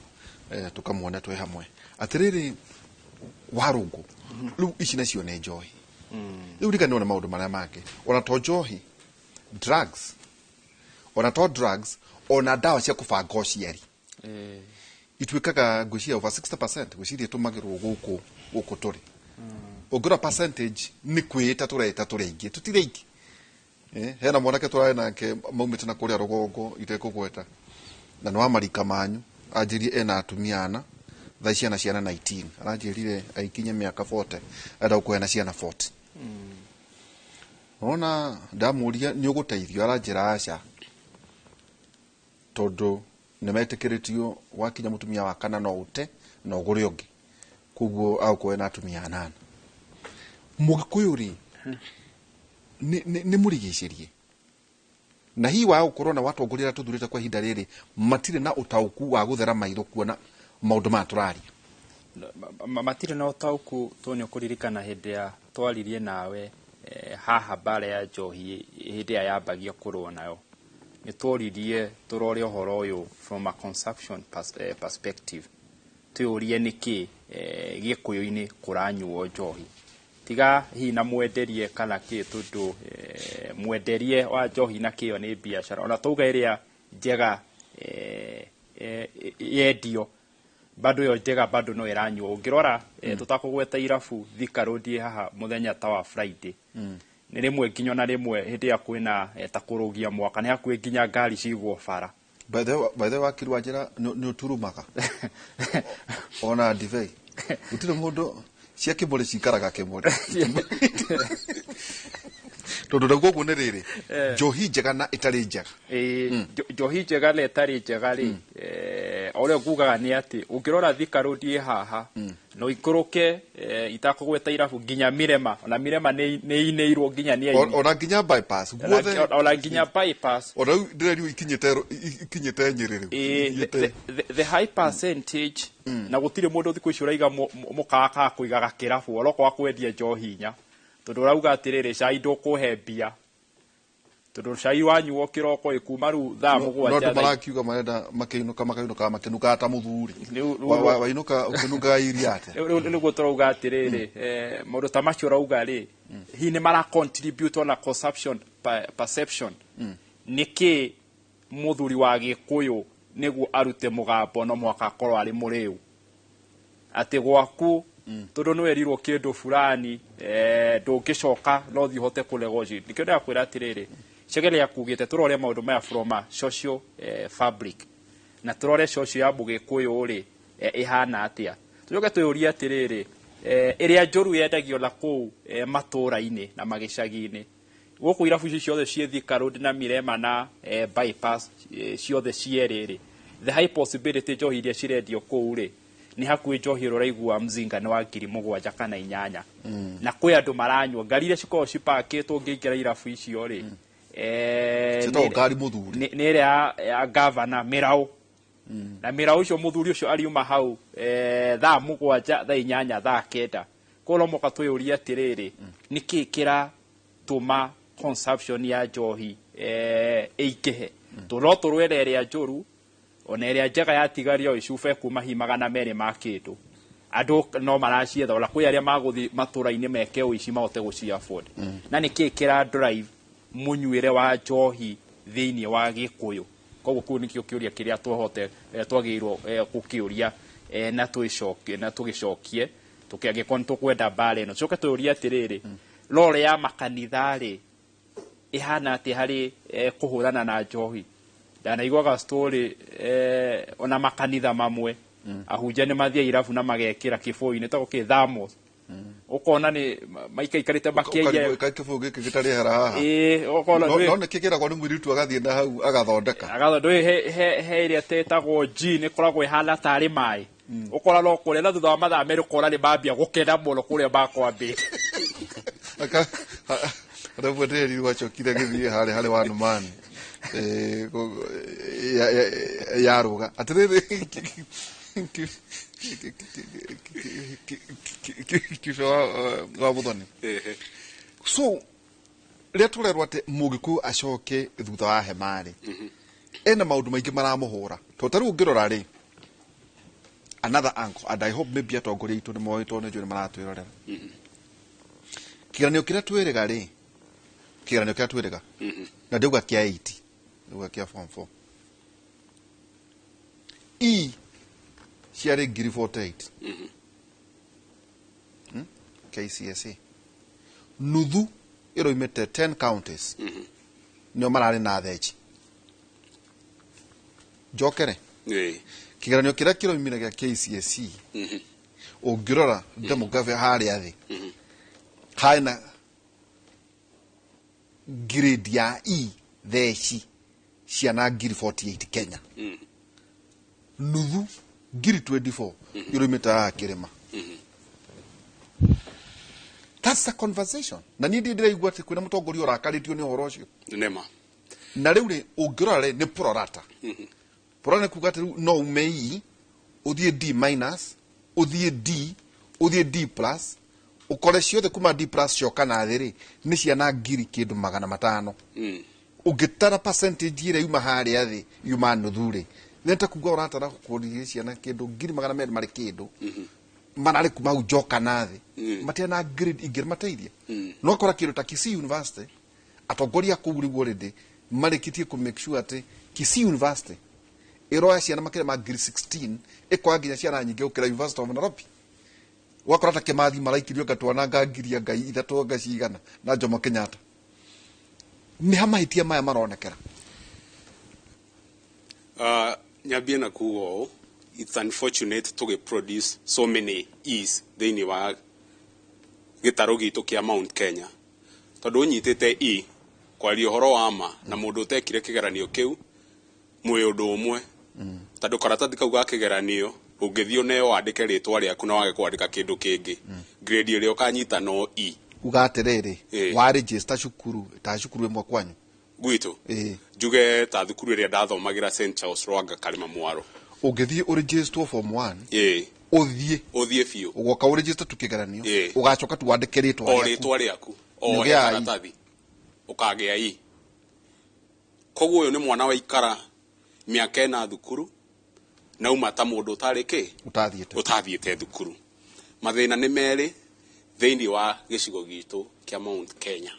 tũkamuona twĩ hamwe. Atĩrĩrĩ, Warũngũ, rĩu ici nacio nĩ njohi. Rĩu riganĩrwo nĩ maũndũ marĩa mangĩ. Ona to njohi, drugs. Ona to drugs, ona ndawa cia kũbanga ũciari. Ituĩkaga ngwĩciria over 60%, ngwĩciria ĩtũmagĩrwo gũkũ tũrĩ. Ũngĩrora percentage nĩ kwĩĩta tũreĩta tũrĩ aingĩ, tũtirĩ aingĩ. Hena mwanake tũrarĩ nake maumĩte na kũrĩa rũgongo itekũgweta. Na nĩ wa marika manyu, anjĩrie ena atumia ana, thaa ici ena ciana 19. Aranjĩrire aikinye mĩaka 40, arenda gũkorwo ena ciana 40. Ona ndamũria nĩ ũgũteithio, aranjĩra aca. Tondũ nĩ metĩkĩrĩtio wakinya mũtumia wa kana no ũte na ũgũre ũngĩ. Koguo agũkorwo ena atumia anana. Mũgĩkũyũ rĩ, nĩ mũrigicĩrie. Na hihi wa gũkorwo na watongoria arĩa tũthurĩte kwa ihinda rĩrĩ matirĩ na ũtaũku wa gũthera maitho kuona maũndũ maya tũraria. Matirĩ na ũtaũku tondũ nĩ ũkũririkana hĩndĩ ya twaririe nawe, haha mbara ya njohi hĩndĩ ĩrĩa yambagia kũrũa nayo. Nĩ tworirie tũrore ũhoro ũyũ from a consumption perspective. Twĩyũrie nĩkĩ, gĩkũyũ-inĩ kũranyuo njohi. Tiga hihi na mwenderie kana kĩ, tondũ, mwenderie wa njohi na kĩo nĩ biacara. Ona tauga ĩrĩa njega, yendio, bado ĩyo njega bado no ĩranyuo. Ũngĩrora, tũtakũgweta irabu Thika Road ĩ haha mũthenya ta wa Friday. Nĩ rĩmwe nginya ona rĩmwe hĩndĩ ĩrĩa kwĩna, ta kũrũgia mwaka, nĩ hakuhĩ nginya ngari cigwo bara. By the way, by the way, wakiri wa njĩra nĩ ũturumaga. Ona ndibei. Gũtirĩ mũndũ cia kĩmũrĩ cikaraga kĩmũrĩ. Tondũ naguo ũguo nĩ rĩrĩ, njohi njega na ĩtarĩ njega. Njohi njega na ĩtarĩ njega rĩ, o ũrĩa ngugaga nĩ atĩ ũngĩrora Thika Road ĩ haha, no ikũrũke, itakũgweta irabu nginya Mirema, ona Mirema nĩ inĩirwo nginya nĩ aini. Ona nginya bypass, guothe. Ona nginya bypass. Ona rĩu ndĩrerirwo ikinyĩte Nyĩrĩ rĩu. Ikinyĩte The high percentage, na gũtirĩ mũndũ thikũ ici ũraiga mũkawa ka kũigaga kĩrabu, oroka wa kwendia njohi inya. Tondũ ũrauga atĩrĩrĩ, cai ndũkũhe mbia. Tondũ cai wanyuo kĩroko ĩ kuma rĩu thaa mũgwanja No andũ thaa marakiuga marenda makĩinũka, makainũka makĩnungaga ta mũthuri. Rĩu, Wainũka ũkĩnungaga iria atĩa? Rĩu nĩguo tũrauga atĩrĩrĩ, maũndũ ta macio ũrauga rĩ, hihi nĩ mara contribute ona consumption perception. Nĩkĩ mũthuri wa Gĩkũyũ nĩguo arute mũgambo no mũhaka akorwo arĩ mũrĩu? Atĩ gwaku, tondũ nĩ werirwo kĩndũ fulani, ndũngĩcoka no thiĩ ũhote kũnegotiate. Nĩkĩo ndĩrakwĩra atĩrĩrĩ, Chege nĩakugĩte tũrore maũndũ maya from a social, fabric. Na tũrore social ya Mũgĩkũyũ rĩ, ĩhana atĩa. Tũcoke twĩyũrie atĩrĩrĩ, ĩrĩa njũru yendagio na kũu, matũũra-inĩ na magĩcagi-inĩ. Gũkũ irabu ici ciothe ciĩ Thika Road na Mirema na bypass ciothe cierĩ rĩ, the high possibility njohi iria cirendio kũu rĩ, nĩ hakuhĩ njohi ĩrĩa ũraigua mzinga nĩ wa 7,000 kana 8,000. Na kwĩ andũ maranyua ngari iria cikoragwo cipakĩtwo ũngĩingĩra irabu icio rĩ, Ciĩtagwo ngari mũthuri. Nĩ ĩrĩa ya gavana Mĩraũ. Na Mĩraũ ũcio mũthuri ũcio ariuma hau thaa 7, thaa 8, thaa 9. Koguo no mũhaka twĩyũrie atĩrĩrĩ, nĩkĩĩ kĩratũma consumption ya njohi ĩingĩhe? To no tũrũe na ĩrĩa njũru, ona ĩrĩa njega yatigario o icuba kuma hi 200 ma kĩndũ. Andũ no maracietha, ona kwĩ arĩa magũthiĩ matũra-inĩ meke ũici mahote gũci afford. Na nĩkĩĩ kĩra drive mũnyuĩre wa njohi thĩinĩ wa Gĩkũyũ? Koguo kĩu nĩkĩo kĩũria kĩrĩa twagĩrĩirwo gũkĩũria na twĩcokie, na tũgĩcokie tũkĩangĩkorwo nĩ tũkwenda mbara ĩno. Tũcoke twĩyũrie atĩrĩrĩ, role ya makanitha rĩ ĩhana atĩa harĩ kũhũrana na njohi? Ndanaiguaga story ona makanitha mamwe ahunjia nĩ mathiaga irabu na magekĩra kĩbũyũ-inĩ tagwo kĩ thermos. Ũkona nĩ maikaikarĩte makĩaria. Ũkarigwo kĩbũyũ gĩkĩ gĩtarĩ hera haha. Ĩĩ, ũkona No nĩ kĩgĩragwo nĩ mũirĩtu agathiĩ na hau agathondeka. Agathondeka. Ndũĩ he ĩrĩa tetagwo gin ĩkoragwo ĩhana tarĩ maĩ. Ũkora no kũrĩa na thutha wa mathaa 2 ũkora nĩ mambia gũkena mũno kũrĩa makwambĩte. Rĩmwe ndĩrerirwo acokire agĩthiĩ harĩa harĩ wa Numani. Yarũga. Atĩrĩrĩ, kibe wa Muthoni. So rĩrĩa tũrerwo atĩ Mũgĩkũyũ acoke thutha wa hema rĩ, ena maũndũ maingĩ maramũhũra. Tondũ ta rĩu ũngĩrora rĩ, another angle, and I hope maybe atongoria aitũ nĩ moĩ tondũ nĩ njũĩ nĩ maratwĩrorera. Kĩgeranio kĩrĩa twĩrĩga rĩ, kĩgeranio kĩrĩa twĩrĩga, na ndauga kĩa 8, ndauga kĩa form 4. E ciarĩ ngiri 48. KCSE. Nuthu ĩroimĩte 10 counties. Nĩo mararĩ na theci. Njokere. Kĩgeranio kĩrĩa kĩroimire gĩa KCSE, ũngĩrora demography harĩa thĩ, harĩ na grade ya E theci ciana ngiri 48 Kenya. Nuthu ngiri 24 iroimĩte haha kĩrĩma. That's the conversation. Na niĩ ndĩraigua atĩ kwĩna mũtongoria ũrakarĩtio nĩ ũhoro ũcio. Nĩma. Na rĩu rĩ, ũngĩrora rĩ, nĩ prorata. Prorata nĩ kuga atĩ rĩu no ume E, ũthiĩ D minus, ũthiĩ D, ũthiĩ D plus, ũkore ciothe kuma D plus cioka na thĩ rĩ, nĩ ciana ngiri kĩndũ 500. Ũngĩtara percentage ĩrĩa yuma harĩa thĩ, yuma nuthu rĩ, nĩ ta kuga ũratara kũrigĩrĩria ciana kĩndũ ngiri 200 marĩ kĩndũ. Mararĩ kuma hau njoka na thĩ. Matirĩ na grade ingĩmateithia. No ũkora kĩndũ ta Kisii University, atongoria kũu rĩu already marĩkĩtie kũ make sure atĩ Kisii University ĩroya ciana makĩria ma ngiri 16, ĩkoya nginya ciana nyingĩ gũkĩra University of Nairobi. Ũgakora ta Kĩmathi maraikirio anga twananga ngiri anga ithatũ anga cigana na Jomo Kenyatta. Nĩ ha mahĩtia maya maronekera? Nyambie na kuga ũũ, it's unfortunate to produce so many E's thĩinĩ wa gĩtarũ gitũ kĩa Mount Kenya. Tondũ ũnyitĩte E kwaria ũhoro wa ma na mũndũ ũtekire kĩgeranio kĩu mwĩ ũndũ ũmwe. Tondũ karatathi kau ga kĩgeranio ũngĩthiĩ ũneo wandĩke rĩtwa rĩaku na wage kwandĩka kĩndũ kĩngĩ, grade ĩrĩa ũkanyita no E. Uga atĩrĩrĩ, wa register cukuru ta cukuru ĩmwe kwanyu? Gwitũ? Njuge ta thukuru ĩrĩa ndathomagĩra St Charles Rwanga Karĩma Mwaro. Ũngĩthiĩ ũregister form 1, ũthiĩ. Ũthiĩ biũ. Ũgoka ũregister tu kĩgeranio, ũgacoka tu wandĩke rĩtwa O rĩaku. rĩtwa rĩaku. O Nĩ he ũgĩaga I. karatathi. Ũkagĩa I. Koguo ũyũ nĩ mwana waikara mĩaka ĩna thukuru, na uma ta mũndũ ũtarĩ kĩ? Ũtathiĩte. Ũtathiĩte thukuru. Mathĩna nĩ merĩ thĩinĩ wa gĩcigo gitũ kĩa Mount Kenya.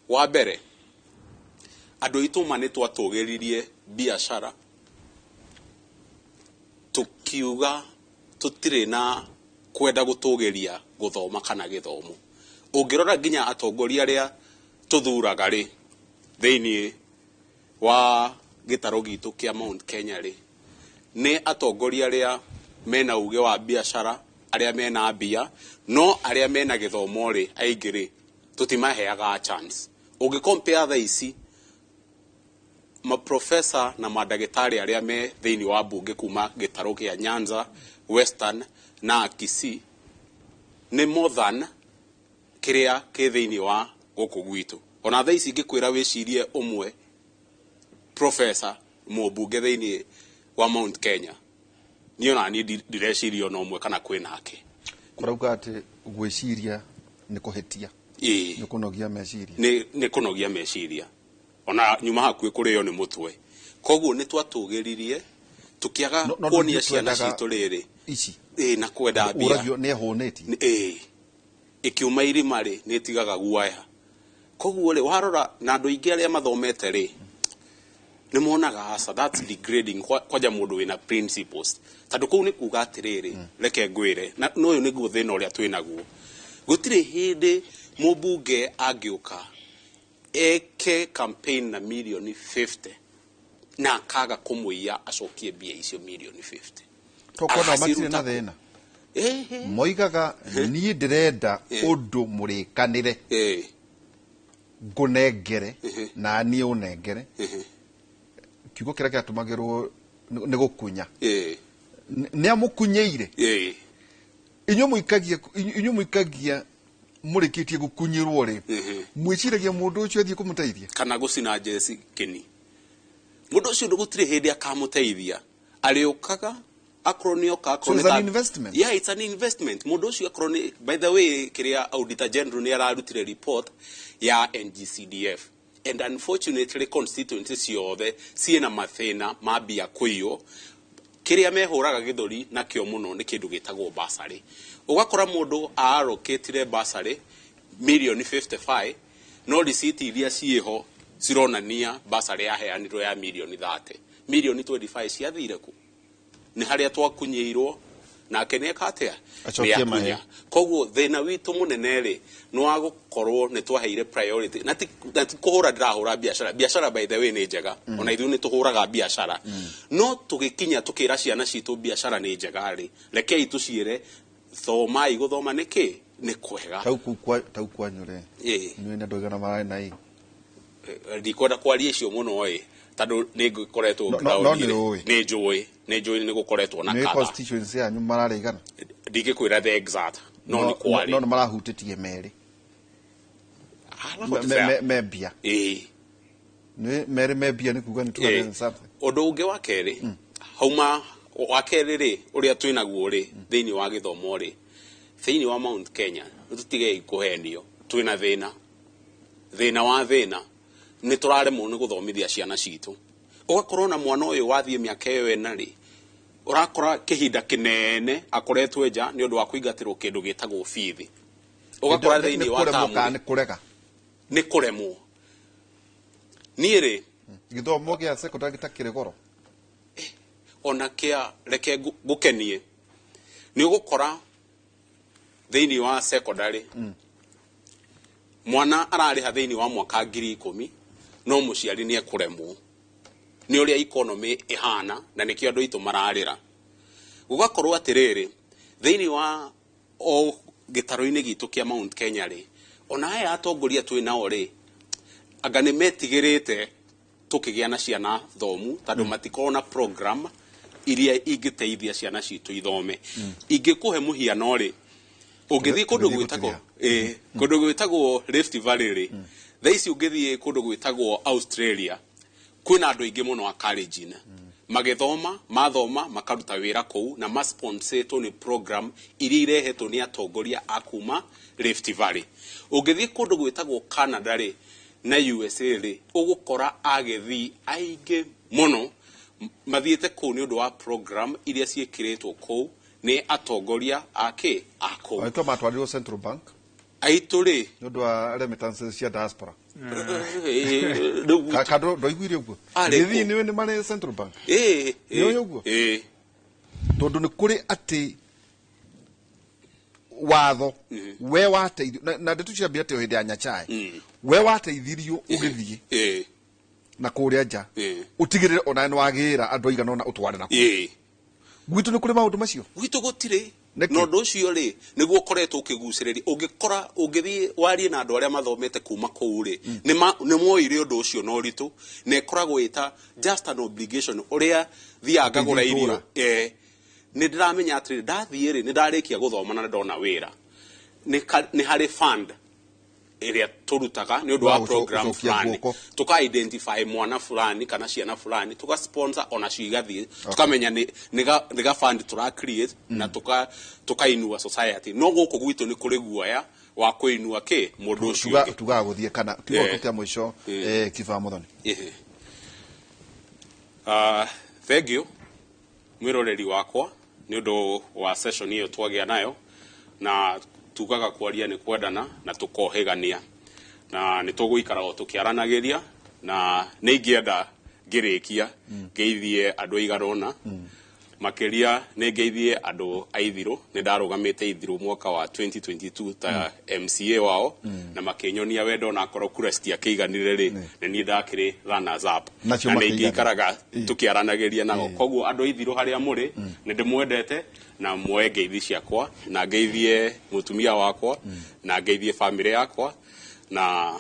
Wa mbere, andũ aitũ ma nĩ twatũgĩririe biacara, tũkiuga tũtirĩ na kwenda gũtũgĩria gũthoma kana gĩthomo. Ũngĩrora nginya atongoria arĩa tũthuraga rĩ, thĩinĩ wa gĩtarũ gitũ kĩa Mount Kenya rĩ, nĩ atongoria arĩa mena uge wa biacara, arĩa mena mbia, no arĩa mena gĩthomo rĩ, aingĩ rĩ, tũtimaheaga chance. Ũngĩ compare thaa ici maprofesa na mandagĩtarĩ arĩa me thĩinĩ wa mbunge kuma gĩtarũ kĩa Nyanza, Western na Kisii nĩ more than kĩrĩa kĩ thĩinĩ wa gũkũ gwitũ. Ona thaa ici ingĩkwĩra wĩcirie ũmwe professor mũmbunge thĩinĩ wa Mount Kenya, niĩ ona niĩ ndireciria ona ũmwe kana kwĩ nake. Kũrauga atĩ gwĩciria nĩ kũhĩtia. Ĩĩ. Nĩ kũnogia meciria. Nĩ kũnogia meciria, ona nyuma hakuhĩ kũrĩo nĩ mũtwe. Koguo nĩ twatũgĩririe tũkĩaga No kuonia ithuĩ ciana twendaga citũ rĩrĩ ici. Ĩĩ, na kwenda mbia. Ũragio nĩ ehũnĩtie. Ĩĩ, ĩkiuma irima rĩ, nĩ ĩtigaga guaya. Koguo rĩ, warora na andũ aingĩ arĩa mathomete rĩ, nĩ monaga aca, that's degrading kwanja mũndũ wĩna principles, tondũ kũu nĩ kuga atĩrĩrĩ, reke ngwĩre na na ũyũ nĩguo thĩna ũrĩa twĩ naguo. Gũtirĩ hĩndĩ mũmbunge angĩũka eke campaign na mirioni 50 na akaga kũmũiya acokie mbia icio mirioni 50. Tokorwo matirĩ na Agaciruta kũ? thĩna. Ĩhĩ. Moigaga niĩ ndĩrenda ũndũ mũrĩkanĩre, ngũnengere na niĩ ũnengere. Kiugo kĩrĩa kĩratũmagĩrwo nĩ gũkunya. Nĩ amũkunyĩire. Inyuĩ mũikagia mũrĩkĩtie gũkunyĩrwo rĩ, mwĩciragia mũndũ ũcio athiĩ kũmũteithia? Kana gũcina njeci kĩni. Mũndũ ũcio gũtirĩ hĩndĩ akamũteithia. Arĩũkaga akorwo nĩ oka, akorwo So nĩ it's an investment. Yeah, it's an investment. Mũndũ ũcio akorwo nĩ, by the way, kĩrĩa auditor general nĩ ararutire report ya NGCDF, and unfortunately constituency ciothe ciĩna mathĩna ma mbia kũiywo. Kĩrĩa mehũraga gĩthũri nakĩo mũno nĩ kĩndũ gĩtagwo basarĩ. Ũgakora mũndũ aarokĩtire basarĩ mirioni 55, no receipt iria ciĩho cironania basarĩ yaheanirwo ya mirioni 30. Mirioni 25 ciathire kũ? Nĩ harĩa twakunyĩirwo. Nake nĩ eka atĩa? Acokie. Nĩ Mahe. akunya. Koguo thĩna witũ mũnene rĩ, nĩ wa gũkorwo nĩ twaheire priority na ti kũhũra ndĩrahũra biacara. Biacara, by the way, nĩ njega. Ona ithuĩ nĩ tũhũraga biacara, no tũgĩkinya tũkĩra ciana citũ biacara nĩ njega rĩ, rekei tũciĩre thomai, gũthoma nĩ kĩ nĩ kwega. Tau kwanyu rĩ, Ĩĩ. nĩ andũ aigana mararĩ na ĩ? Ndikwenda kwaria icio mũno ĩ, tondũ nĩ ngũkoretwo No nĩ ũĩ. Nĩ njũĩ nĩ gũkoretwo na Nĩ katha. Constituency yanyu mararĩ igana? Ndingĩkwĩra the exact, no nĩ kwarĩ. No nĩ marahutĩtie merĩ. Me mbia. Ĩĩ. Nĩ merĩ me mbia, nĩ kuga nĩ 200 and something. Ũndũ ũngĩ wa kerĩ hauma wa kerĩ rĩ, ũrĩa twĩnaguo rĩ, thĩinĩ wa gĩthomo rĩ, thĩinĩ wa Mount Kenya, nĩ tũtigei kũhenio, twĩna thĩna. Thĩna wa thĩna nĩ tũraremwo nĩ gũthomithia ciana citũ. Ũgakorwo na mwana ũyũ wathiĩ mĩaka ĩyo ĩna rĩ, ũrakora kĩhinda kĩnene akoretwo nja nĩ ũndũ wa kũingatĩrwo kĩndũ gĩtagwo bithi. Ũgakora Nĩ thĩinĩ wa kũremwo tamu kana nĩ kũrega? Nĩ kũremwo. Niĩ rĩ, Gĩthomo gĩa secondary gĩtakĩrĩ goro. Ona kĩa reke ngũkenie, nĩ ũgũkora thĩinĩ wa secondary mwana ararĩha thĩinĩ wa mwaka 10,000, no mũciari nĩ ekũremwo nĩ ũrĩa economy ĩhana, na nĩkĩo andũ aitũ mararĩra. Gũgakorwo atĩrĩrĩ, thĩinĩ wa o gĩtaro-inĩ gitũ kĩa Mount Kenya rĩ, ona aya atongoria twĩ nao rĩ, anga nĩ metigĩrĩte tũkĩgĩa na ciana thomu, tondũ matikorwo na program iria ingĩteithia ciana citũ ithome. Ingĩkũhe mũhiano rĩ, ũngĩthiĩ kũndũ Tũgĩthiĩ gwĩtagwo gũtĩria. ĩĩ, kũndũ gwĩtagwo Rift Valley rĩ, thaa ici ũngĩthiĩ kũndũ gwĩtagwo Australia, kwĩna andũ aingĩ mũno a Kalenjin magĩthoma, mathoma makaruta wĩra kũu na masponsetwo nĩ program iria irehetwo nĩ atongoria a kuma Rift Valley. Ũngĩthiĩ kũndũ gwĩtagwo Canada rĩ na USA rĩ, ũgũkora agethi aingĩ mũno mathiĩte kũu nĩ ũndũ wa program iria ciĩkĩrĩtwo kũu nĩ atongoria a kĩ a kũu. Aitũ matwarirwo Central Bank Aitũ rĩ, nĩ ũndũ wa remittances cia diaspora. Rĩu Ka ndwaiguire ũguo? Arĩ Gĩthii kũ? nĩwe nĩ marĩ Central Bank. Ĩĩ. Nĩ ũĩ ũguo? Ĩĩ. Tondũ nĩ kũrĩ atĩ watho we wateithio na ndeto ciambia atĩ o hĩndĩ ya Nyachae, we wateithirio ũgĩthiĩ na kũrĩa nja, ũtigĩrĩre ona nĩ wagĩra andũ aigana ũna ũtware na kũu. Gwitũ nĩ kũrĩ maũndũ macio? Gwitũ gũtirĩ. Na ũndũ ũcio rĩ nĩguo ũkoretwo ũkĩgucĩrĩria. Ũngĩkora ũngĩthiĩ warie na andũ arĩa mathomete kuma kũu rĩ, nĩ moire ũndũ ũcio na ũritũ, na ĩkoragwo ĩta just an obligation. Ũrĩa thiaga ngagũra irio, nĩ ndĩramenya atĩrĩrĩ, ndathiĩ rĩ, nĩ ndarĩkia gũthoma na ndona wĩra, nĩ harĩ fund ĩrĩa tũrutaga nĩ ũndũ wa program fulani, tuka identify mwana fulani kana ciana fulani, tuka sponsor ona cio igathiĩ, tukamenya nĩ ga fund tura create na tukainua society. No gũkũ gwitũ nĩ kũrĩ guoya wa kũinua kĩ mũndũ ũcio ũngĩ. Tugaga gũthiĩ kana kiugo kĩa mũico, Kiba Muthoni. Thank you mwĩroreri wakwa nĩ ũndũ wa session ĩyo twagĩa nayo, na tugaga kwaria nĩ kwendana na tũkohĩgania, na nĩ tũgũikara o tũkĩaranagĩria, na nĩ ingĩenda ngĩrĩkia ngeithie andũ aigana ũna. Makĩria nĩ ngeithie andũ a Ithiru. Nĩ ndarũgamĩte Ithiru mwaka wa 2022 ta MCA wao, na makĩnyonia wendo, na akorwo kura citiakĩiganire rĩ, nĩ niĩ ndakĩrĩ runners up, na nĩ ingĩikaraga tũkĩaranagĩria nao. Koguo andũ a Ithiru harĩa mũrĩ, nĩ ndĩmwendete, na muoe ngeithi ciakwa, na ngeithie mũtumia wakwa, na ngeithie family yakwa, na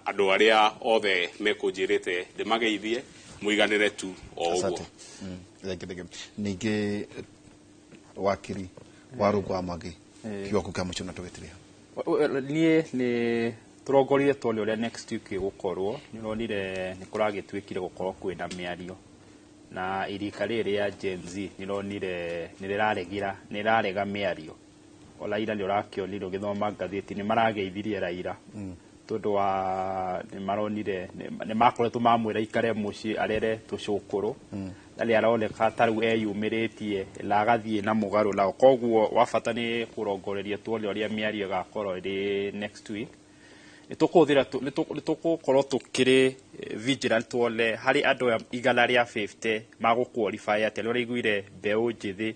andũ arĩa othe mekũnjĩrĩte ndĩmageithie, mũiganĩre tu o ũguo. Ningĩ wakiri wa Rũngũ wa Mwangi, kiugo kĩa mũico na tũgĩtĩrĩha. Niĩ nĩ tũrongorie tuone ũrĩa next week ĩgũkorwo. Nĩ ũronire nĩ kũragĩtuĩkire gũkorwo kwĩna mĩario na irika rĩrĩ rĩa Gen Z, nĩ ũronire nĩ rĩraregira, nĩ rĩrarega mĩario. O Raila nĩ ũrakĩonire ũgĩthoma ngathĩti nĩ marageithirie Raila, tondũ wa nĩ maronire nĩ makoretwo mamwĩra ikare mũciĩ arere tũcũkũrũ, na nĩ aroneka ta rĩu eyumĩrĩtie na agathiĩ na mũgarũ nao. Koguo wa bata nĩ kũrongoreria tuone ũrĩa mĩario ĩgakorwo ĩrĩ next week. Nĩ tũgũkorwo tũkĩrĩ vigilant tuone harĩ andũ 150 magũ qualify atĩa. Nĩ ũraiguire mbeũ njĩthĩ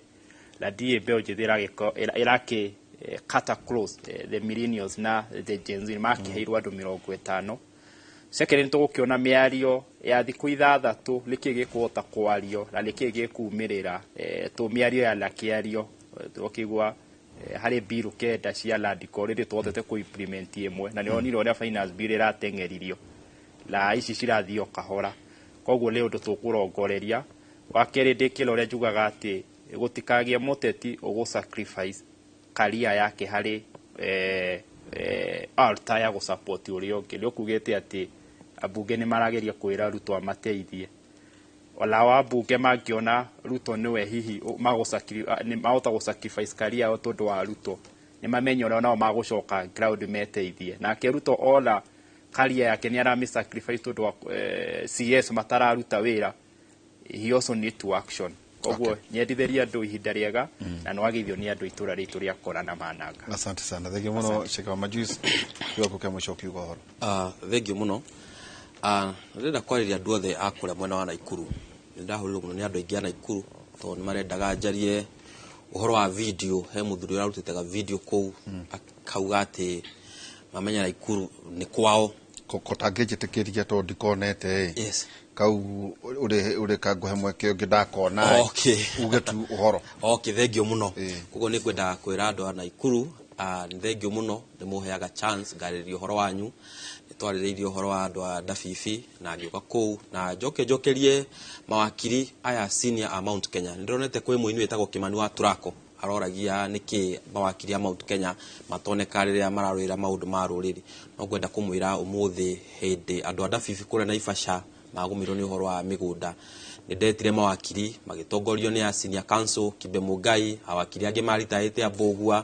na ndiĩ mbeũ njĩthĩ ĩrakĩ cut across the millennials na the Gen Z, makĩheirwo andũ 50. Second, nĩ tũgũkĩona mĩario ya thikũ 6, nĩkĩ gĩkũhota kwario na nĩkĩ gĩkumĩrĩra tũ mĩario ya nakĩario. Tũkĩigua harĩ bill 9 cia land rĩrĩ tũhotete kũ implement ĩmwe, na nĩ onire ũrĩa finance bill ĩrateng'eririo na ici cirathiĩ o kahora. Koguo nĩ ũndũ tũkũrongoreria. Wa kerĩ, ndĩkĩra ũrĩa njugaga atĩ gũtikagĩe mũteti ũgũ sacrifice career yake harĩ altar ya gũsupport ũrĩa ũngĩ. Nĩ ũkugĩte atĩ ambunge nĩ marageria kwĩra Ruto amateithie, ona wa ambunge mangĩona Ruto nĩwe hihi mahota gũ sacrifice career yao tondũ wa Ruto, nĩ mamenye ũrĩa nao magũcoka ground meteithie. Nake Ruto ona career yake nĩ arami sacrifice tondũ wa CS matararuta wĩra, he also need to action. Koguo nyendithĩria andũ ihinda rĩega, na nĩ wageithio nĩ andũ itũra rĩitũ rĩa Kora na Mananga. Asante sana, thengiũ mũno. Sheka wa Majuice, kiugo kĩa mũico kiugo ũhoro. Thengiũ mũno. Ndĩrenda kwarĩria andũ othe a kũrĩa mwena wa Naikuru. Nĩ ndahũrirwo mũno nĩ andũ aingĩ a Naikuru tondũ nĩ marendaga njarie ũhoro wa video. He mũthuri ũrarutĩte ga video kũu akauga atĩ mamenya Naikuru nĩ kwao. Kotangĩnjĩtĩkĩria tondũ ndikonete ĩ. Kau ũrĩ kangũhe mweke ũngĩ ndakona. Uge tu ũhoro. Okay, thengiũ mũno. Koguo nĩ ngwendaga kwĩra andũ a Naikuru, nĩ thengiũ mũno nĩ mũheaga chance ngarĩrĩria ũhoro wanyu. Nĩ twarĩrĩirie ũhoro wa andũ a Ndabibi na ngĩũka kũu, na njoke njokerie mawakiri aya senior a Mount Kenya. Nĩ ndĩronete kwĩ mũini wĩtagwo Kimani wa Turako aroragia nĩkĩ mawakiri a Mount Kenya matoneka rĩrĩa mararũĩra maũndũ ma rũrĩrĩ. No ngwenda kũmwĩra ũmũthĩ hĩndĩ andũ a Ndabibi kũrĩa Naivasha magũmĩirwo nĩ ũhoro wa mĩgũnda, nĩ ndetire mawakiri magĩtongorio nĩ a senior counsel Kibe Mũngai, awakiri angĩ maritaĩte a Mbũgua,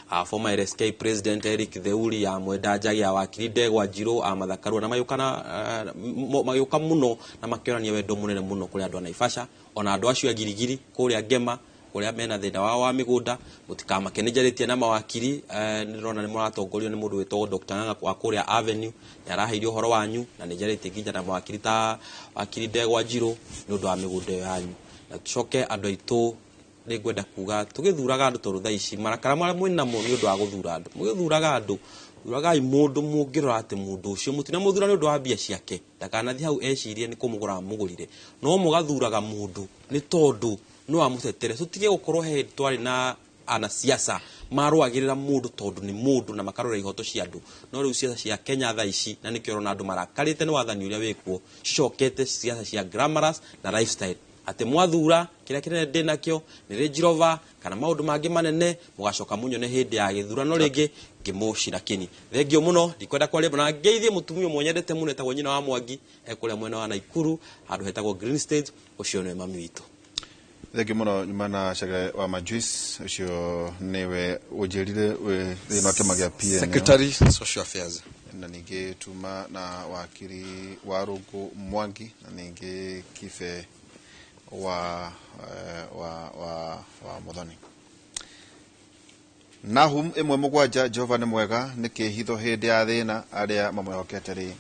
a former LSK president Eric Theuri, a Mwenda Njagi, awakiri Ndegwa Njirũ, a Mathakarua, na magĩũka mũno na makĩonania wendo mũnene mũno kũrĩ andũ a Naivasha, ona andũ acio a Girigiri kũrĩa Ngema kũrĩa mena thĩna wao wa mĩgũnda. Mũtikamake, nĩ njarĩtie na mawakiri, nĩ ndĩrona nĩ mũratongorio nĩ mũndũ wĩtagwo Dr. Ng'ang'a wa kũrĩa Avenue, nĩ araheire ũhoro wanyu, na nĩ njarĩtie nginya na mawakiri ta wakiri Ndegwa Njirũ nĩ ũndũ wa mĩgũnda ĩyo yanyu. Na tũcoke andũ aitũ, nĩ ngwenda kuga tũgĩthuraga andũ tondũ thaa ici marakara marĩa mwĩ namo nĩ ũndũ wa gũthura andũ. Mũgĩthuraga andũ, thuragai mũndũ mũngĩrora atĩ mũndũ ũcio mũtinamũthura nĩ ũndũ wa mbia ciake, ndakanathiĩ hau ecirie nĩ kũmũgũra mũgũrire, no mũgathuraga mũndũ nĩ tondũ no amũtetere. Tũtige gũkorwo he hĩndĩ twarĩ na Anasiasa marũagĩrĩra mũndũ tondũ nĩ mũndũ na makarora ihoto cia andũ. No rĩu siasa cia Kenya thaa ici, na nĩkĩo ũrona andũ marakarĩte nĩ wathani ũrĩa wĩkuo, cicokete siasa cia glamorous na lifestyle, atĩ mwathura kĩrĩa kĩnene ndĩ nakĩo nĩ Range Rover kana maũndũ mangĩ manene, mũgacoka mũnyone hĩndĩ ya gĩthurano rĩngĩ ngĩmũcina kĩni. Thengio mũno, ndikwenda kwaria na ngeithie mũtumia ũmwe nyendete mũno etagwo nyina wa Mwangi, ekũrĩa mwena wa Naikuru handũ hetagwo Green State. Ũcio nĩwe mami witũ. Thengiũ mũno. Nyuma na Cagere wa Majuice, ũcio nĩwe ũnjĩrire wĩ thĩinĩ wa kĩama gĩa PNU. Secretary Social Affairs. Na ningĩ tuma na wakiri wa Rũngũ Mwangi, na ningĩ Kibe wa Muthoni. Nahum 1:7, Jehova nĩ mwega, nĩ kĩĩhitho hĩndĩ ya thĩna, arĩa mamwĩhokete rĩ,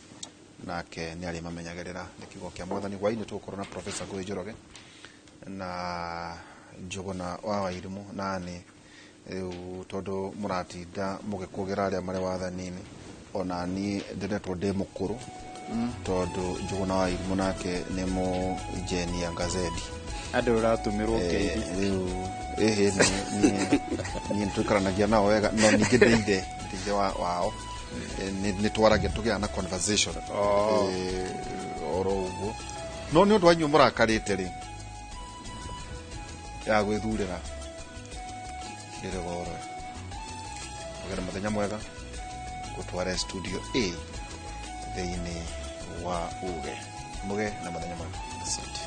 nake nĩ arĩmamenyagĩrĩra. Nĩ kiugo kĩa Mwathani. Hwainĩ tũgũkorwo na Professor Ngũgĩ Njoroge na Njũgũna wa Wairimũ. Nani rĩu tondũ mũratinda mũgĩkũgĩra arĩa marĩ wathani-inĩ, ona niĩ ndĩretwo ndĩ mũkũrũ, tondũ Njũgũna wa Wairimũ nake nĩ mũnjenia ngazedi. Andũ ũratũmĩrwo ngeithi. Rĩu ĩhĩ niĩ nĩtũikaranagia nao wega, no ningĩ ndĩ ithe wao. Nĩ twaragia, tũgĩaga na conversation. Oh. Oro ũguo, no nĩ ũndũ wa inyuĩ mũrakarĩte rĩ ya gwĩthurĩra ndĩrĩgoro. Ũgĩre mũthenya mwega, gũtware studio A thĩinĩ wa uge mũge na mũthenya mwega. Asante.